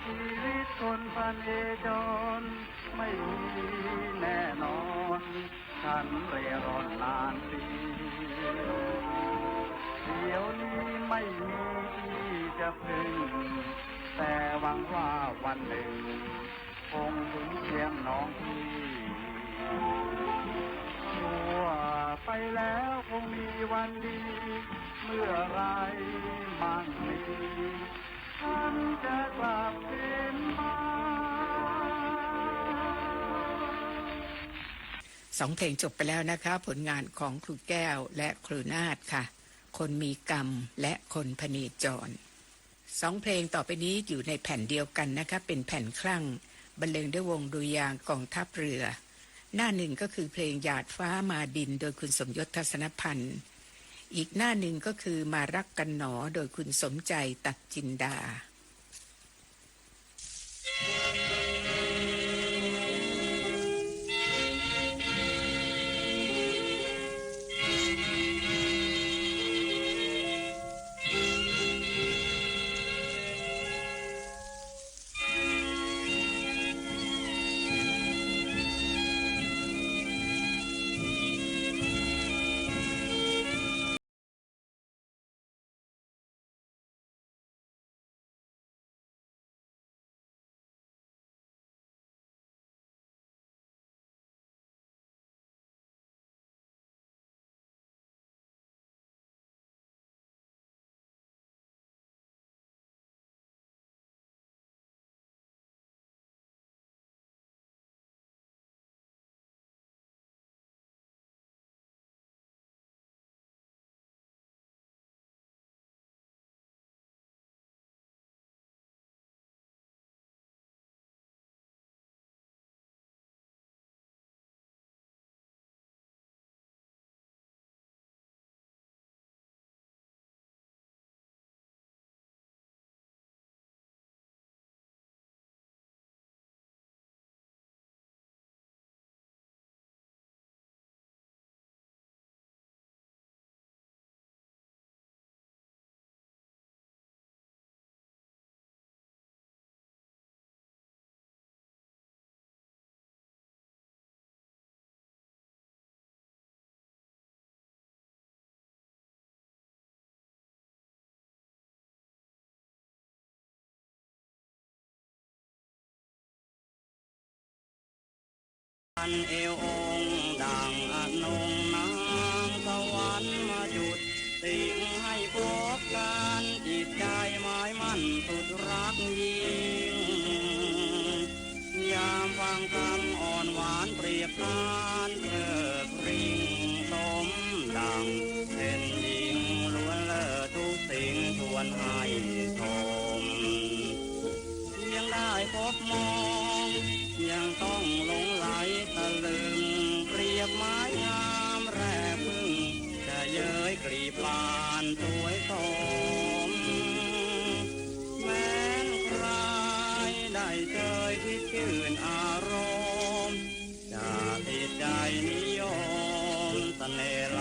ชีวิตคนพเนจร ไม่มีแน่นอน ฉันเร่ร่อนนานปี เดี๋ยวนี้ไม่มีที่จะพึ่ง แต่หวังว่าวันหนึ่ง คงถึงเพียงน้องพี่ ชั่วไปแล้วคงมีวันดี เมื่อไรมั่งมี ฉันจะกลับคืนมา สองเพลงจบไปแล้วนะคะ ผลงานของครูแก้วและครูนาฏค่ะ คนมีกรรมและคนพเนจร สองเพลงต่อไปนี้อยู่ในแผ่นเดียวกันนะคะ เป็นแผ่นคลั่ง บรรเลงด้วยวงดุริยางค์กองทัพเรือ หน้าหนึ่งก็คือเพลงหยาดฟ้ามาดิน โดยคุณสมยศ ทัศนพันธ์ อีกหน้าหนึ่งก็คือมารักกันหนอ โดยคุณสมใจ ตัดจินดา เอวองค์ดั่งอนงน้ำสวรรค์มาจุติ ให้พบกันจิตใจหมายมั่นสุดรักยิ่ง ยามฟังคำอ่อนหวานเปรียบทานเอิบริ่ง สมดั่งเป็นหญิงล้วนเลิศทุกสิ่งควรให้ชม เพียงได้พบมอง ยังต้องหลงไหลตะลึง เปรียบไม้งามแร่ผึ้ง จะเย้ยกลีบปานสวยสม แม้นใครได้เชยคิดชื่นอารมณ์ จะติดใจนิยมเสน่ห์